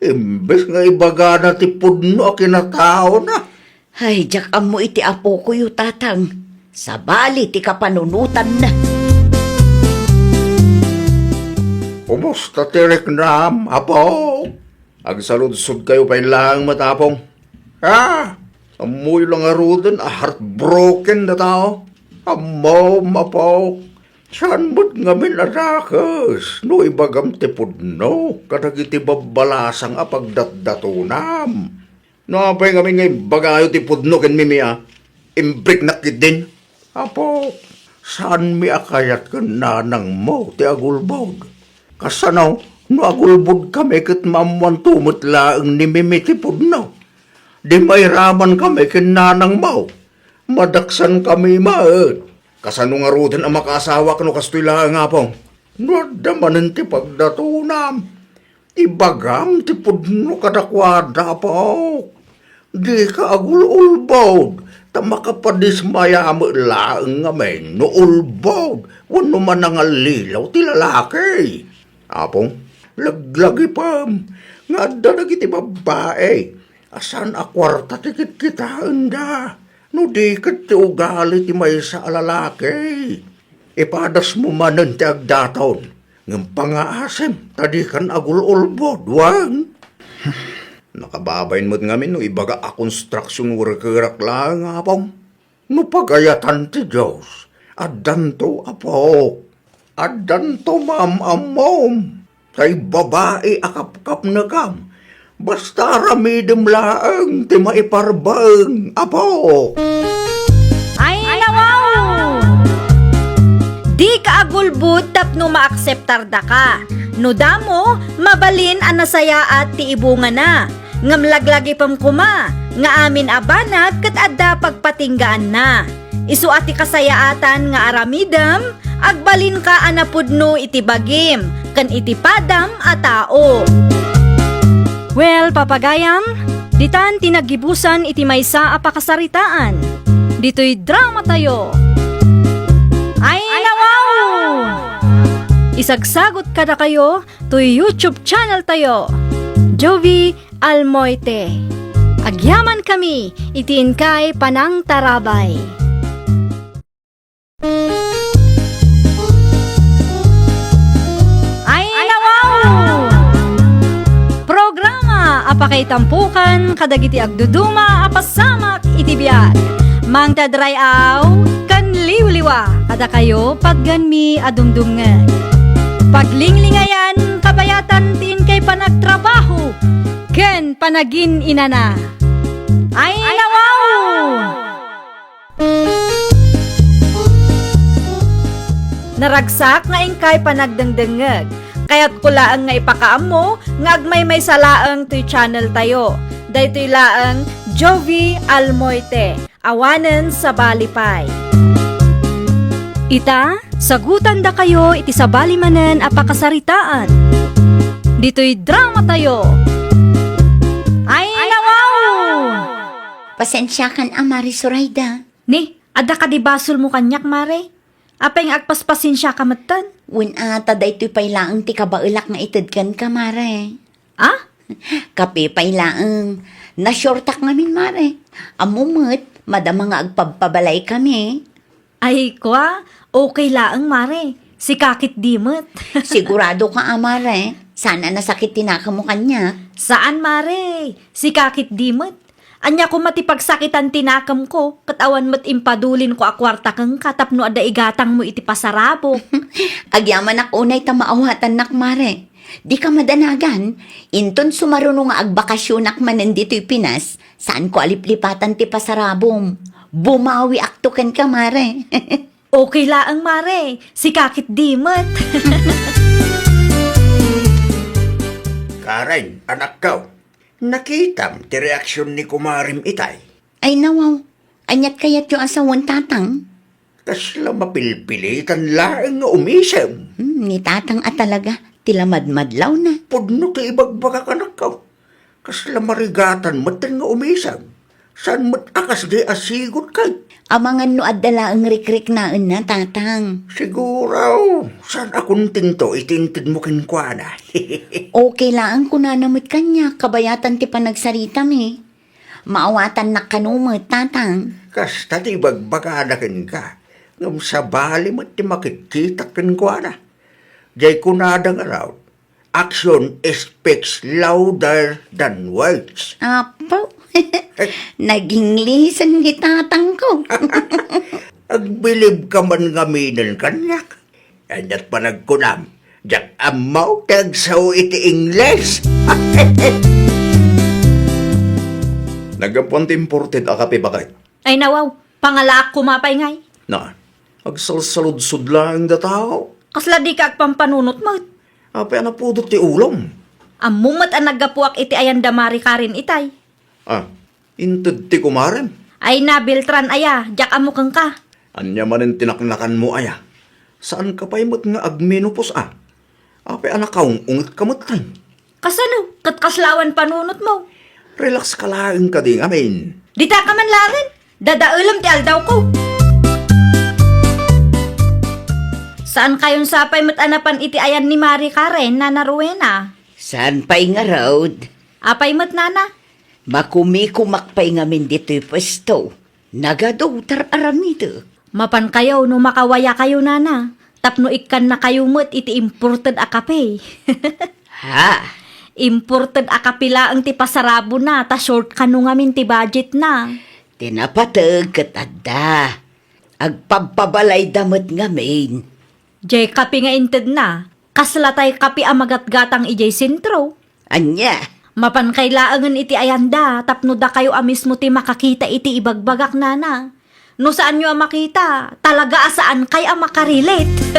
Imbes nga ibagana ti pudno a kinataona. Ay, diak ammo iti apokoyo, tatang. Sabali ti kapanunotanna. Kumusta ti riknam, apo? Agsaludsodkayo pay laeng met, apong. Ah, ammoyo la ngaruden a heartbroken data. Ammom, apo. Saan met ngamin a dakes no ibagam ti pudno kadagiti babbalasang a pagdatdatonam. No apay ngamin nga imbagayo ti pudno ken Mimi a, imbreaknak ketdin. Apo, saanmi a kayat ken nanangmo ti agulbod. Kasano no agulbodkami ket maammoanto met laeng ni Mimi ti pudno? Di mairamankami ken nanangmo. Madaksankami met. Kasano ngaruden a makaasawak no kastoy laeng, apo? No adda manen ti pagdatonam, ibagam ti pudno kadakuada, apo. Dika agul-ulbod, ta makapadismaya met laeng ngamin no ulbod wenno manangallilaw ti lalaki. Apo, laglagipem nga adda dagiti babbai a saan a kuarta ti kitkitaenda, no di ket ti ugali ti maysa a lalaki. Ipadasmo manen ti agdaton, ngem pangngaasim ta dikan agul-ulbod, wen? Nakababain met ngamin no ibaga a construction workerak laeng, apong. No pagayatan ti Dios, addanto, apok. Addanto maam-ammom. Tay babai a kapkapnekam. Basta aramidem laeng ti maiparbeng, apo. Ay, nawaw! Dika agulbod tapno maakseptardaka. No damo, mabalin a nasayaat ti ibungana. Ngem laglagipem koma nga amin a banag ket adda pagpatinggaanna. Isu a ti kasayaatan nga aramidem, agbalinka a napudno iti bagim ken iti padam a tao. Well, papagayam, ditan ti naggibusan iti maysa a pakasaritaan. Ditoy dramatayo. Ay, nawaw! Isagsagot kadakayo toy YouTube channel tayo, Jovi Almoite. Agyamankami iti inkay panangtarabay. Ay, nawaw! Programa a pakaitampokan kadagiti agduduma a pasamak iti biag. Mangted ray-aw ken liwliwa kadakayo, pagganmi a dumdumngeg. Paglinglingayan, kabayatan ti inkay panagtrabaho ken panagin-inana. Ay, nawaw! Naragsak nga inkay panagdengdengngeg. Kayatko laeng nga ipakaammo nga agmaymaysa laeng toy channel tayo. Daytoy laeng Jovie Almoite, awanen sabali pay. Ita, sagutandakayo iti sabali manen a pakasaritaan. Ditoy drama tayo. Ay, nawaw! Pasensiakan a, Mare Zoraida. Ni, adda kadi basolmo kaniak, Mare? Apay nga agpaspasensiaka metten? Wen a, ta daytoy pay laeng ti kabaelak nga ited kenka, Mare. Ah? Kape pay laeng. Na-shortak ngamin, Mare. Ammom met, madama nga agpabpabalaykami. Ay, kua, okay laeng, Mare. Sika ketdi met. Sigurado ka, a, Mare? Saan a nasakit ti nakemmo kaniak? Saan, Mare. Sika ketdi met. Ania koma ti pagsakitan ti nakemko, ket awan met impadulinko a kuarta kenka tapno adda igatangmo iti pasarabok. Agyamanak unay ta maawatannak, Mare. Dika madanagan, inton sumaruno nga agbakasionak manen ditoy Pinas, saanko a liplipatan ti pasarabom. Bumawiakto kenka, Mare. Okay laeng, Mare. Sika ketdi met. Karen, anakko, nakitam ti reaksion ni kumarem itay? Ay, nawaw. Ania't kayatyo a sawen, Tatang? Kasla mapilpilitan laeng nga umisem. Hmm, ni Tatang a talaga, ti lamadmadlawna. Pudno ti ibagbagak, anakko. Kasla marigatan metten nga umisem. Saan met a kasdi a sigud kay? Amangan no adda laeng rikriknaenna, Tatang. Siguro, saan a kontento iti intedmo kenkuana. Okay laeng kunana met kaniak, kabayatan ti panagsaritami. Maawatannak kano met, Tatang. Kasta ti ibagbagada kenka, ngem sabali met ti makitkitak kenkuana. Jay kunada ngarud, "Action speaks louder than words." Apo, nag-English ni Tatangko. Agbilibka man ngaminen kaniak. Ania't panagkunam, diak ammo ti agsao iti Ingles. Naggapuan ti imported a kape, baket. Ay, nawaw, pangalaak koma pay ngay. Na, agsalsaludsod laeng dataw. Kasla dika agpampanunot met. Apay a napudot ti ulom? Ammo met a naggapuak iti ayan da Mari Karen itay. Ah, inted ti kumarem? Ay na, Beltran aya, diak ammo kenka. Ania manen ti naknakanmo aya? Saanka pay met nga agmenopause a? Apay a nakaung-ungetka metten? Kasano? Ket kasla awan panunotmo? Relax ka laeng kadi ngamin. Dita ka man laengen. Dadaelem ti aldawko. Saan kayon sapay met a napan iti ayan ni Mari Karen, Nana Rowena? Saan pay ngarud? Apay met, Nana? Makumikumak pay ngamin ditoy puesto. Nagadu, tar-aramidek. Mapan kayo no makawaya kayo, Nana, tapno ikkannakayo met iti imported a kape. Ha? Imported a kape laeng ti pasarabona, ta short kano ngamin ti budget na. Ti napateg ket adda. Agpabpabalayda met ngamin. Jay kape nga intedna, kasla tay kape a magatgatang idiay sentro. Ania? Mapan kay laengen iti ayanda tapno dakayo a mismo ti makakita iti ibagbagak, Nana. No saanyo a makita, talaga a saankay a makarelate.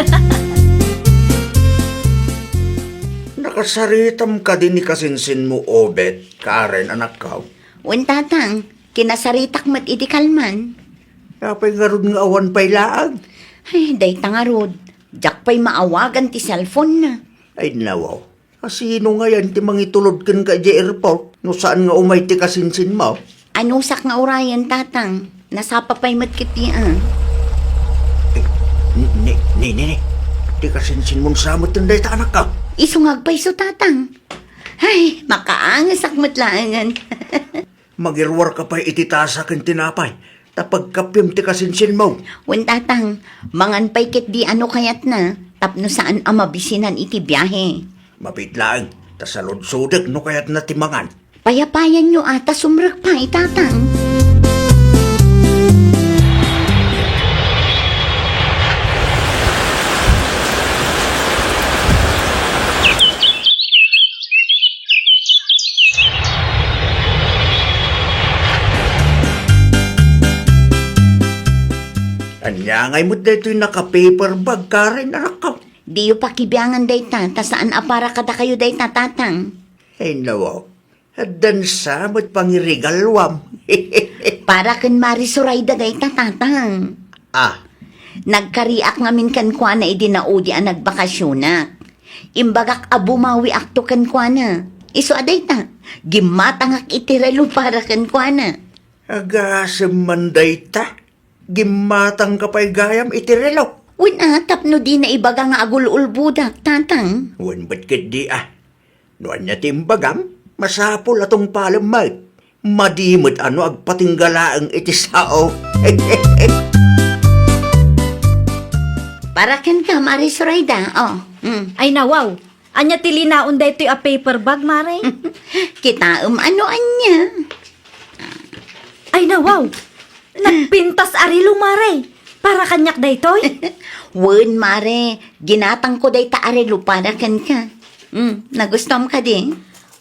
Nakasaritam kadi ni kasinsinmo, Obet, Karen, anakko? Wen, Tatang, kinasaritak met iti kalman. Apay ngarud nga awan pay laeng? Ay, dayta ngarud. Diak pay maawagan ti cellphone na. Ay, nawaw. Kasino ngayen ti mangitulod kenka idiay airport no saan nga umay ti kasinsinmo? Anusak nga urayen, Tatang. Nasapa pay met ketdi, a. Eh, ni, ni, ni, ni, ni. Ti kasinsinmon sa met dayta, anakko? Isu nga agpayso, Tatang. Ay, makaangesak met laengen. Magiruarka pay iti tasa ken tinapay, ta pagkapiem ti kasinsinmo. Wen, Tatang, mangan pay ketdi a no kayatna, tapno saan a mabisinan iti biahe. Mabiit laeng, ta saludsodek no kayatna ti mangan. Payapayanyo a ta sumrek pay, Tatang. Angay met daytoy naka-paper bag, karen, anakko. Diyo pakibiangan dayta, ta saan a para kadakayo dayta, Tatang. Ay, nawaw. Addan sa met pangirigaluam. Para ken Mari Sorayda dayta, Tatang. Ah. Nagkariak ngamin kenkuana idi naudi a nagbakasionak. Imbagak a bumawiakto kenkuana. Isu a dayta, gimmatangak iti relo para kenkuana. Agasem man dayta. Gimmatangka pay gayam iti relo. Wen a, tapno dina ibaga nga agul-ulbodak, Tatang. Wen met ketdi a. No ania ti imbagam, masapul a tungpalem met. Madi met a no agpatingga laeng iti sao. Para kenka, Mari Sorayda, oh. Mm. Ay, nawaw. Ania ti linaon daytoy a paper bag, Mare? Kitaem a no ania. Ay, nawaw. Nagpintas a relo, Mare. Para kaniak daytoy? Wen, Mare. Ginatangko dayta a relo para kenka. Mm, nagustuam kadi?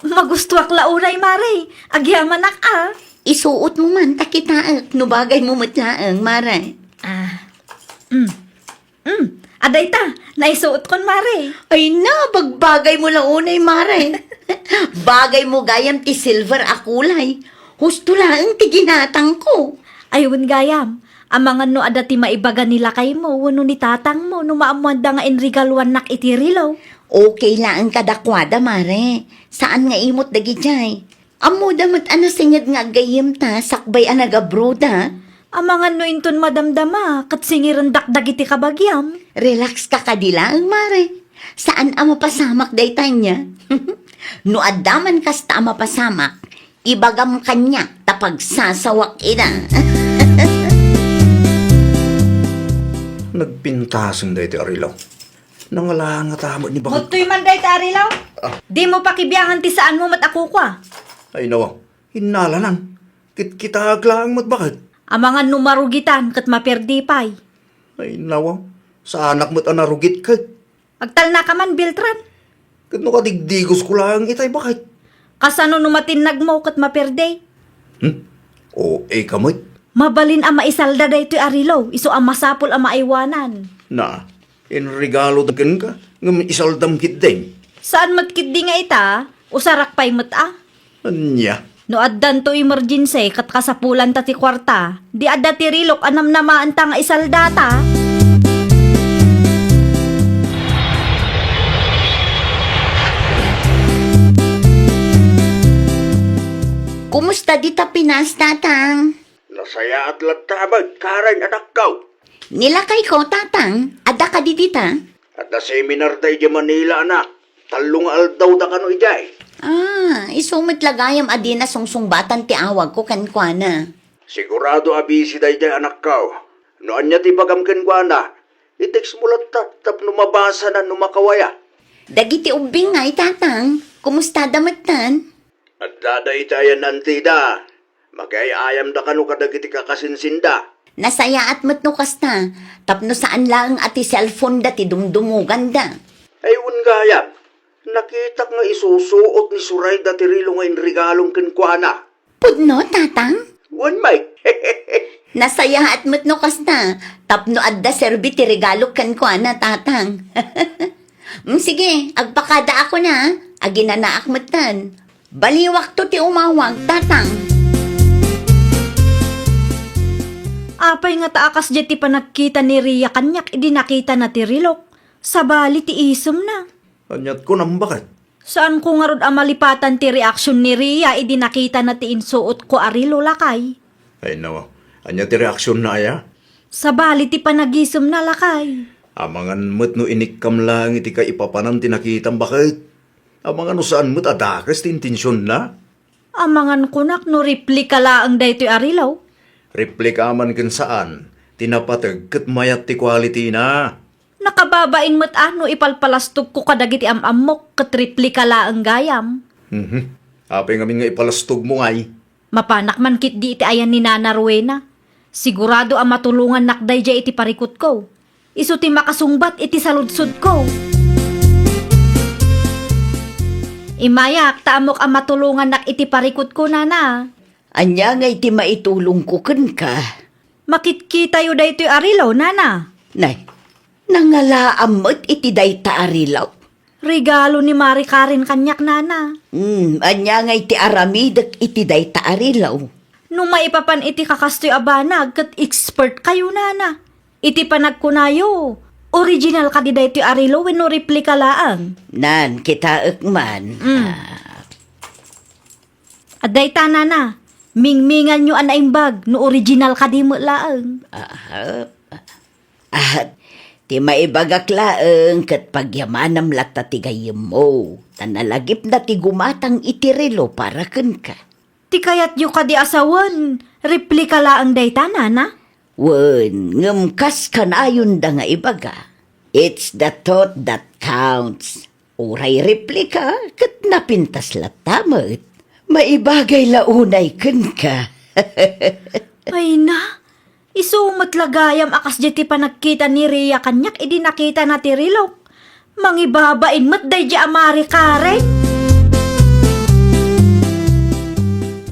Magustuak la unay, Mare. Agyamanak a. Isuotmo man ta kitaek no bagaymo met laeng, Mare. Ah. Mm. Mm. Adayta, naisuotkon, Mare. Ay na, bagbagaymo la unay, Mare. Bagaymo gayam ti silver a kulay. Husto laeng ti ginatangko. Ay, wen gayam. Amangan no adda ti maibaga ni lakaymo wenno ni tatangmo no maammoanda nga inregaluannak iti relo. Okay laeng kadakuada, Mare. Saan nga imot dagidiay. Ammoda met a nasinged nga aggayyemta sakbay a nagabroda. Amangan no inton madamdama, ket singirendak dagiti kabagiam. Relax ka kadi laeng, Mare. Saan a mapasamak dayta ania. No adda man kasta a mapasamak, ibagam kaniak ta pagsasawak ida. Nagpintasen daytoy a relo. Nangalangata met ni bakit. Muttoy man dayta a relo? Ah. Dimo pakibiangan ti saanmo met a kukua. Ay, nawa. Innalanan. Kitkitaak laeng met bakit. Amangan no marugitan ket maperdi pay. Ay, nawa. Saanak met a narugit ket. Agtalnaka man, Beltran. Ket no kadigdigosko laeng itay bakit. Kasano no matinnagmo ket maperdi? Hmm? O, ika met. Mabalin a maisalda daytoy a relo, isu a masapul a maaywanan. Na, inregalo da kenka, ngem isaldam ketdi. Saan met ketdi nga ita, usarak pay met a. Ania? No addanto emergency ket kasapulanta ti kuarta, di adda ti relok a namnamaenta nga isaldata. Kumusta dita Pinas, Tatang? Nasayaat latta a magkaray, anakko. Ni lakayko, Tatang, adda kadi dita? Adda seminar da idiay Manila, anak. Tallo nga aldaw da kano idiay. Ah, isu met la gayam a dina sungsungbatan ti awagko kenkuana. Sigurado a busy daydiay, anakko. No ania ti ibagam kenkuana, i-text mo latta tapno mabasana no makawaya. Dagiti ubbing ngay, Tatang, kumustada metten? Adda dayta ayan antida. Makiay-ayamda kano kadagiti kakasinsinda. Nasayaat met no kasta, tapno saan laeng a ti cellphone-da ti dumdumoganda. Ay, wen gayam, nakitak nga isusuot ni Sorayda ti relo nga inregalom kenkuana. Pudno, Tatang? Wen, Mike. Nasayaat met no kasta, tapno adda serbi ti regalok kenkuana, Tatang. Mm, sige, agpakadaakon a, aginanaak metten. Baliwakto ti umawag, Tatang. Apay ngata a kasdiay ti panagkita ni Ria kaniak idi nakitana ti relok? Sabali ti isemna. Aniat kunam, baket? Saanko ngarud a malipatan ti reaksion ni Ria idi nakitana ti insuotko a relo, lakay. Ay, nawa. Ania ti reaksionna aya? Sabali ti panagisemna, lakay. Amangan met no inikkam laeng iti kaipapanan ti nakitam, baket? Amangan no saan met a dakes ti intensionna? Amangan kunak no replika laeng daytoy a relo. Replika man ken saan, ti napateg ket mayat ti quality-na. Nakababain met a no ipalpalastogko kadagiti am-ammok ket replika laeng gayam. Mhm. Apay ngamin nga ipalastogmo ngay? Mapanak man ketdi iti ayan ni Nana Rowena. Sigurado a matulongannak daydiay iti parikutko. Isu ti makasungbat iti saludsodko. Immayak ta ammok a matulongannak iti parikutko, Nana. Ania ngay ti maitulongko kenka? Makitkitayo daytoy a relo, nana. Nay, nangalaam met iti dayta a relo? Regalo ni Mari Karen kaniak, nana. Hmm, ania ngay ti aramidek iti dayta a relo? No maipapan iti kakastoy a banag, ket expert kayo, nana. Iti panagkunayo, original kadi daytoy a relo wenno replika laeng? Nan, kitaek man. Mm. Ah. Adda ita, nana, mingminganyo a naimbag no original kadi met laeng. Aha. Ah, ti maibagak laeng ket pagyamanam latta ti gayyemmo, ta nalagipna ti gumatang iti relo para kenka. Ti kayatyo kadi a sawen, replika laeng dayta, nana? Wen, ngem kas kanayonda nga ibaga, it's the thought that counts. Uray replika, ket napintas latta met. Maibagay la unay kenka. Ay na, isu met la gayam a kasdiay ti panagkita ni Ria kaniak idi nakitana ti relok. Mangibabain met daydiay a Mari Karen.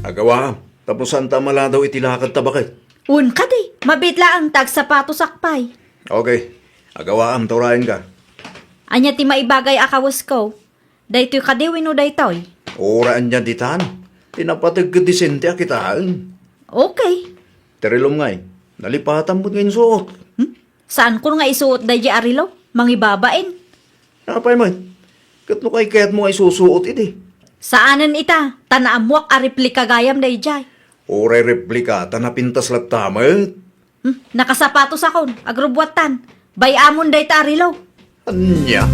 Agawaam, tapno saanta a maladaw iti lakadta baket. Wen kadi, mabiit laeng ta agsapatosak pay. Okay, agawaam ta urayenka. Ania ti maibagay a kawesko? Daytoy kadi wenno daytoy? Uray ania ditan. Ti napateg ket disente a kitaen. Okay. Ti relom ngay, nalipatam met nga insuot. Hmm? Saankon nga isuot daydiay a relo? Mangibabain. Apay met? Ket no kaykayatmo nga isusuot idi? Saanen ita, ta naammoak a replika gayam daydiay. Uray replika, ta napintas latta met. Hmm, nakasapatosakon, agrubbuattan. Bay-amon dayta a relo. Ania?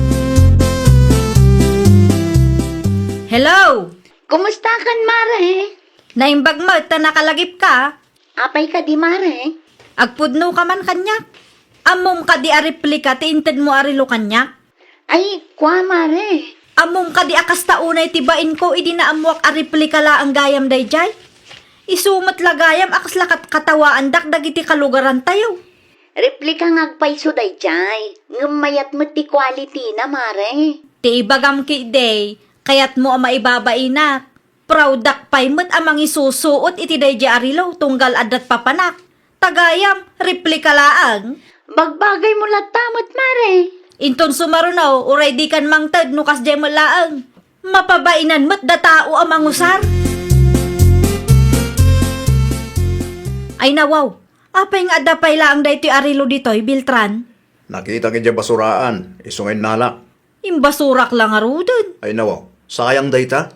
Hello! Kumustakan, Mare? Naimbag met ta nakalagipka. Apay kadi, Mare? Agpudnoka man kaniak. Ammom kadi a replika ti intedmo a relo kaniak? Ay, kua, Mare. Ammom kadi a kasta unay ti bainko idi naammoak a replika laeng gayam daydiay? Isu met la gayam a kasla kat-, katawaandak dagiti kalugarantayo. Replika nga agpayso daydiay, ngem mayat met ti quality-na, Mare. Ti ibagam ketdi, kayatmo a maibabainak. Proud-ak pay met a mangisusuot iti daydiay a relo tunggal adda't papanak. Ta gayam, replika laeng. Bagbagaymo latta met, Mare. Inton sumaruno, uray dikan mangted no kasdiay met laeng. Mapabainan met da tao a mangusar. Ay nawaw, apay nga adda pay laeng daytoy a relo ditoy, Beltran? Nakitak idiay basuraan, isu nga innalak. Imbasurak la ngaruden. Ay nawaw, sayang dayta.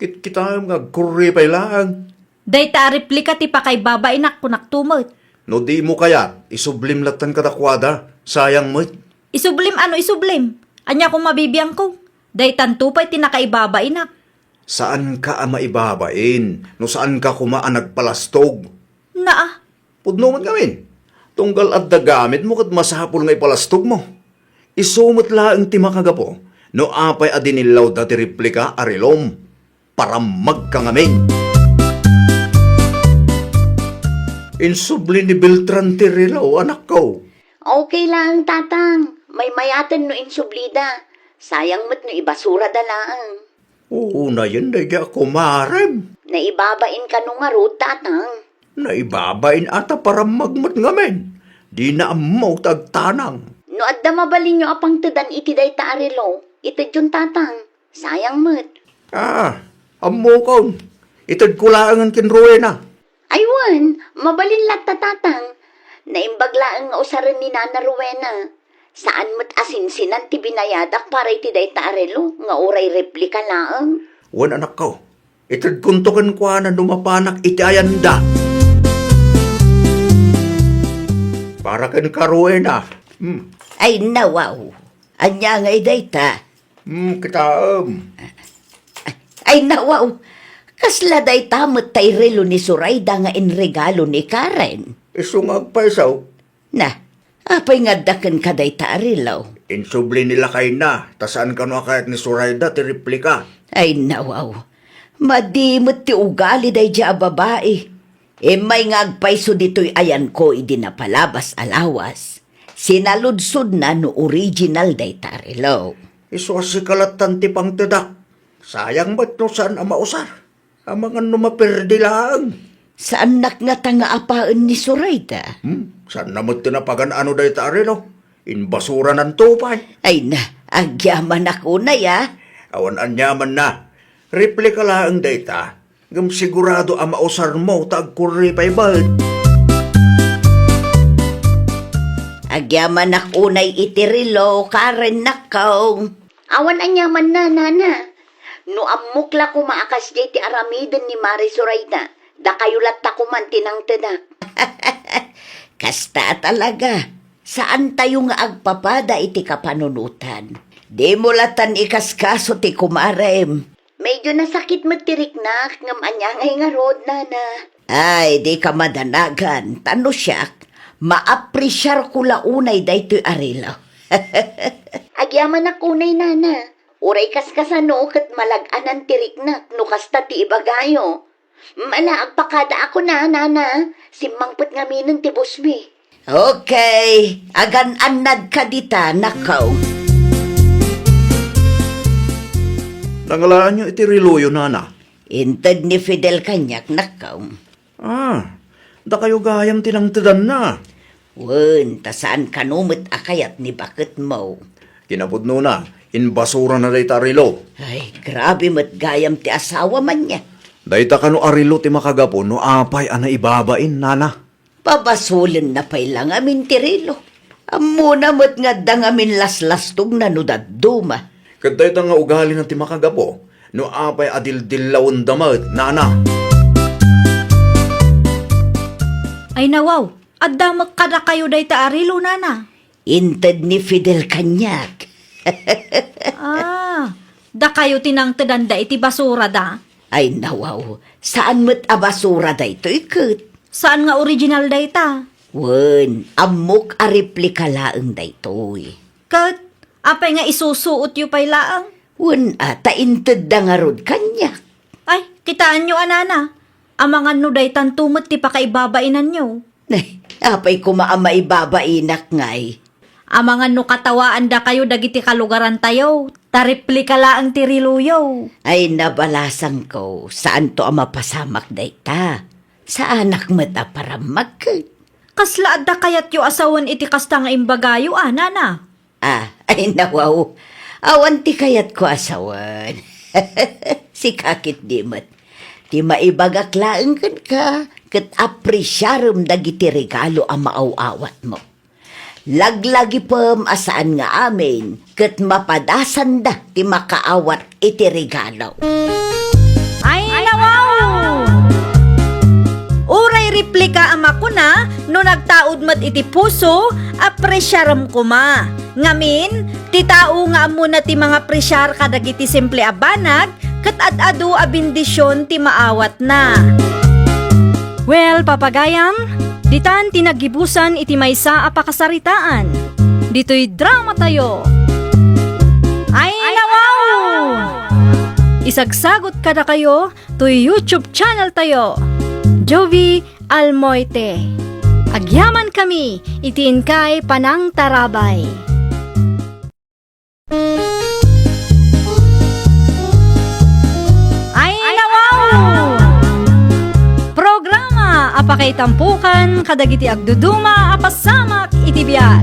Kitkitaem nga agkurri pay laeng. Dayta a replika ti pakaibabainak, kunak to met. No dimo kayat, isublim lattan kadakuada. Sayang met. Isublim? Ano isublim? Ania koma bibiangko? Daytanto pay ti nakaibabainak. Saanka a maibabain no saanka koma a nagpalastog. Naa. Pudno met ngamin. Tunggal adda gamitmo ket masapul nga ipalastogmo. Isu met laeng ti makagapu no apay a dinillawda ti replika a relom. Parammagka ngamin. Insubli ni Beltran ti relo, anakko. Okay laeng, Tatang. Maymayaten no insublida. Sayang met no ibasurada laeng. Unayen daydiay a kumarem. Naibabain kano ngarud, Tatang? Naibabain a ta parammag met ngamin. Dina ammo ta agtanang. No adda mabalinyo a pangtedan iti dayta a relo, itedyon, Tatang. Sayang met. Ah, ammokon. Itedko laengen ken Rowena. Ay wen, mabalin latta, Tatang. Naimbag laeng nga usaren ni Nana Rowena. Saan met a sinsinan ti binayadak para iti dayta a relo nga uray replika laeng. Wen, anakko, itedkonto kenkuana no mapanak iti ayanda. Para kenka, Rowena. Hmm. Ay, nawaw. Ania ngay dayta? Hmm, kitaem. Ay, nawaw. Kasla dayta met tay relo ni Sorayda nga inregalo ni Karen. Isu nga agpayso. Na, apay nga adda kenka dayta a relo? Insubli ni lakayna, ta saan kano a kayat ni Sorayda ti replika. Ay, nawaw. Madi met ti ugali daydiay a babai. Immay nga agpayso ditoy ayanko idi napalabas a lawas. Sinaludsodna no original dayta a relo. Isu a sika lattan ti pangtedak. Sayang met no saan a mausar. Amangan no maperdi laeng. Saannak ngata nga apaen ni Sorayda? Hmm, saanna met ti napagan-ano dayta a relo? Inbasurananto pay. Ay na, agyamanak unay, a. Awan aniamanna. Replika laeng dayta. Ngem sigurado a mausarmo ta agkurri pay met. Agyamanak unay iti relo, Karen, nakkaw. Awan aniamanna, nana. No ammok la koma a kasdiay ti aramiden ni Mare Sorayda, dakayo latta koman ti nangtedak. Kasta a talaga, saantayo nga agpapada iti kapanunotan. Dimo latan ikaskaso ti kumarem. Medyo nasakit met ti riknak, ngem ania ngay ngarud, nana? Ay, dika madanagan, ta no siak, maapresiarko la unay daytoy a relo. Agyamanak unay, nana. Uray kaskasano ket malag-anan ti riknak no kasta ti ibagayo. Mala, agpakadaak koma, nana. Simmangpet ngaminen ti busmi. Okay, agan-annadka dita, nakkaw. Nangalaanyo iti reloyo, nana? Inted ni Fidel kaniak, nakkaw. Ah, dakayo gayam ti nangtedanna. Wen, ta saan kano met a kayat ni baketmo. Kinapudnona, inbasurana dayta a relo. Ay, grabe met gayam ti asawam ania. Dayta kano a relo ti makagapu no apay a naibabain, nana? Pabasolenna pay la ngamin ti relo. Ammona met nga adda ngamin laslastogna no dadduma. Ket dayta nga ugalina ti makagapu no apay a dildillawenda met, nana. Ay nawaw, adda met kadakayo dayta a relo, nana? Inted ni Fidel kaniak. Ah, dakayo ti nangtedanda iti basurada? Ay nawaw, saan met a basura daytoy ket. Saan nga original dayta? Wen, ammok a replika laeng daytoy. Ket apay nga isusuotyo pay laeng? Wen a, ta intedda ngarud kaniak. Ay, kitaenyo a, nana. Amangan no daytanto met ti pakaibabainanyo. Nay, apay koma a maibabainak ngay? Amangan no katawaandakayo dagiti kalugarantayo, ta replika laeng ti reloyo. Ay, nabalasangko, saanto a mapasamak dayta. Saanak met a parammak ket. Kasla adda kayatyo a sawen iti kasta nga imbagayo a, nana? Ah, ay nawaw. Awan ti kayatko a sawen. Sika ketdi met. Ti maibagak laeng kenka, ket apresiarem dagiti regalo a maaw-awatmo. Laglagipem a saan nga amin, ket mapadasanda ti makaawat iti regalo. Ay, nawaw! Uray replika a makuna, no nagtaud met iti puso, apresiarem koma. Ngamin, ti tao nga ammona ti mangapresiar kadagiti simple a banag, ket ad-adu a bendision ti maawatna. Well, papagayam, ditan ti naggibusan iti maysa a pakasaritaan. Ditoy dramatayo. Ay, nawaw! Isagsagot kadakayo toy YouTube channeltayo, Jovi Almoite. Agyamankami iti inkay panangtarabay. Ay, nawaw! Programa a pakaitampokan kadagiti agduduma a pasamak iti biag.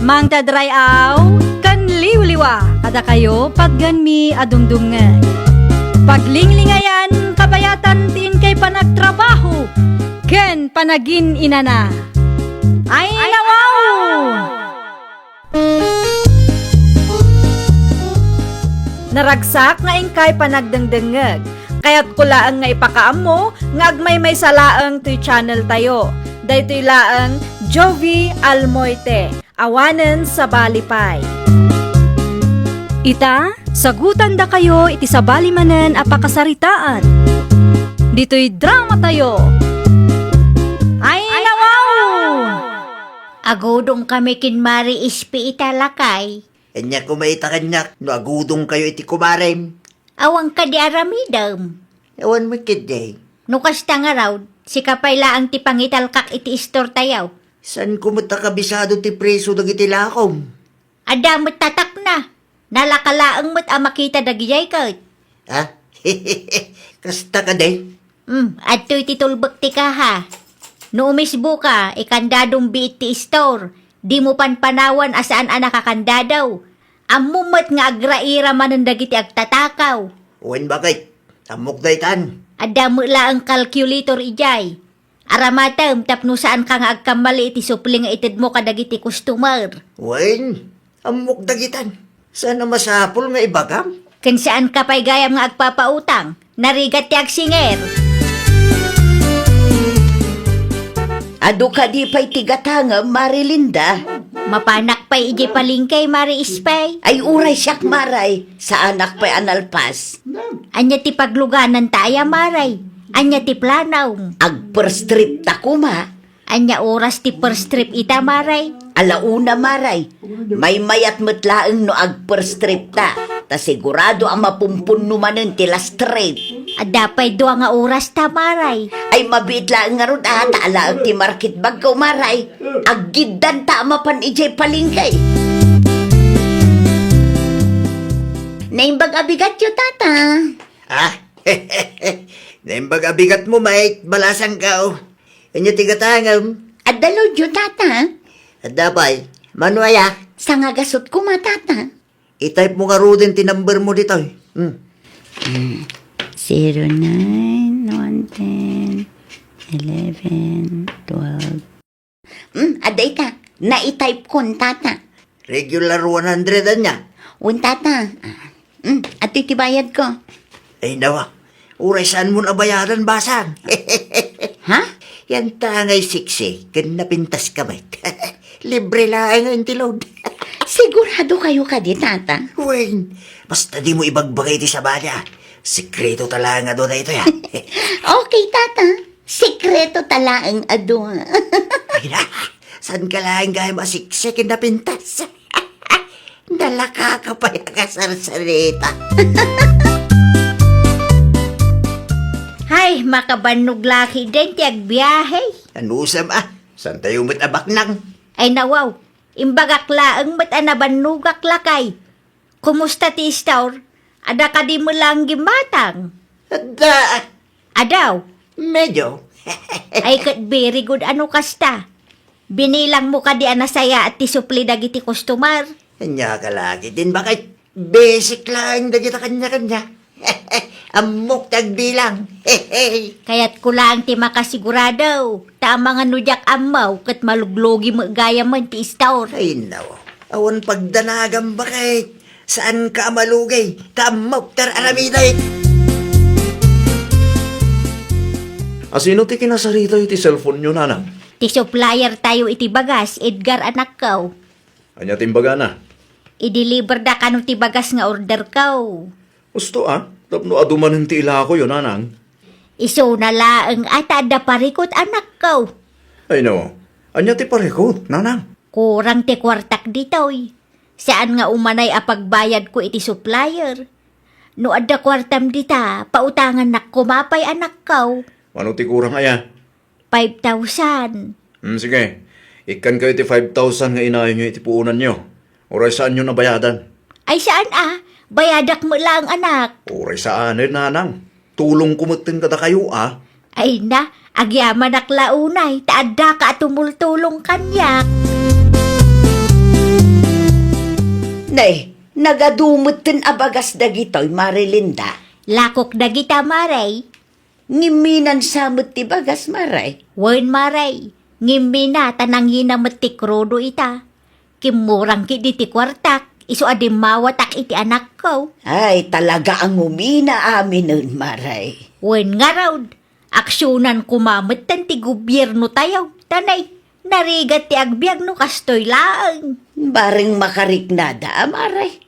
Mangted ray-aw ken liwliwa kadakayo, patgenmi a dumdumngeg. Paglinglingayan, kabayatan ti inkay panagtrabaho ken panagin-inana. Ay, nawaw! Naragsak nga inkay panagdengdengngeg. Kayatko laeng nga ipakaammo nga agmaymaysa laeng toy channeltayo. Daytoy laeng Jovi Almoite, awanen sabali pay. Ita, sagutandakayo iti sabali manen a pakasaritaan. Ditoy dramatayo. Ay, nawaw! Agudongkami ken Mari Ispi ita, lakay. Ania koma ita kaniak no agudongkayo iti kumarem? Awan kadi aramidem? Awan met ketdi. No kasta ngarud, sika pay laeng ti pangitalkak iti istortayo. Saanko met a kabisado ti preso dagiti lakom? Adda met tatakna. Nalaka laeng met a makita dagidiay ket. Ha? Kasta kadi? Hmm, adtoy ti tulbek ti kaha. No umisbuka, ikandadom biit ti istor. Dimo panpanawan a saan a nakakandado. Ammom met nga agraira manen dagiti agtatakaw. Wen, baket. Ammok daytan. Adda met laeng calculator idiay. Aramatem tapno saanka nga agkammali iti supli nga itedmo kadagiti customer. Wen, ammok dagitan. Saan a masapul nga ibagam? Ken saanka pay gayam nga agpapautang. Narigat ti agsinger. Adu kadi pay ti gatangem, Mare Linda? Mapanak pay idiay palengke, Mare Espay. Ay, uray siak, Maray. Saanak pay a nalpas. Ania ti paglugananta aya, Maray? Ania ti planom? Ag-first trip ta koma. Ania oras ti first trip ita, Maray? Ala una, Maray. Maymayat met laeng no ag-first trip ta. Ta sigurado a mapumpunno manen ti last trip. Adda pay dua nga oras ta, Maray. Ay, mabiit laeng ngarud a, ta alaek ti market bagko, Maray. Aggiddanta a mapan idiay palengke. Naimbag a bigatyo, tata. Ah, naimbag a bigatmo, mait, balasangko. Ania ti gatangem? Adda loadyo, tata. Adda pay. Mano aya? Sangagasut koma, tata. I-type mo ngaruden ti number mo ditoy. Hmm. Hmm. Zero nine, one ten, eleven, twelve. Hmm, adda ita. Nai-type kon, tata. Regular one hundred ania? Wen, tata. Ah, hmm, adtoy ti bayadko. Ay, nawa. Uray saanmon a bayadan, basang. Ha? Yanta ngay siksi, ken napintaska met. Libre laeng nga inti load. Siguradokayo kadi, tata? Wen, basta dimo ibagbaga iti sabali, a. Sekreto ta laeng adu daytoy, a. Okay, tata. Sekreto ta laeng adu. Ay na, saanka laeng gayam a siksi ken napintas? Nalakaka pay a kasarsarita. Hay, makabannog la ketdin ti agbiahe. Anusam a, saantayo met a baknang? Ay nawaw, imbagak laeng met a nabannogak lakay. Kumusta ti istor? Adda kadi met laeng gimmatang? Adda. Adaw? Medyo. Ay, ket very good a no kasta. Binilangmo kadi a nasayaat ti supli dagiti customer? Ania ka lagi, din bakit basic laeng dagita kanya-kanya. Ammok ti agbilang. Kayatko laeng ti makasigurado, ta amangan no diak ammo, ket maluglugi met gayamen ti istor. Ay, naw. Awan pagdanagam, bakit? Saanka a malugi, ta ammok ti ar-aramidek. A sino ti kinasarita iti cellphone-yo, nanang? Ti supplier tayo iti bagas, Edgar, anakko. Ania ti imbagana? I-deliver da kano ti bagas nga order ko. Husto a, tapno adu manen ti ilakoyo, nanang. Isuna laeng a ta adda parikut, anakko. Ay no, ania ti parikut, nanang? Kurang ti kuartak ditoy. Saan nga umanay a pagbayadko iti supplier. No adda kuartam dita, pautangannak koma pay, anakko. Mano ti kurang aya? Five thousand. Hmm, sige. Ikkankayo ti five thousand nga inayonyo iti puonanyo. Uray saanyon a bayadan. Ay, saan a? Bayadak met laeng, anak. Uray saanen, nanang. Tulongko metten kadakayo, a. Ay na, agyamanak la unay, ta addaka a tumultulong kaniak. Nay, nagadu metten a bagas dagitoy, Mare Linda. Lakok dagita, Mare. Ngimminan sa met ti bagas, Mare? Wen, Mare. Ngimmina ta nangina met ti krudo ita. Kimmurang ketdi ti kuartak, isu a dimmawatak iti anakko. Ay, talaga a ngumina aminen, Mare. Wen ngarud, aksionan koma metten ti gobierno tayo. Ta nay, narigat ti agbiag no kastoy laeng. Bareng makariknada a, Mare.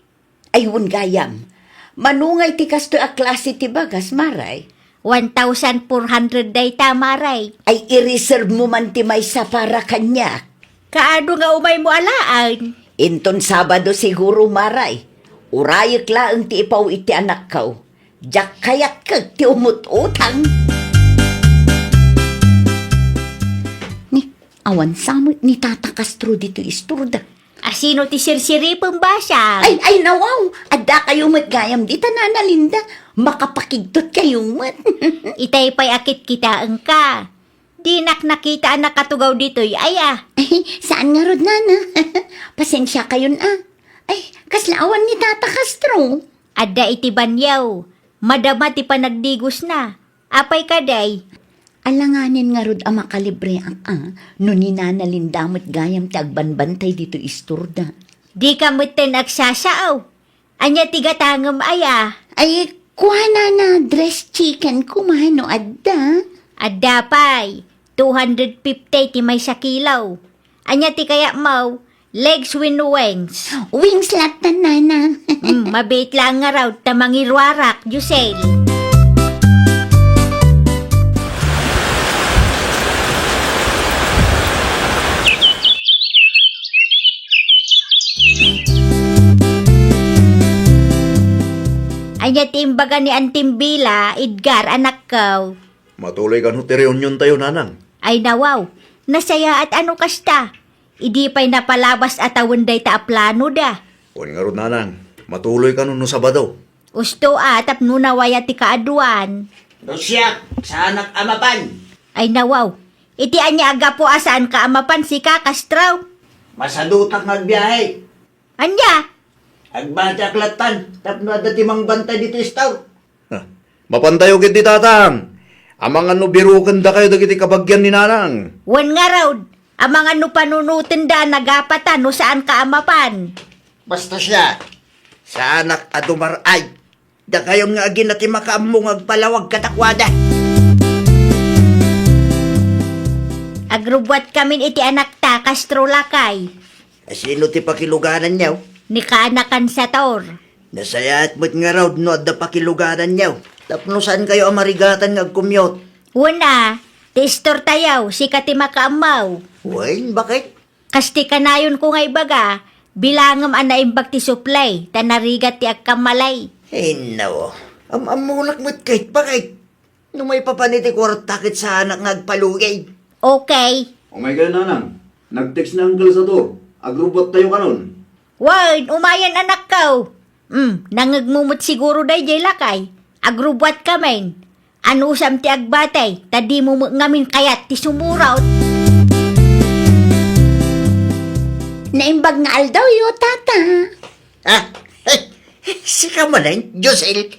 Ay, wen gayam. Mano ngay ti kastoy a klase ti bagas, Mare? One thousand four hundred dayta, Mare. Ay, i-reserve mo man ti maysa para kaniak. Kaano nga umaymo alaen? Inton Sabado siguro, Mare. Urayek laeng ti ipaw iti anakko. Diak kayat ket ti umut-utang. Ni, awan sa met ni Tata Castro ditoy istorda. Asino ti sirsiripem, basang? Ay, ay, nawaw! Adda kayo met gayam dita, Nana Linda. Makapakigtot kayo met. Itay pay a kitkitaenka. Dinak nakita a nakatugaw ditoy, aya. Ay, saan ngarud, Nana? Pasensia kayon, a. Ay, kasla awan ni Tata Castro? Adda iti banyaw. Madama ti panagdigosna. Apay kadi? Alanganen ngarud a makalibreak, a, no ni Nana Linda met gayam ti agbanbantay ditoy istorda. Dika metten agsasao. Ania ti gatangem aya? Ay, kuana na dressed chicken koma no adda. Adda pay, two hundred fifty ti maysa kilo. Ania ti kayatmo? Legs wenno wings? Wings latta, Nana. Hmm, mabiit laeng ngarud ta mangiruarak, Josel. Ania ti imbaga ni Anting Bila, Edgar, anakko? Matuloy kano ti reuniontayo, Nanang? Ay, nawaw. Nasayaat a no kasta. Idi pay napalabas a tawen dayta a planoda. Wen ngarud, Nanang, matuloy kano no Sabado? Usto a, tapno nawaya ti kaaduan. No siak, saanak a mapan. Ay, nawaw. Iti ania a gapu a saanka a mapan, sika, Castro? Masadutak nga agbiahe. Ania? Agbatiak lattan, tapno adda ti mangbantay ditoy istor. Ha, mapantayo ketdi, Tatang. Amangan no birukendakayo dagiti kabagian ni Nanang. Wen ngarud, amangan no panunotenda a nagapatan no saanka a mapan. Basta siak, saanak a dumar-ay. Dakayon nga agina ti makaammo nga agpalawag kadakuada. Agrubbuatkamin iti anakta, Castro, lakay. Asino ti pakilugananyo? Ni kaanakan Sator. Nasayaat met ngarud no adda pakilugananyo. Tapno saankayo a marigatan nga agkumyot. Wen a, ti istortayo, sika ti makaammo. Wen, bakit? Kas ti kanayonko nga ibaga, bilangem a naimbag ti supply, ta narigat ti agkammalay. Inno, am-ammolak met ket, bakit? No maipapan iti kuarta ket saanak nga agpalugay. Okay. Umay kayo, Nanang. Nag-text ni Uncle Sator. Agrubbuattayo kanon. Wen, umayen, anakko. Hmm, nangngegmo met siguro daydiay, lakay. Agrubbuatkamin. Anusam ti agbatay, ta dimo met ngamin kayat ti sumurot. Naimbag nga aldawyo, Tata. Ah, sika manen, Josel?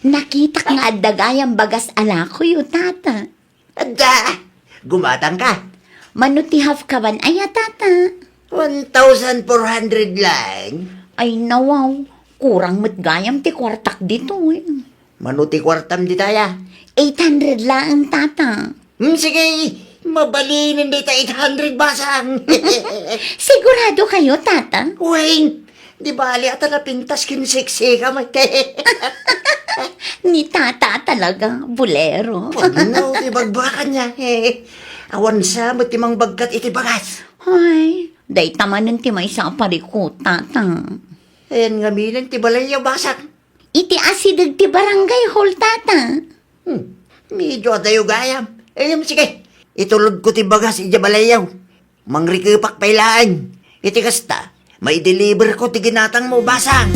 Nakitak nga adda gayam bagas a lakoyo, Tata. Adda, gumatangka. Mano ti half kaban aya, Tata? One thousand four hundred laeng. Ay, nawaw. Kurang met gayam ti kuartak ditoy. Mano ti kuartam dita aya? Eight hundred laeng, Tata. Hmm, sige, mabalinen dita eight hundred, basang. Sigurado kayo, Tata? Wen, di bali a ta napintas ken seksi ka met. Ni Tata talaga, bolero. Pudno ti bagbaga niya. Awan sa met ti mangbagkat iti bagas. Ay, dayta manen ti maysa a parikut, Tata. Ayan ngamin ti balayyo, basang. Iti asideg ti barangay hall, Tata. Hmm, medyo adayo gayam. Em, sige, itulodko ti bagas idiay balayyo. Mangrikepak pay laeng. Iti kasta, maideliverko ti ginatangmo, basang.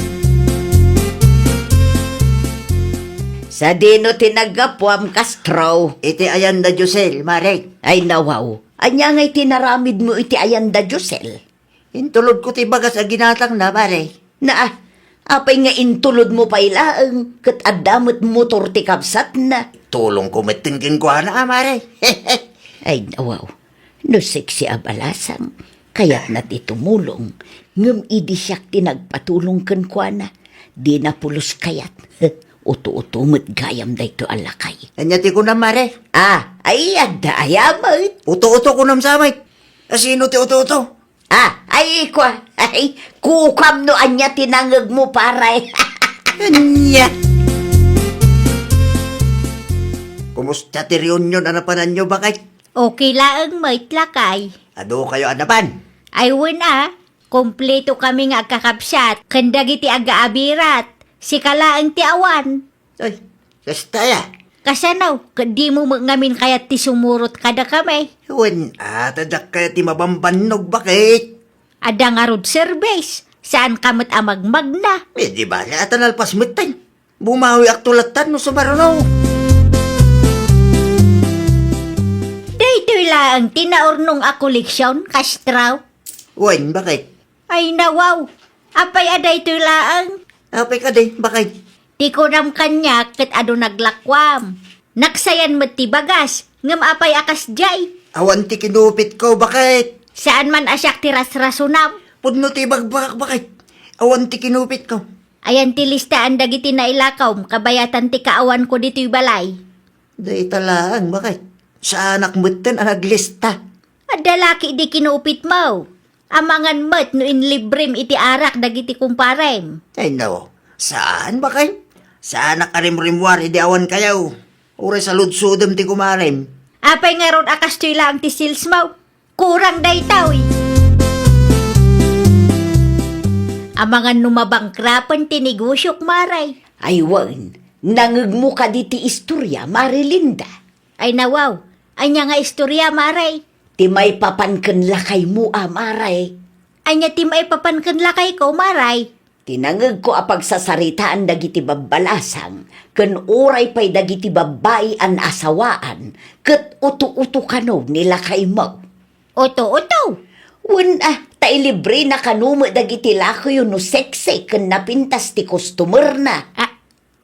Sadino ti naggapuam, Castro? Iti ayan da Josel, mare. Ay, nawaw. Ania ngay ti naramidmo iti ayan da Josel? Intulodko ti bagas a ginatangna, mare. Na, apay nga intulodmo pay laeng, ket adda met motor ti kabsatna? Tulongko metten kenkuana, a, mare. Ay, nawaw. No seksi a balasang, kayatna ti tumulong, ngem idi siak ti nagpatulong kenkuana, dina pulos kayat. Uto-uto met gayam daytoy a lakay. Ania ti kunam, mare? Ah, ay, adda aya met. Uto-uto kunam sa met. Asino ti uto-uto? Ah, ay, kua, ay, kukam no ania ti nangngegmo, pare. Ania? Kumusta ti reunion a napananyo, baket? Okay laeng met, lakay. Adu kayo a napan? Ay, wen a, kompleto kami nga agkakabsat, ken dagiti agaabirat. Sika laeng ti awan. Ay, kasta aya? Kasano? Ket dimo met ngamin kayat ti sumurot kadakami? Wen, a, ta diak kayat ti mabambannog, baket? Adda ngarud service, saan ka met a magmagna. Eh, di bale, a ta nalpas metten. Bumawiakto latta no sumaruno. Daytoy laeng ti naurnong a koleksion, Castro. Wen, bakit? Ay, nawaw. Apay a daytoy laeng? Apay kadi, bakit? Ti kunam kaniak ket adu naglakuam. Naksayan met ti bagas, ngem apay a kasdiay? Awan ti kinupitko, bakit? Saan man a siak ti rasrasonam. Pudno ti ibagbagak, bakit? Awan ti kinupitko. Ayan ti listaan dagiti nailakawm kabayatan ti kaawanko ditoy balay. Dayta laeng, bakit? Saanak metten a naglista. Adda la ketdi kinupitmo. Amangan met no inlibrem iti arak dagiti kumparem. Ay, no. Saan, bakit? Saanak a rimrimmuar idi awan kayo. Uray saludsodem ti kumarem. Apay ngarud a kastoy laeng ti salesmo? Kurang daytoy. Amangan no mabangkrapen ti negosiok, Mare. Ay wen, nangngegmo kadi ti istoria, Mare Linda? Ay nawaw, ania nga istoria, Mare? Ti maipapan ken lakaymo a, Mare. Ania ti maipapan ken lakayko, Mare? Ti nangngegko a pagsasaritaan dagiti babbalasang ken uray pay dagiti babbai a naasawaan ket uto-uto kano ni lakaymo. Uto-uto? Wen a, ta ilibrena kano met dagiti lakoyo no sexy ken napintas ti customerna. A-,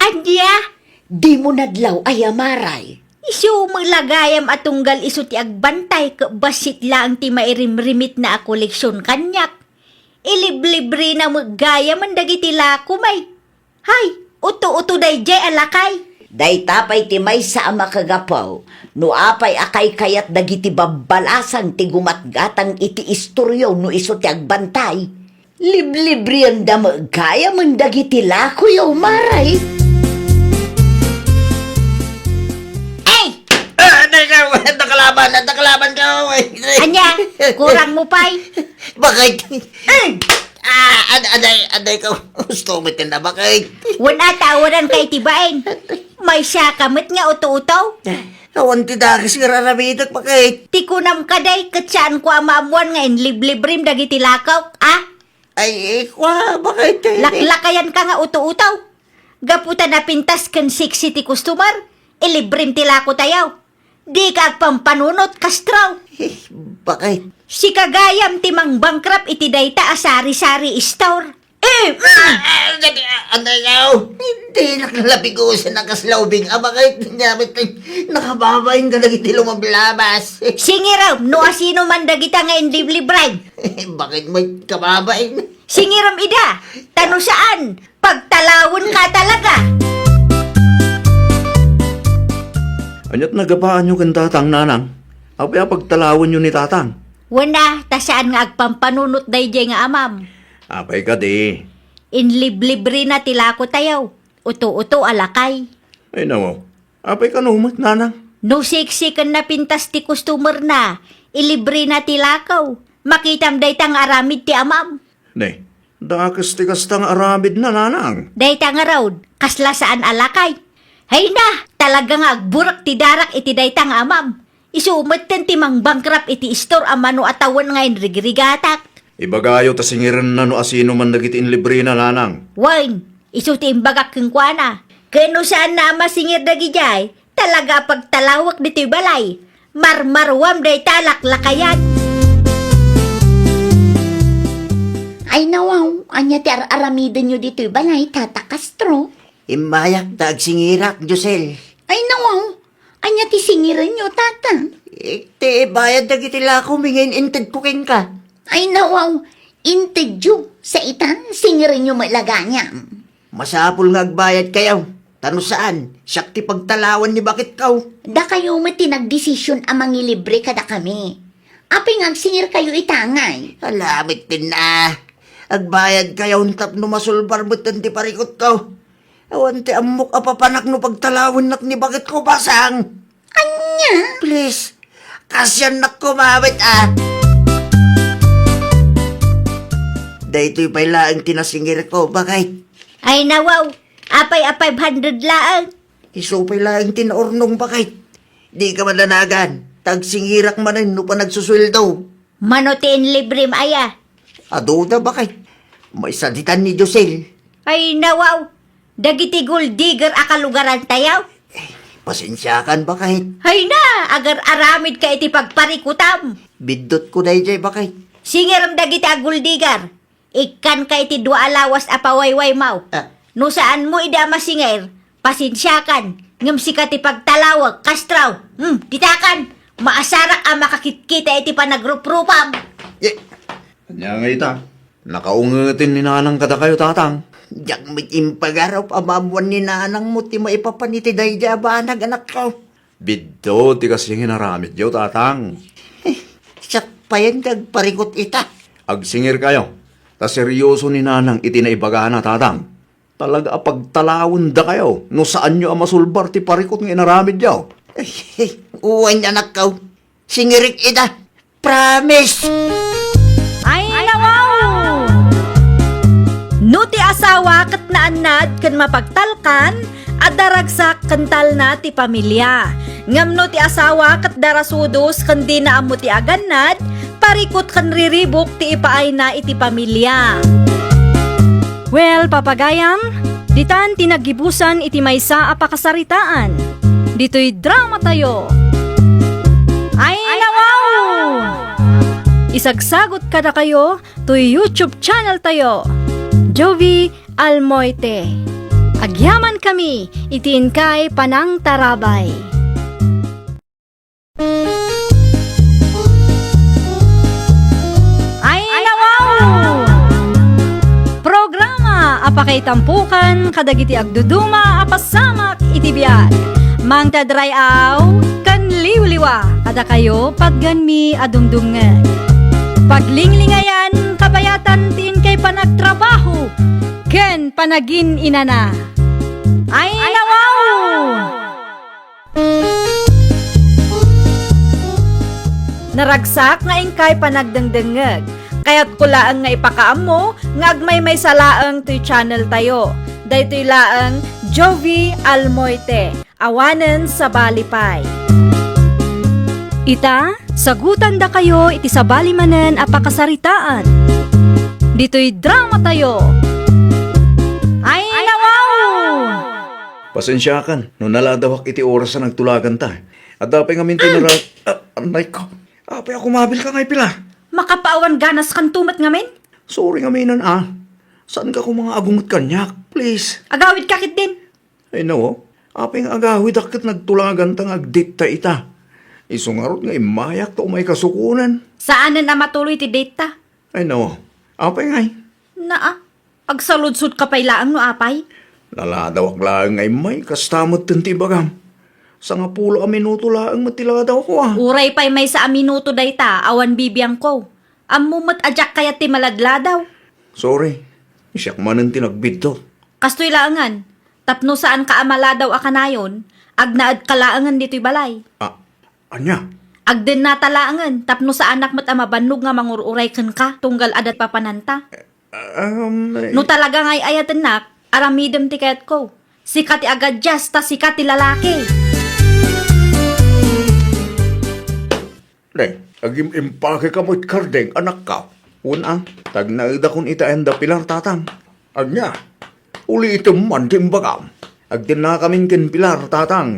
ania? Dimo nadlaw aya, Mare. Isu met la gayam a tunggal isu ti agbantay ket bassit laeng ti mairimrimitna a koleksion kaniak. Iliblibrena met gayamen dagiti lakom ay. Hay, uto-uto daydiay a lakay. Dayta pay ti maysa a makagapu no apay a kaykayat dagiti babbalasang ti gumatgatang iti istoryo no isu ti agbantay. Liblibrianda met gayamen dagiti lakoyo, Mare. Ay! Ah, aday ka, aday kalaban, aday kalaban ka, oy. Ania, kurang mo pay? Bakit? Eh! Ah, ad-, aday, aday ka, gusto mo tinda, bakit? Wen a, tawanan kay ti bain. Maysa ka met nga uto-uto. Awan ti dakes nga raramidek, bakit? Ti kunam kaday, ket saan ko a maammuan nga inliblibrem dagiti lakok, a? Ay, eh, kwa, bakit? Laklakayan ka nga uto-uto. Gapu ta napintas ken sexy ti customer, ilibrem ti lako tayo. Di ka agpampanunot, Castro. Eh, bakit? Sika gayam ti mangbangkrap iti dayta a sari-sari store. Eh, mm. Ah, ah, ah, anay ka, oh. Hindi, nakalapigusan na kaslaubing. Ah, bakit? Nakababay ka na iti lumablabas. Singirem, no asino man dagita nga inliblibrem. Bakit mo kababay? Singirem ida, ta no saan, pagtalawen ka talaga. Aniat nagapaanyo ken tatang, nanang? Apay a pagtalawenyo ni tatang? Wen a, ta saan nga agpampanunot daydiay nga amam. Apay kadi? Inliblibrena ti lako tayo. Uto-uto a lakay. Ay, nawaw. Apay kano met, nanang? No sexy ken napintas ti customer na, ilibrena ti lako. Makitam dayta nga aramid ti amam. Ne, dakes ti kasta nga aramidna, nanang. Dayta ngarud, kasla saan a lakay. Hayna, talaga nga agburak ti darak iti dayta nga amam. Isu metten ti mangbangkrap iti istor a mano a tawen nga inrigrigatak. Ibagayo ta singirenna no asino man dagiti inlibrena, nanang. Wen, isu ti imbagak kenkuana. Ken no saanna a masingir dagidiay, talaga a pagtalawek ditoy balay. Marmaruam dayta a laklakayan. Ay, nawaw, ania ti ar-aramidenyo ditoy balay, Tata Castro? Immayak ta agsingirak, Josel. Ay, nawaw, ania ti singirenyo, Tata? Eh, ti bayad dagiti lako, mingin inted ko kenka. Ay, nawaw, intedyo, saitan, singirenyo met la gayam. Masapul nga agbayad kayo. Ta no saan, siak ti pagtalawan ni baketko. Dakayo met ti nagdesisyon a mangilibre kadakami. Apay nga agsingir kayo ita ngay? Alamit din na. Agbayad kayo tapno masulbar met ti parikutko. Awan ti ammok a papanak no pagtalawennak ni baketko, basang. Ania? Please, kasiannak kumawit, ah. Daytoy pay laeng ti nasingirko, bakit? Ay, nawaw. Apay a five hundred laeng? Isu pay laeng ti naurnong, bakit? Di ka madanagan. Tagsingirak manen no panagsusueldo. Mano ti inlibrem aya? Aduda, baket. Maysa ditan ni Josel. Ay, nawaw. Dagiti gold digger a kalugarantayo. Pasensiakan, baket. Ay na, agar-aramidka iti pagparikutam. Biddutko daydiay, baket. Singerem dagiti a gold digger. Ikkanka iti dua a lawas a pawaywaymaw. Ah. No saanmo idi a masinger, pasensiakan, ngem sika ti pagtalawek, Castro. Hmm, ditakan, maasarak a makakitkita iti panagruprupam. Eh. Ania ngay ita? Nakaungeten ni nanang kadakayo, tatang. Diak met impagarup a maammuan ni nanangmo ti maipapan iti daydiay a banag, anakko. Biddut ti kasdi nga inaramidyo, tatang. Eh, siak payen ti agparikut ita. Agsingerkayo, ta serioso ni nanang iti naibagana, tatang. Talaga a pagtalawendakayo no saanyo a masulbar ti parikut nga inaramidyo. Eh, eh, wen, anakko. Singerik ita. Promise! Ay, nawaw! No ti asawa ket naannad ken mapagtalkan, adda ragsak ken talna ti pamilia. Ngem no ti asawa ket darasudos ken dina ammo ti agannad, parikut ken riribuk ti ipaayna iti pamilia. Well, papagayam, ditan ti naggibusan iti maysa a pakasaritaan. Ditoy dramatayo. Ay, nawaw! Isagsagut kadakayo toy YouTube channel tayo, Jovi Almoite. Agyamankami iti inkay panangtarabay. Ay, nawaw! Programa a pakaitampukan kadagiti agduduma a pasamak iti biag. Mangted ray-aw ken liwliwa kadakayo patgenmi a dumdumngeg. Paglinglingayan, kabayatan ti inkay panagtrabaho ken panagin-inana. Ay, nawaw! Naragsak nga inkay panagdengdengngeg. Kayatko laeng nga ipakaammo nga agmaymaysa laeng toy channel tayo. Daytoy laeng Jovi Almoite, awanen sabali pay. Ita, sagutandakayo iti sabali manen a pakasaritaan. Ditoy dramatayo. Ay, nawaw! Pasensiakan no naladawak iti oras a nagtulaganta. Adda pay ngamin ti nara-, ah, anay ko. Apay a kumabilka ngay pila? Makapaawan ganaskanto met ngamin? Sorry ngaminen a. Saanka koma nga agunget kaniak, please. Agawidka ketdin. Ay, no. Apay nga agawidak ket nagtulaganta nga agdate ta ita. Isu ngarud nga immayak ta umay kasukonen. Saanen a matuloy ti date ta. Ay, no. Apay ngay? Naa, agsaludsodka pay laeng no apay? Naladawak laeng nga immay, kasta met ti ibagam. Sangapulo a minuto laeng met ti ladawko, a. Uray pay maysa a minuto dayta, awan bibiangko. Ammo met a diak kayat ti maladladaw. Sorry, siak manen ti nagbiddut. Kastoy laengen, tapno saanka a maladaw a kanayon, agnaedka laengen ditoy balay. Ah, ania? Agdennata laengen, tapno saanak met a mabannog nga mangur-uray kenka, tunggal adda papananta. Um, eh. No talaga nga ay-ayatennak, aramidem ti kayatko. Sika ti agadias, ta sika ti lalaki. Deng, agim-impake ka met, Kardeng, anakko. Wen a, tagnaedakon ita enda Pilar, tatang. Ania? Ulitem man ti imbagam. Agdennakamin ken Pilar, tatang.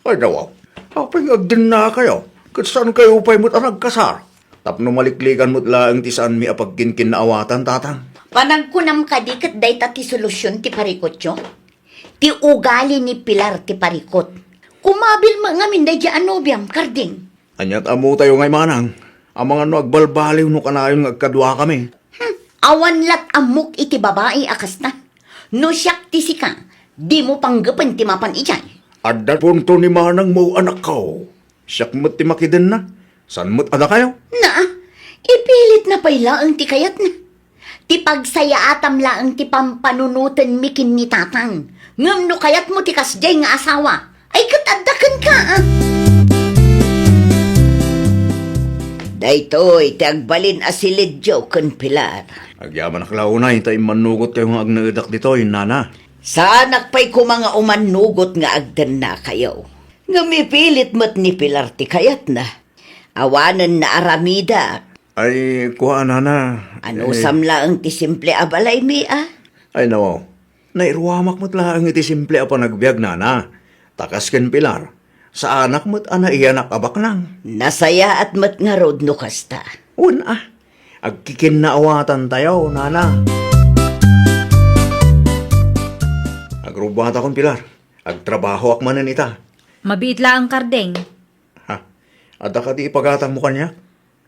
Ay, dawaw. Apay nga agdennakayo? Ket saankayo pay met a nagkasar? Tapno maliklikan met laeng ti saanmi a pagkinkinnaawatan, tatang. Panagkunam kadi ket dayta ti solusion ti parikutyo? Ti ugali ni Pilar ti parikut. Kumabil met ngamin daydiay a nobiam, Karding. Aniat ammotayo ngay manang, amangan no agbalbaliw no kanayon nga agkaduakami. Hmm, awan lat ammok iti babai a kasta. No siak ti sika, dimo panggepen ti mapan idiay. Adda punto ni manangmo, anakko. Siak met ti makidenna. Saan met a dakayo? Naa, ipilitna pay laeng ti kayatna. Ti pagsayaatam laeng ti pampanunotenmi ken ni tatang. Ngem no kayatmo ti kasdiay nga asawa, ay ket adda kenka, a. Daytoy ti agbalin a silidyo ken Pilar. Agyamanak la unay ta immannugotkayo nga agnaedak ditoy, nana. Saanak pay koma nga umannugot nga agdennakayo. Ngem ipilit met ni Pilar ti kayatna. Awanen naaramidak. Ay, kua, nana. Anusam laeng ti simple a balaymi, a? Ay, nawaw. Nairuamak met laeng iti simple a panagbiag, nana. Ta kas ken Pilar, saanak met a naiyanak a baknang. Nasayaat met ngarud no kasta. Wen, a. Agkikinnaawatan tayo, nana. Agrubbatakon, Pilar. Agtrabahoak manen ita. Mabiit laeng, Karding. Ha? Adda kadi ipagatangmo kaniak?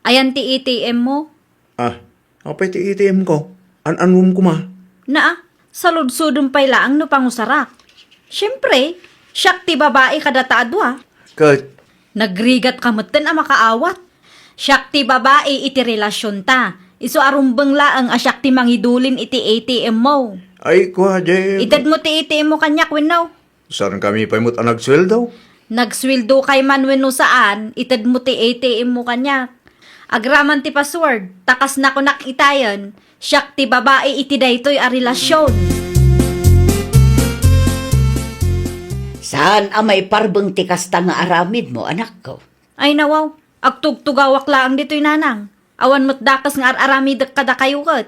Ayan ti A T M mo? Ah, apay ti A T M ko? An-anuem koma? Naa, saludsodem pay laeng no pangusarak. Siempre, siak ti babai kadata a dua. Ket? Nagrigat ka metten a makaawat. Siak ti babai iti relasionta. Isu a rumbeng laeng a siak ti mangidulin iti A T M mo. Ay, kua, Jem. Itedmo ti A T M mo kaniak wenno? Saankami pay met a nagsueldo? Nagsueldo kay man wenno saan, itedmo ti A T M mo kaniak. Agraman ti password, ta kas nakunak itayen, siak ti babai iti daytoy a relasion. Saan a maiparbeng ti kasta nga aramidmo, anakko? Ay, nawaw, agtugtugawak laeng ditoy, nanang. Awan met dakes nga ar-aramidek kadakayo ket.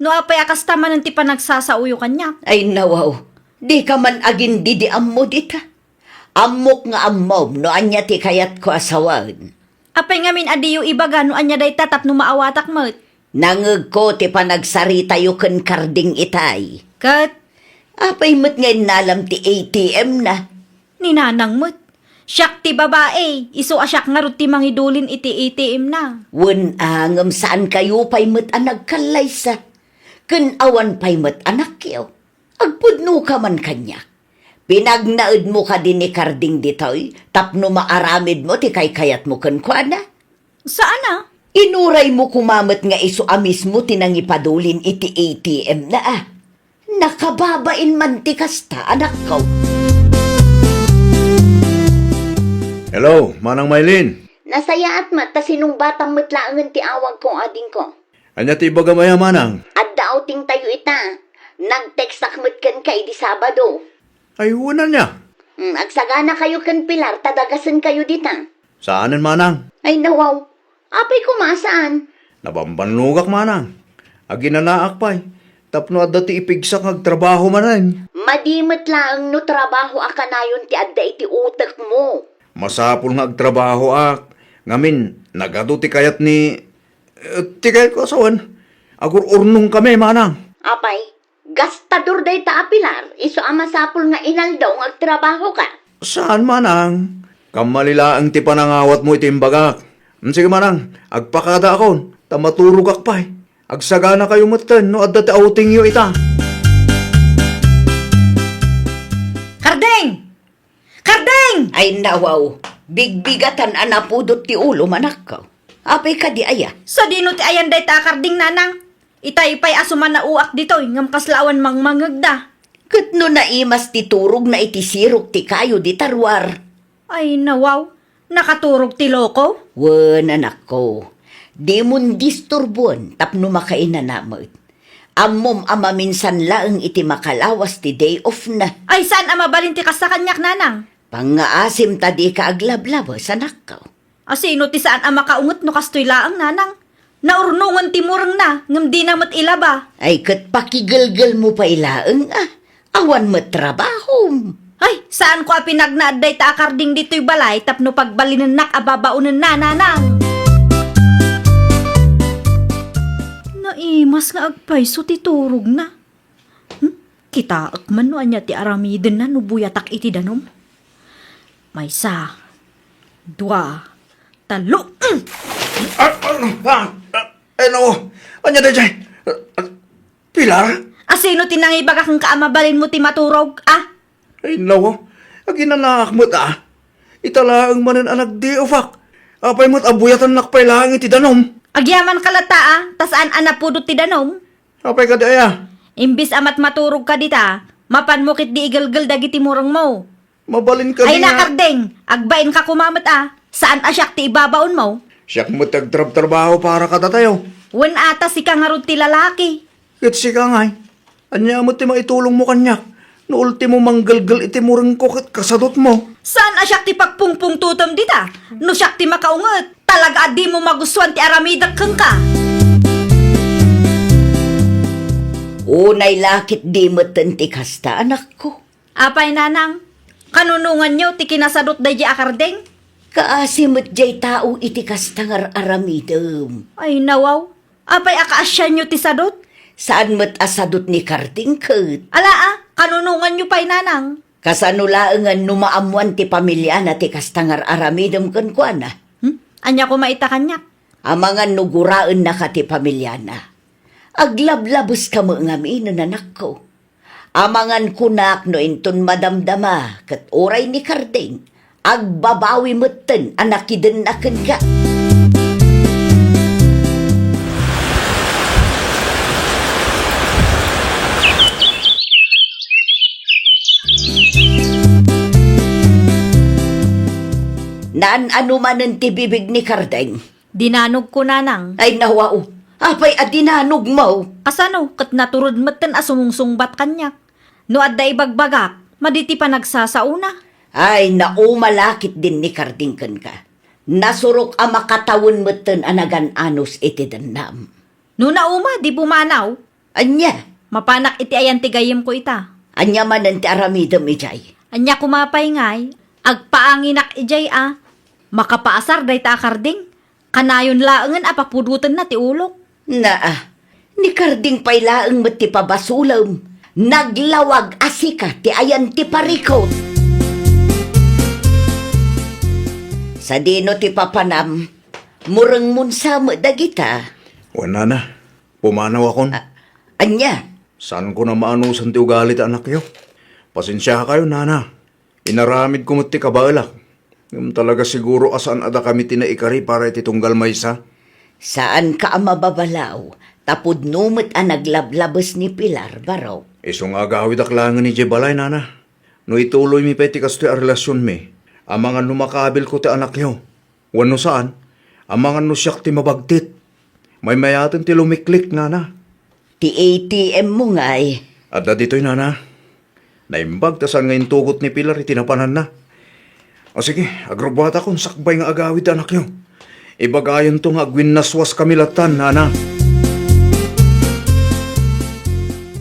No apay a kasta manen ti panagsasaoyo kaniak? Ay, nawaw, dika man agin-didiammo dita. Ammok nga ammom no ania ti kayatko a sawen. Apay ngamin a diyo ibaga no ania dayta tapno maawatak met? Nangegko ti panagsaritayo ken Karding itay. Ket? Apay met nga innalam ti A T M na? Ni nanang met. Siak ti babai, isu a siak ngarud ti mangidulin iti A T M na. Wen a, ngem saankayo pay met a nagkallaysa. Ken awan pay met anakyo. Agpudnoka man kaniak. Pinagnaedmo kadi ni Karding ditoy tapno maaramidmo ti kaykayatmo kenkuana? Saan a? Inuraymo koma met nga isu a mismo ti nangipadulin iti A T M na, a. Nakababain man ti kasta, anakko. Hello, Manang Maylin. Nasayaat met ta sinungbatam met laengen ti awagko, adingko. Ania ti ibagam aya, Manang? Adda outing tayo ita. Nag-textak met kenka idi Sabado. Ay, wen ania? Hmm, agsagana kayo ken Pilar, ta dagasen kayo dita. Saanen, Manang? Ay, nawaw. Apay koma a saan? Nabambannogak, Manang. Aginanaak pay. Tapno adda ti ipigsak nga agtrabaho manen. Madi met laeng no trabaho a kanayon ti adda iti utekmo. Masapul nga agtrabahoak. Ngamin, nagadu ti kayat ni, eh, ti kayatko a sawen. Agur-urnongkami, Manang. Apay, gastador dayta a Pilar, isu a masapul nga inaldaw nga agtrabahoka. Saan, Manang. Kammali laeng ti panangawatmo iti imbagak. Mm, sige, Manang, agpakadaakon, ta maturogak pay. Agsaganakayo metten no adda ti outingyo ita. Karding! Karding! Ay, nawaw, bigbigatan a napudot ti ulo, manakko. Apay kadi aya? Sadino ti ayan dayta a karding, nanang? Itay pay a sumangaoak ditoy, ngem kasla awan mangmangegda. Ket no naimas ti turogna iti sirok ti kayo dita ruar? Ay, nawaw. Nakaturog ti loko? Wen, anakko. Dimon disturbuen tapno makainana met. Ammom a maminsan laeng iti makalawas ti day off na. Ay, saan a mabalin ti kasta kaniak, nanang? Pangngaasim ta dika aglablabes, anakko. Asino ti saan a makaunget no kastoy laeng, nanang? Naurnongen ti murengna, ngem dina met ilaba. Ay, ket pakigelgelmo pay laeng, a. Awan met trabahom. Ay, saanko a pinagnaed dayta a karding ditoy balay tapno pagbalinennak a babaonenna, nanang. Naimas nga agpayso ti turogna. Hmm? Kitaek man no ania ti aramidenna no buyatak iti danum. Maysa, dua, tallo. Hmm! Ah, ah, ah, ah, eh, no. Ania daydiay? Ah, ah, Pilar? Asino ti nangibagak kenka a mabalinmo ti maturog, a? Ay, nawa. Aginanaak met, a. Ita laeng manen a nagdi-ofak. Apay met a buyatannak pay laeng iti danum? Agyaman ka latta, a, ta saan a napudot ti danum? Apay kadi aya? Imbis a matmaturog ka dita, mapanmo ketdi igelgel dagiti murengmo. Mabalin kadi. Ay, nga nakardeng, agbain ka koma met, a. Saan a siak ti ibabaonmo? Siak met ti agtrabtrabaho para kadatayo. Wen a, ta sika ngarud ti lalaki. Ket sika ngay, ania met ti maitulongmo kaniak? No ultimo manggelgel iti murengko ket kasadutmo. Saan a siak ti pagpungpungtotem dita? No siak ti makaunget, Talaga a dimo magustuan ti aramidek kenka. Unay la ket di metten ti kasta, anakko. Apay, nanang? Kanunonganyo ti kinasadut daydiay a karding? Kaasi met diay tao iti kasta nga ar-aramidem. Ay, nawaw. Apay a kaasianyo ti sadut? Saan met a sadut ni Karding ket. Ala a, kanunonganyo pay, nanang? Kasano laengen no maammoan ti pamiliana ti kasta nga ar-aramidem kenkuana? Hmm? Ania koma ita kaniak? Amangan no guraennaka ti pamiliana. Aglablabeska met ngamin, anakko. Amangan kunak no inton madamdama ket uray ni Karding, agbabawi metten a nakidenna kenka. Naan-ano manen ti bibig ni Karding. Dinanogko, nanang. Ay, nawaw. Apay a dinanogmo? Kasano, ket naturod metten a sumungsungbat kaniak. No adda ibagbagak, madi ti panagsasaona. Ay, nauma la ketdin ni Karding kenka. Nasurok a makatawen metten a nagan-anos iti dennam. No nauma, di pumanaw. Ania? Mapanak iti ayan ti gayyemko ita. Ania manen ti aramidem idiay? Ania koma pay ngay, agpaanginak idiay a makapaasar dayta a karding. Kanayon laengen a papudotenna ti ulok. Naa, ni Karding pay laeng met ti pabasolem. Naglawag a sika ti ayan ti parikut. Sadino ti papanam? Murengmon sa met dagita. Wen, nana, pumanawakon. A-, ania? Saanko a maanosan ti ugali ti anakyo. Pasensiakayo, nana. Inaramidko met ti kabaelak. Ngem talaga siguro a saan a dakami ti naikari para iti tunggal maysa. Saanka a mababalaw, ta pudno met a naglablabes ni Pilar, barok. Isu nga agawidak laengen idiay balay, nana. No ituloymi pay ti kastoy a relasionmi, amangan no makabilko ti anakyo. Wenno saan, amangan no siak ti mabagtit. Maymayaten ti lumiklik, nana. Ti A T M mo ngay. Adda ditoy, nana. Naimbag ta saan nga intugot ni Pilar iti napananna. O sige, agrubbuatakon sakbay nga agawid ti anakyo. Ibagayonto nga agwinnaswaskami lattan, nana.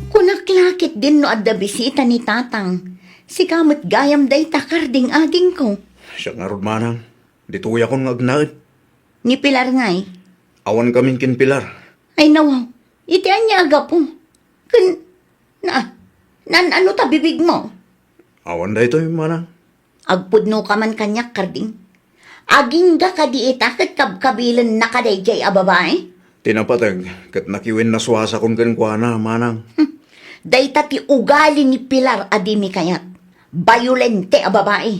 Kunak la ketdin no adda bisita ni tatang. Sika met gayam dayta, Karding, agingko. Siak ngarud, manang. Dituyakon nga agnaed. Ni Pilar ngay? Awan kamin ken Pilar. Ay, nawaw. Iti ania a gapu? Ken, na, naan-ano ta bibigmo? Awan daytoy, manang. Agpudnoka man kaniak, Karding. Agingga kadi ita ket kabkabilennaka daydiay a babai? Ti napateg ket nakiwinnaswasakon kenkuana, manang. Hmm. Dayta ti ugali ni Pilar a dimi kayat. Bayolente a babai.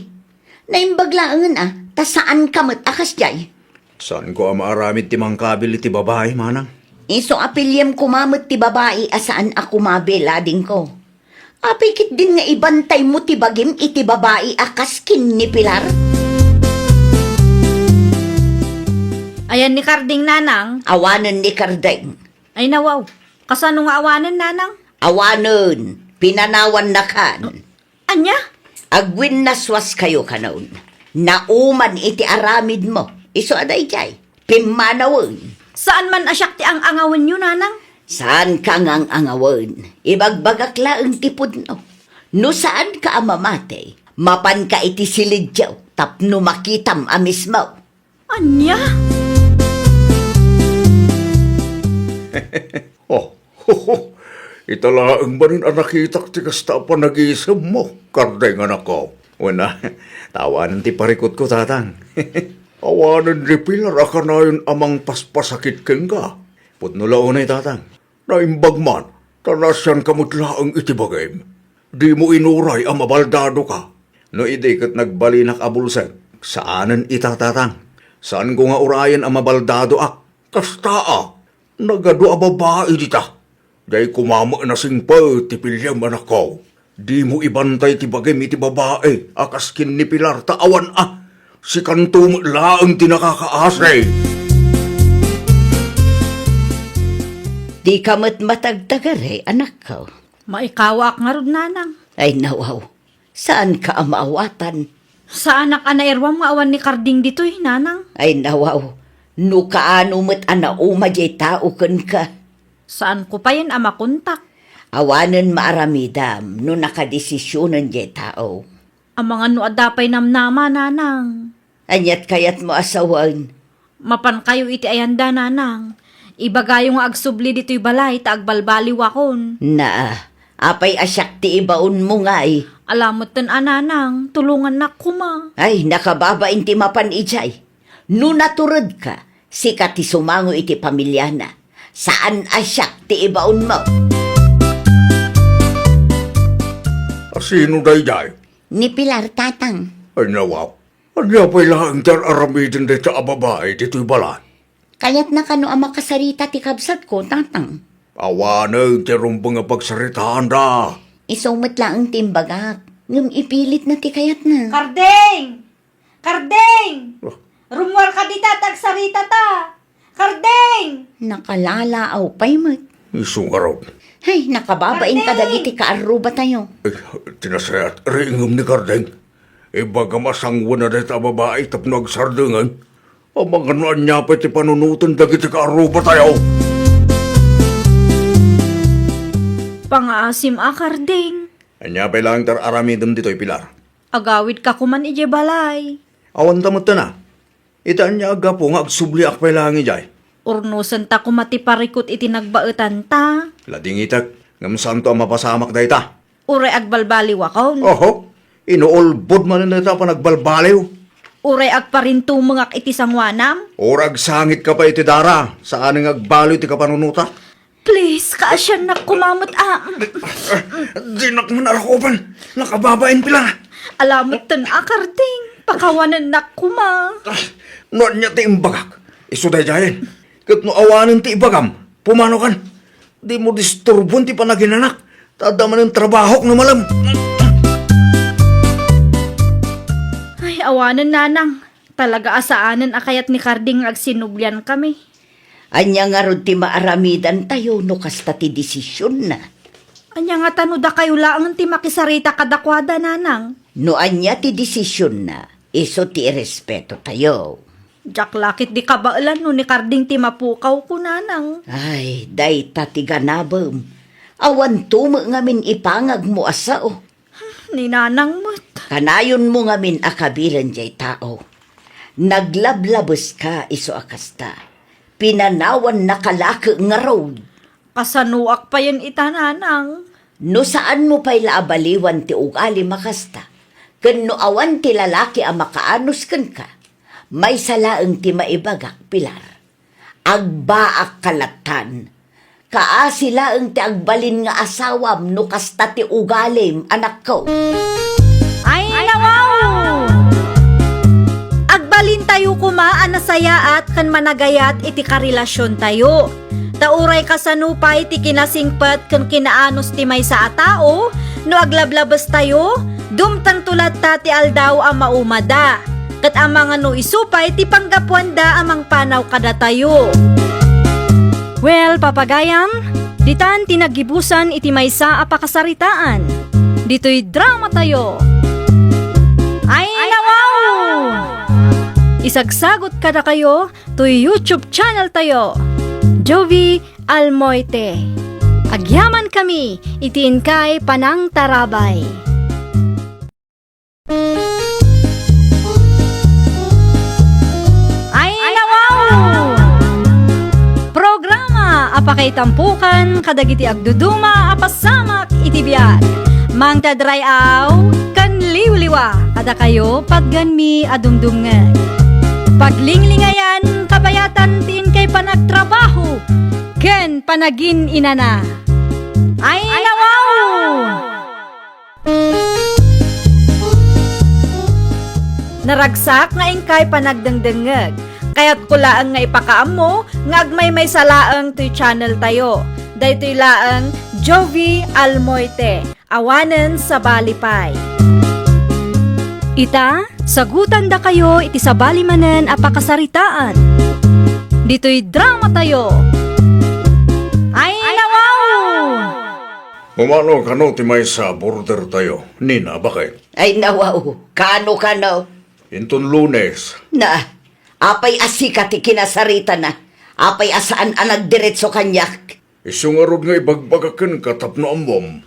Naimbag laengen a, ta saanka met a kasdiay. Saanko a maaramid ti mangkabil iti babai, manang. Isu a piliem koma met ti babai a saan a kumabil, adingko. Apay ketdin nga ibantaymo ti bagim iti babai a kas ken ni Pilar? Ayan ni Karding, nanang. Awanen ni Karding. Ay, nawaw. Kasano nga awanen, nanang? Awanen. Pinanawannakan. Ania? Agwinnaswaskayo kanon. Nauman iti aramidmo. Isu a daydiay. Pimmanawen. Saan man a siak ti ang-angawenyo, nanang? Saanka nga ang-angawen. Ibagbagak laeng ti pudno. No saanka a mamati, mapanka iti silidyo tapno makitam a mismo. Ania? Oh, ita laeng manen a nakitak ti kasta a panagisemmo, Karding, anakko. Wen a, ta awanen ti parikutko, tatang. Awanen ni Pilar a kanayon a mangpaspasakit kenka. Pudno la unay, tatang. Naimbag man, ta naasianka met laeng iti bagim. Dimo inuray a mabaldadoka. No idi ket nagbalinak a bulsek, saanen ita, tatang. Saanko nga urayen a mabaldadoak. Kasta a, nagadu a babai dita. Diay koma met nasingpet ti piliem, anakko. Dimo ibantay ti bagim iti babai a kas ken ni Pilar ta awan a. Sikanto met laeng ti nakakaasi. Dika met matagtagari, anakko. Maikawaak ngarud, nanang. Ay, nawaw. Saanka a maawatan. Saanak a nairuam nga awan ni Karding ditoy, nanang. Ay, nawaw. No kaano met a nauma jay tao kenka? Saanko payen a makontak. Awanen maaramidam no nakadesisionen jay tao. Amangan no adda pay namnama, nanang. Aniat kayatmo a sawen? Mapankayo iti ayanda, nanang. Ibagayo nga agsubli ditoy balay ta agbalbaliwakon. Naa, apay a siak ti ibaonmo ngay? Ala metten a, nanang, tulongannak koma. Ay, nakababain ti mapan idiay. No naturedka, sika ti sumango iti pamiliana. Saan a siak ti ibaonmo. A sino daydiay? Ni Pilar, tatang. Ay, nawaw. Ania pay laeng ti ar-aramiden dayta a babai ditoy balay? Kayatna kano a makasarita ti kabsatko, tatang? Awanen ti rumbeng a pagsaritaanda. Isu met laeng ti imbagak, ngem ipilitna ti kayatna. Karding! Karding! Ah. Rummuarka dita ta agsaritata! Karding! Nakalaalaaw pay met. Isu ngarud. Hay, nakababain Karding! Kadagiti kaarrubatayo. Ay, ti nasayaat, riingem ni Karding. Ibagam a sanguen a dayta a babai tapno agsardengen. Amangan no ania pay ti panunoten dagiti kaarrubatayo. Pangaasim a, Karding. Ania pay laeng ti ar-aramidem ditoy, Pilar? Agawidka koman idiay balay. Awanta metten a. Ita ania a gapu nga agsubliak pay laeng idiay? Urnosenta koma ti parikut iti nagbaetanta. Ladingitek, ngem saanto a mapasamak dayta. Uray agbalbaliwakon. Oho, inuulbod manen dayta a panagbalbaliw. Uray agparintumengak iti sangoanam. Uray agsangitka pay iti dara, saan nga agbaliw ti kapanunotak. Please, kaasiannak koma met a. Dinak man arakupan. Nakababain pila. Ala metten a, Karding. Pakawanennak koma. Ah, no ania ti imbagak, isu daydiayen. Ket no awanen ti ibagam, pumanokan. Dimo disturboen ti panaginanak. Ta adda manen trabahok no malem. Ay, awanen, nanang. Talaga a saanen a kayat ni Karding nga agsinubliankami. Ania ngarud ti maaramidantayo no kasta ti desisionna? Ania ngata no dakayo laeng ti makisarita kadakuada, nanang? No ania ti desisionna, isu ti irespetotayo. Diak la ketdi kabaelan no ni Karding ti mapukawko, nanang. Ay, dayta ti ganabem. Awanto met ngamin ipangagmo a sao. Ni nanang met. Kanayonmo ngamin a kabilen jay tao. Naglablabeska isu a kasta. Pinanawannaka laeng ngarud. Kasanoak payen ita, nanang? No saanmo pay la a baliwan ti ugalim a kasta, ken no awan ti lalaki a makaanus kenka, maysa laeng ti maibagak, Pilar. Agbaakka lattan. Kaasi laeng ti agbalin nga asawam no kasta ti ugalim, anakko. Ay, nawaw! Agbalintayo koma a nasayaat ken managayat iti karelasiontayo. Ta uray kasano pay ti kinasingpet ken kinaanus ti maysa a tao, no aglablabestayo, dumtengto latta ti aldaw a maumada. Ket amangan no isu pay ti panggapuanda a mangpanaw kadatayo. Well, papagayam, ditan ti naggibusan iti maysa a pakasaritaan. Ditoy dramatayo. Ay, nawaw! Isagsagot kadakayo toy YouTube channel tayo, Jovie Almoite. Agyamankami iti inkay panangtarabay. Ay, nawaw! Programa a pakaitampokan kadagiti agduduma a pasamak iti biag. Mangted ray-aw ken liwliwa kadakayo patgenmi a dumdumngeg. Paglinglingayan, kabayatan ti inkay panagtrabaho ken panagin-inana. Ay, nawaw! Naragsak nga inkay panagdengdengngeg. Kayatko laeng nga ipakaammo nga agmaymaysa laeng toy channel tayo. Daytoy laeng Jovie Almoite. Awanen sabali pay. Ita, sagutandakayo iti sabali manen a pakasaritaan. Ditoy dramatayo. Ay, nawaw! Umano kano ti maysa a border tayo, Nina, baket? Ay, nawaw. Kano, kano? Inton Lunes. Na, Apay a sika ti kinasaritana? Apay a saan a nagdiretso kaniak? Isu ngarud nga ibagbagak kenka tapno ammom,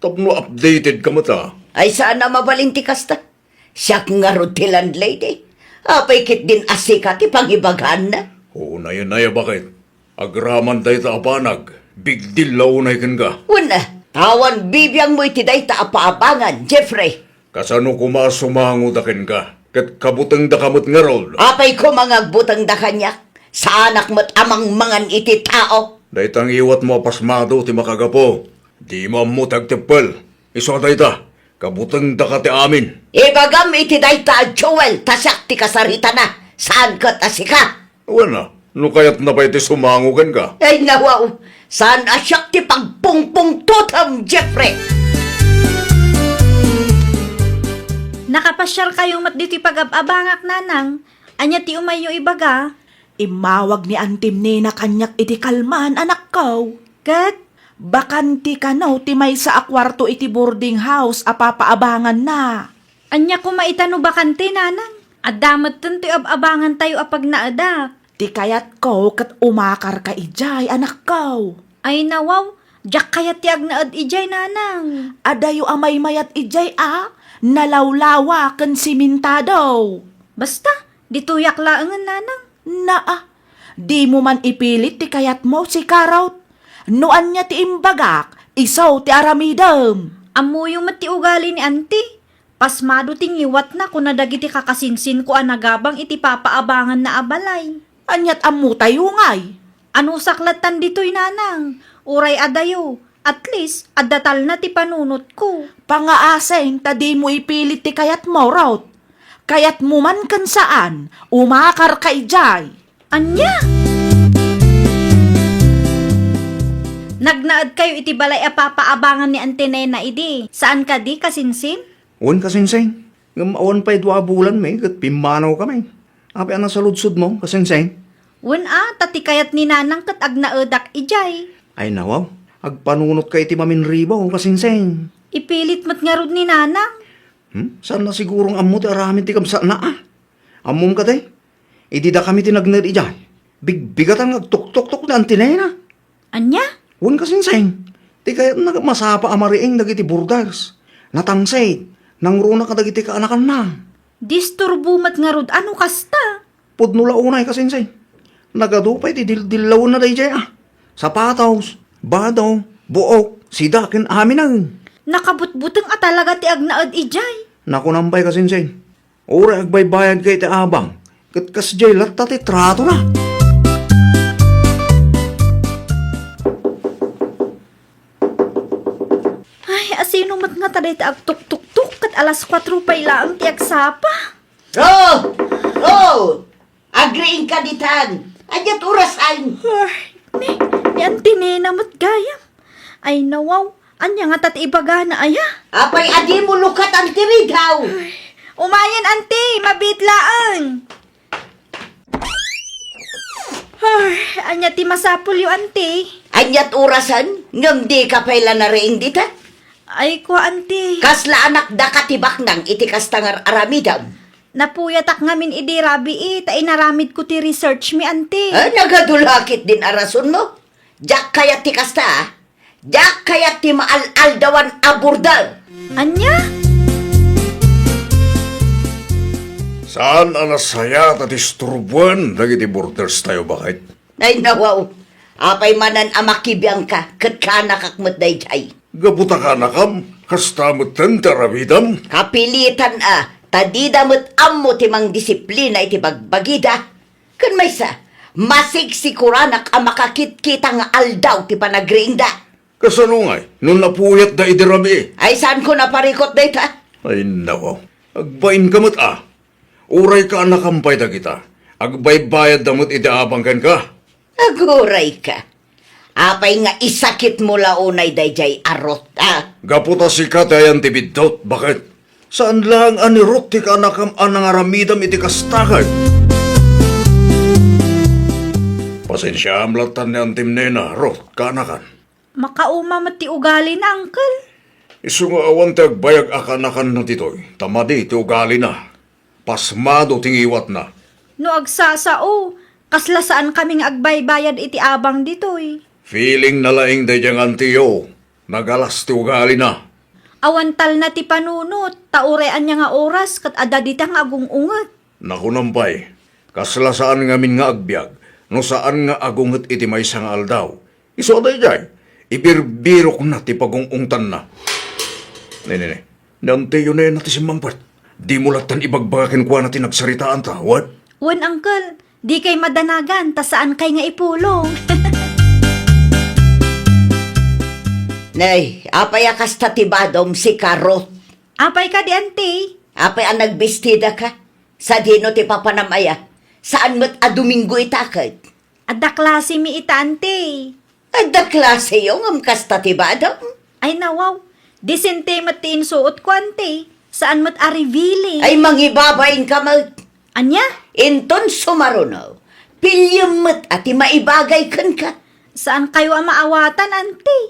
tapno updated ka met a. Ay, saan a mabalin ti kasta. Siak ngarud ti landlady. Apay ketdin a sika ti pangibagaanna? Unayen aya, bakit? Agraman dayta a banag, bigdil la unay kenka. Wen a, awan bibiangmo iti dayta a paabangan, Jeffrey. Kasano koma a sumangoda kenka, ket kabutengdaka met ngarud? Apay koma nga agbutengda kaniak? Saanak met a mangmangan iti tao. Dayta ngiwatmo a pasmado ti makagapu. Dimo ammo ti agteppel. Isu a dayta, kabutengdaka ti amin. Ibagam iti dayta a Joel, ta siak ti kasaritana, saan ket a sika. Wen a, no kayatna pay ti sumango kenka. Ay, nawaw, saan a siak ti pagpungpungtotem, Jeffrey. Nakapasiarkayo met ditoy pagab-abangak, nanang. Ania ti umayyo ibaga? Immawag ni Antim Nena kaniak iti kalman, anakko. Ket? Bakante kano ti maysa a kuarto iti boarding house a papaabanganna. Ania koma ita no bakante, nanang? Adda metten toy ab-abangantayo a pagnaedak. Ti kayatko ket umakarka idiay, anakko. Ay, nawaw, diak kayat ti agnaed idiay, nanang. Adayo a maymayat idiay a nalawlawa ken simintado. Basta, ditoyak laengen, nanang. Naa, dimo man ipilit ti kayatmo, sika, Ruth. No ania ti imbagak, isu ti aramidem. Ammoyo met ti ugali ni Auntie. Pasmado ti ngiwatna, kuna dagiti kakasinsinko a nagabang iti papaabanganna a balay. Aniat ammotayo ngay? Anusak lattan ditoy, nanang. Uray adayo, at least, adda talna ti panunotko. Pangaasen ta dimo ipilit ti kayatmo, Ruth. Kayatmo man ken saan, umakarka idiay. Ania? Nagnaedkayo iti balay a papaabangan ni Auntie Nena idi, saan kadi, kasinsin? Wen, kasinsin. Ngem awan pay dua a bulanmi ket pimmanawkami. Apay a nasaludsodmo, kasinsin? Wen a, ta ti kayat ni nanang ket agnaedak idiay. Ay, nawaw. Agpanunotka iti maminribaw, kasinsin. Ipilit met ngarud ni nanang. Hmm? Saan na sigurong ammo ti aramid ti kabsatna, a? Ammom kadi? Idi dakami ti nagnaed idiay, bigbigatan nga agtuktoktok ni Auntie Nena. Ania? Wen, kasinsin. Ti kayatna ket masapa a mariing dagiti boarders. Natangsit, nangruna kadagiti kaanakanna. Disturbo met ngarud a no kasta. Pudno la unay, kasinsin. Nagadu pay ti dildillawenna daydiay a. Sapatos, bado, buok, sida ken aminen. Nakabutbuteng a talaga ti agnaed idiay. Nakunam pay, kasinsin. Uray agbaybayadka iti abang, ket kasdiay latta ti tratona. Ay, asino met ngata dayta agtuktoktok ket alas kuatro pay laeng ti agsapa? Ro! Ro! Agriingka ditan. Aniat orasan? Ay, ni, ni Auntie Nena met gayam. Ay, nawaw. Ania ngata ti ibagana, aya? Apay a dimo lukatan ti ridaw? Ay, umayen, Auntie. Mabiit laeng. Ay, ania ti masapulyo, Auntie? Aniat orasan? Ngem dika pay la nariing dita? Ay, kua, Auntie. Kasla anak daka ti baknang iti kasta nga ar-aramidam. Napuyatak ngamin idi rabii, ta inaramidko ti research mi, Auntie. Ah, nagadu la ketdin a rasonmo? Diak kayat ti kasta, a. Diak kayat ti maal-aldawan a boarder. Ania? Saan a nasayaat a disturboen dagiti boarders tayo, baket? Ay, nawaw. Apay manen a makibiangka ket kaanakak met daydiay? Gapu ta kaanakam, kasta metten ti aramidam? Kapilitan a, ta dida met ammo ti mangdisiplina iti bagbagida. Ken maysa, masigsiguranak a makakitkita nga aldaw ti panagriingda. Kasano ngay no napuyatda idi rabii? Ay, saanko naparikut dayta? Ay, nako. Agbainka met a. Uray kaanakam pay dagita, agbaybayadda met iti abang kenka. Agurayka. Apay nga isakitmo la unay daydiay a Ruth, a? Gapu ta sika ti ayan ti biddut, baket? Saan laeng a ni Ruth ti kaanakam a nangaramidam iti kasta, ket? Pasensiaam lattan ni Antim Nena, Ruth, kaanakan. Makauma met ti ugalina, Uncle. Isu nga awan ti agbayag a kaanakanna ditoy, ta madi ti ugalina. Pasmado ti ngiwatna. No agsasao, kasla saankami nga agbaybayad iti abang ditoy. Feeling na laeng daydiay nga antiyo. Nagalas ti ugalina. Awan talna ti panunot, ta uray ania nga oras ket adda dita nga agung-unget. Nakunam pay, kasla saan ngamin nga agbiag, no saan nga agunget iti maysa nga aldaw. Isu a daydiay, ibirbirokna ti pagung-ungtanna. Ne, ne, ne. Ni antiyo Nena ti simmangpet. Dimo lattan ibagbaga kenkuana ti nagsaritaanta, wen? Wen, uncle. Dikay madanagan, ta saankay nga ipulong. Nay, apay a kasta ti badom, sika Ruth? Apay kadi, anti? Apay a nagbestida ka? Sadino ti papanam aya? Saan met a Domingo ita ket? Adda klase mi ita, anti. Adda klaseyo ngem kasta ti badom? Ay, nawaw. Disente met ti insuotko, anti. Saan met a revealing. Ay, mangibabain ka met. Ania? Inton sumaruno, piliem met a ti maibagay kenka. Saankayo a maawatan, anti.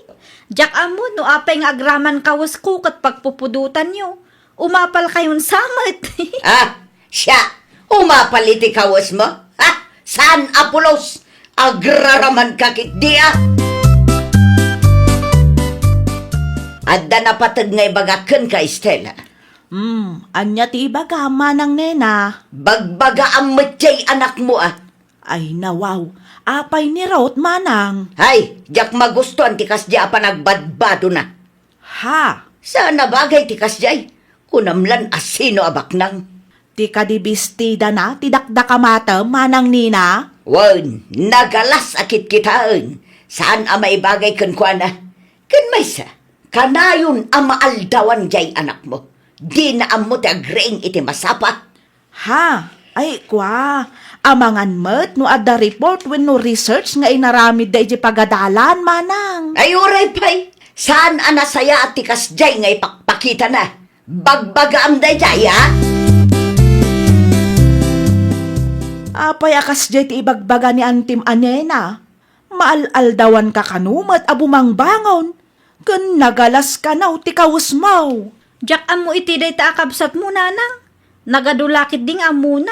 Diak ammo no apay nga agraman kawesko ket pagpupudotanyo. Umapalkayon sa met. Ah, siya, umapal iti kawesmo? Ha? Saan a pulos? Agraraman ka ketdi, ah? Adda napateg nga ibagak kenka, Estela. Hmm, ania ti ibagam, Manang Nena? Bagbagaam met jay anakmo, ah. Ay, nawaw. Apay ni Ruth, Manang? Ay, diak magustuan ti kasdi a panagbadbadona. Ha? Saan a bagay ti kasdiay. Kunam lan a sino a baknang. Ti kadi bestidana ti dakdakamatem, Manang Nena? Wen, nagalas a kitkitaen. Saan a maibagay kenkuana. Ken maysa, kanayon a maaldawan jay anakmo. Dina ammo ti agriing iti masapa. Ha? Ay, kua, amangan met no adda report wenno research nga inaramidda idiay pagadalan, Manang. Ay, uray pay. Saan a nasayaat ti kasdiay nga ipakpakitana? Bagbagaam daydiay, a? Apay a kasdiay ti ibagbaga ni Antim a Nena? Maal-aldawanka kano met a bumangbangon, ken nagalas kano ti kawesmo. Diak ammo iti dayta a kabsatmo, Nanang. Nagadu la ketdi nga ammona.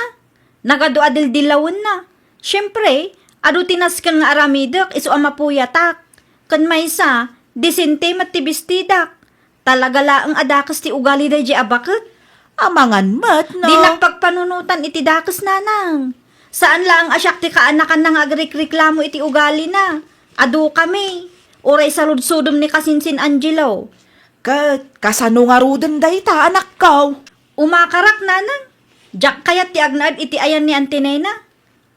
Nagadu a dildilawenna. Siempre, adu ti nasken nga aramidek isu a mapuyatak. Ken maysa, disente met ti bestidak. Talaga laeng a dakes ti ugali daydiay a baket. Amangan met, no? Dinak pagpanunotan iti dakes, Nanang. Saan laeng a siak ti kaanakanna nga agrikreklamo iti ugalina. Adukami. Uray saludsodem ni kasinsin Angelo. Ket kasano ngaruden dayta, anakko? Umakarak, Nanang. Diak kayat ti agnaed iti ayan ni Auntie Nena.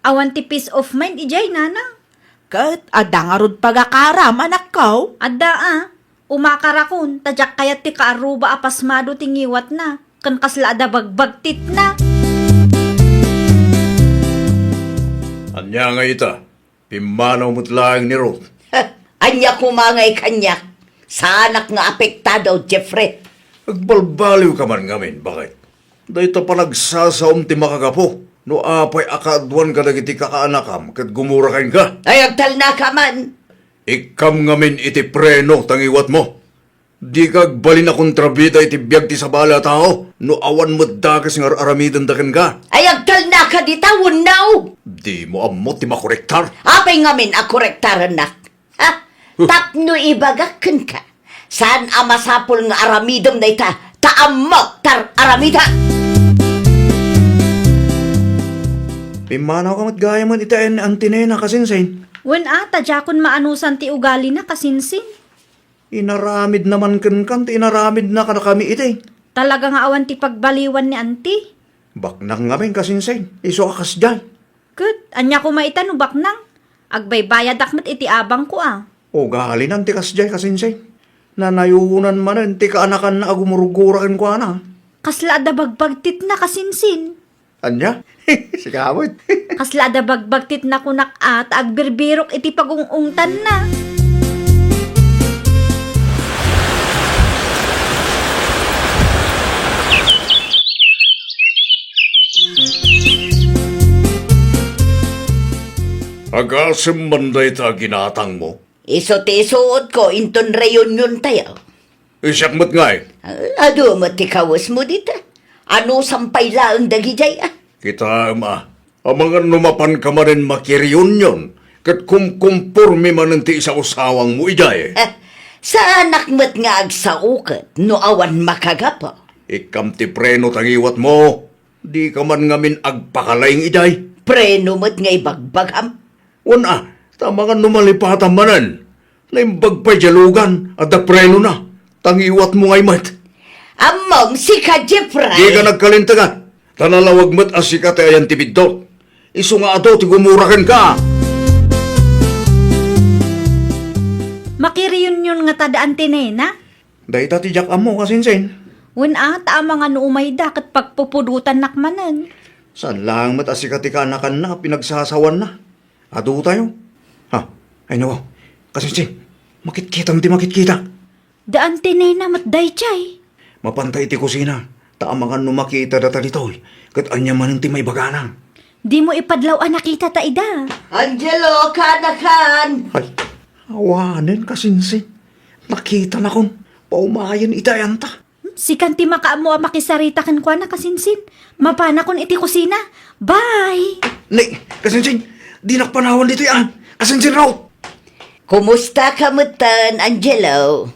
Awan ti peace of mind idiay, Nanang. Ket adda ngarud pagakaram, anakko? Adda a. Umakarakon, ta diak kayat ti kaarruba a pasmado ti ngiwatna, ken kasla adda bagbagtitna. Ania nga ita? Pimmanaw met laeng ni Ruth. Ania koma ngay kaniak? Saanak nga apektado, Jeffrey. Agbalbaliwka man ngamin, baket. Dayta panagsasaom ti makagapu no apay a kaaduan kadagiti kakaanakam ket gumura kenka. Ay, agtalnaka man! Ikkam ngamin iti preno ta ngiwatmo. Dika agbalin a kontrabida iti biag ti sabali a tao no awan met dakes nga ar-aramidenda kenka. Ay, agtalnaka dita wenno? Dimo ammo ti makorektar? Apay ngamin a korektarennak? Ha? Huh. Tapno ibagak kenka, saan a masapul nga aramidem dayta, ta ammok ti ar-aramidek. Pimmanawka met gayam iti ayan ni Auntie Nena, kasinsin. Wen a, ta diakon maanusan ti ugalina, kasinsin. Inaramidna man kenka ti inaramidna kadakami iti. Talaga nga awan ti pagbaliwan ni Auntie. Baknang ngamin, kasinsin, isu a kasdiay. Ket, ania koma ita no baknang? Agbaybayadak met iti abangko a. Ugalinan ti kasdiay, kasinsin. Nanayonan manen ti kaanakanna a gumurgura kenkuana. Kasla adda bagbagtitna, kasinsin. Ania? Sika met. Kasla adda bagbagtitna kunak a, ta agbirbirok iti pagung-ungtanna. Agasem man dayta a ginatangmo? Isu ti isuotko inton reuniontayo. Siak met ngay? Ah, adu met ti kawesmo dita. Anusam pay laeng dagidiay, a. Kitaem, a. Amangan no mapanka manen makireunion ket kumkumporme manen ti isausawangmo idiay. Eh, saanak met nga agsaoket no awan makagapu. Ikkam ti preno ta ngiwatmo. Dika man ngamin agpakalaing idiay. Preno met nga ibagbagam. Wen a, ta amangan no malipatam manen. Naimbag pay diay lugan, adda prenona. Ta ngiwatmo ngay met. Ammom, sika, Jeffrey. Dika nagkalintegan. Ta nalawag met a sika ti ayan ti biddut. Isu nga adu ti gumura kenka. Makireunion ngata da Auntie Nena? Dayta ti diak ammo, kasinsin. Wen a, ta amangan no umayda ket pagpupudotannak manen. Saan laeng met a sika ti kaanakanna a pinagsasawanna. Adutayo. Ha, ay nawa. Kasinsin, makitkitam ti makitkita. Da Auntie Nena met daydiay. Mapanta iti kusina, ta amangan no makita data ditoy, ket ania manen ti maibagana. Dimo ipadlaw a nakitata ida. Angelo, kaanakan! Ay, awanen, kasinsin. Nakitanakon. Paumayen iti ayanta. Hmm, sikan ti makaammo a makisarita kenkuana, kasinsin. Mapanakon iti kusina. Bye! Ni, kasinsin, dinak panawan ditoy a. Kasinsin, Ruth! Kumustaka metten, Angelo?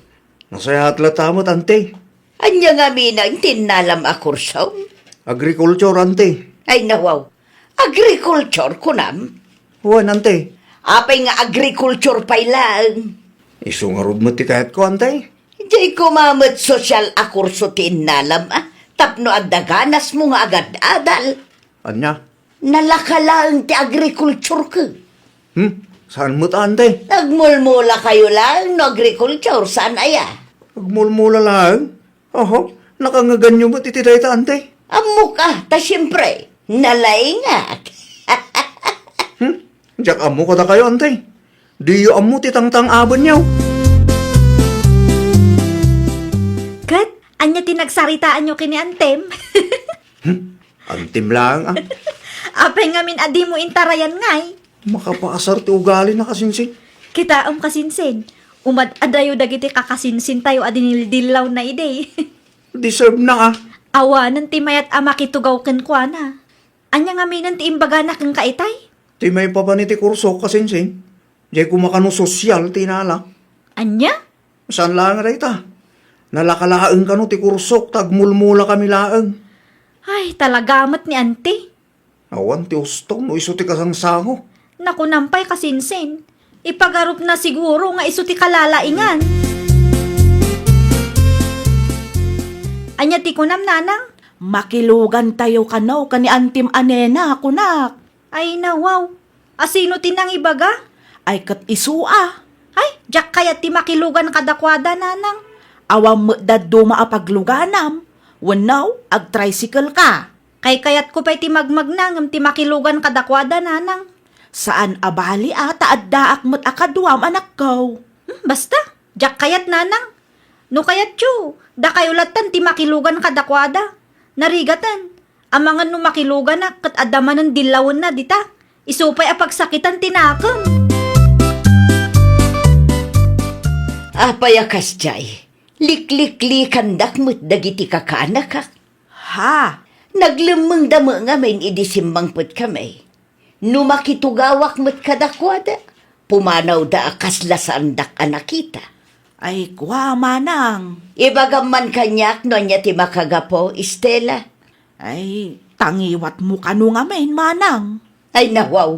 Nasayaat latta met, Auntie. Ania ngamin ti innalam a kursom? Agriculture, Auntie. Ay, nawaw. Agriculture, kunam? Wen, Auntie. Apay nga agriculture pay laeng? Isu ngarud met ti kayatko, Auntie. Diay koma met sosyal a kurso ti innalam, a, tapno adda ganasmo nga agad-adal. Ania? Nalaka laeng ti agrikulturko. Hmm? Saan met, Auntie? Nagmulmulakayo laeng no agrikultur, saan aya? Agmulmula laeng? Oho, nakangaganyo met iti dayta, Auntie? Ammok a, ta siempre, nalaingak. Hmm? Diak ammo kadakayo, Auntie. Diyo ammo ti tangtang-abenyo. Ket, ania ti nagsaritaanyo ken ni Antem? Hmm? Antim laeng, a. Apay ngamin a dimo intarayan ngay? Makapaasar ti ugalina, kasinsin. Kitaem, kasinsin. Umad-adayo dagiti kakasinsintayo a dinildillawna idi. Deserve na, a. Awanen ti mayat a makitugaw kenkuana. Ania ngaminen ti imbagana kenka itay? Ti maipapan iti kursok, kasinsin. Diay koma kano sosyal ti inala. Ania? Saan laeng a dayta. Nalaka laeng kano ti kursok ta agmulmulakami laeng. Ay, talaga met ni Auntie. Awan ti ustom no isu ti kasangsango. Nakunam pay, kasinsin. Ipagarupna siguro nga isu ti kalalaingan. Ania ti kunam, Nanang? Makilugantayo kano ken ni Antim a Nena, kunak. Ay, nawaw. Asino ti nangibaga? Ay, ket isu a. Ay, diak kayat ti makilugan kadakuada, Nanang. Awan met dadduma a pagluganam. Wenno, agtricycle ka. Kaykayatko pay ti magmagna ngem ti makilugan kadakuada, Nanang. Saan a bali a ta addaak met a kaduam, anakko. Hmm, basta, diak kayat, Nanang. No kayatyo, dakayo lattan ti makilugan kadakuada. Narigaten, amangan no makiluganak ket adda manen dillawenna dita. Isu pay a pagsakitan ti nakem. Apay a kasdiay, likliklikandak met dagiti kakaanakak. Ha? Naglemmengda met ngamin idi simmangpetkami. No makitugawak met kadakuada, pumanawda a kasla saandak a nakita. Ay, kua, manang. Ibagam man kaniak no ania ti makagapu, Estela. Ay, ta ngiwatmo kano ngamin, manang. Ay, nawaw.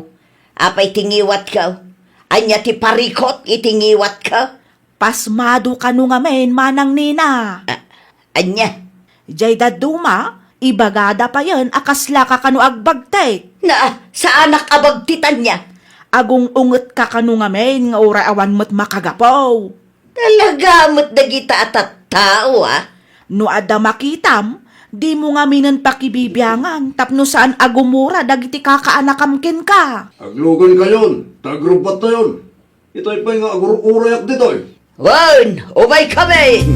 Apay ti ngiwatko? Ania ti parikut iti ngiwatko? Pasmado kano ngamin, Manang Nina. A-, ania? Jay dadduma, ibagada payen a kaslaka kano agbagtit. Na, saanak a bagtit ania? Agung-ungetka kano ngamin nga uray awan met makagapu. Talaga met dagita a tattao, a? No adda makitam, dimo ngaminen pakibibiangan tapno saan a gumura dagiti kakaanakam kenka. Aglugankayon, ta agrubbattayon. Itay pay nga agur-urayak ditoy. Wen, umaykami!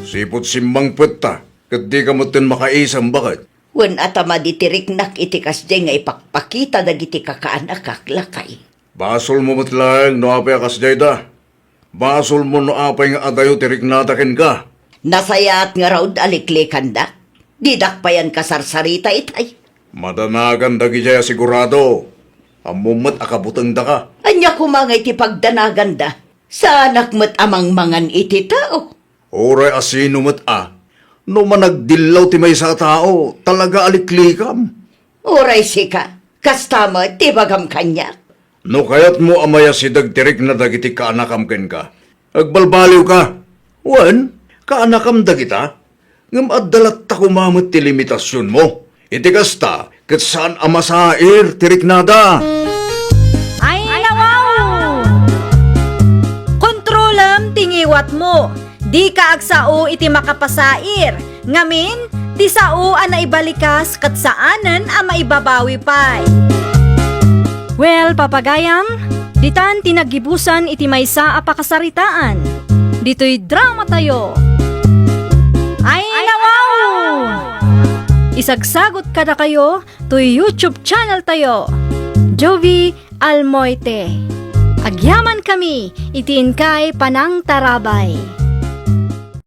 Sipud simmangpetta, ket dika metten makaisam, baket? Wen, a ta madi ti riknak iti kasdiay nga ipakpakita dagiti kakaanakak, lakay. Basolmo met laeng no apay a kasdiayda. Basolmo no apay nga adayo ti riknada kenka. Nasayaat ngarud a liklikandak. Didak payan kasarsarita itay. Madanagan dagidiay a sigurado. Ammom met a kabutengdaka. Ania koma nga iti pagdanaganda? Saanak met a mangmangan iti tao. Uray a sino met a, no managdillaw ti maysa a tao, talaga a liklikam. Uray sika, kasta met ti bagam kaniak. No kayatmo a mayasideg ti rikna dagiti kaanakam kenka, agbalbaliwka. Wen, kaanakam dagita, ngem adda latta koma met ti limitasionmo. Iti kasta, ket saan a masair ti riknada. Ay, nawaw! Kontrolem ti ngiwatmo. Dika agsao iti makapasair. Ngamin, ti sao a naibalikas ket saanen a maibabawi pay. Well, papagayam, ditan ti naggibusan iti maysa a pakasaritaan. Ditoy drama tayo. Ay, nawaw! Isagsagot kadakayo toy YouTube channel tayo, Jovie Almoite. Agyaman kami iti inkay panangtarabay.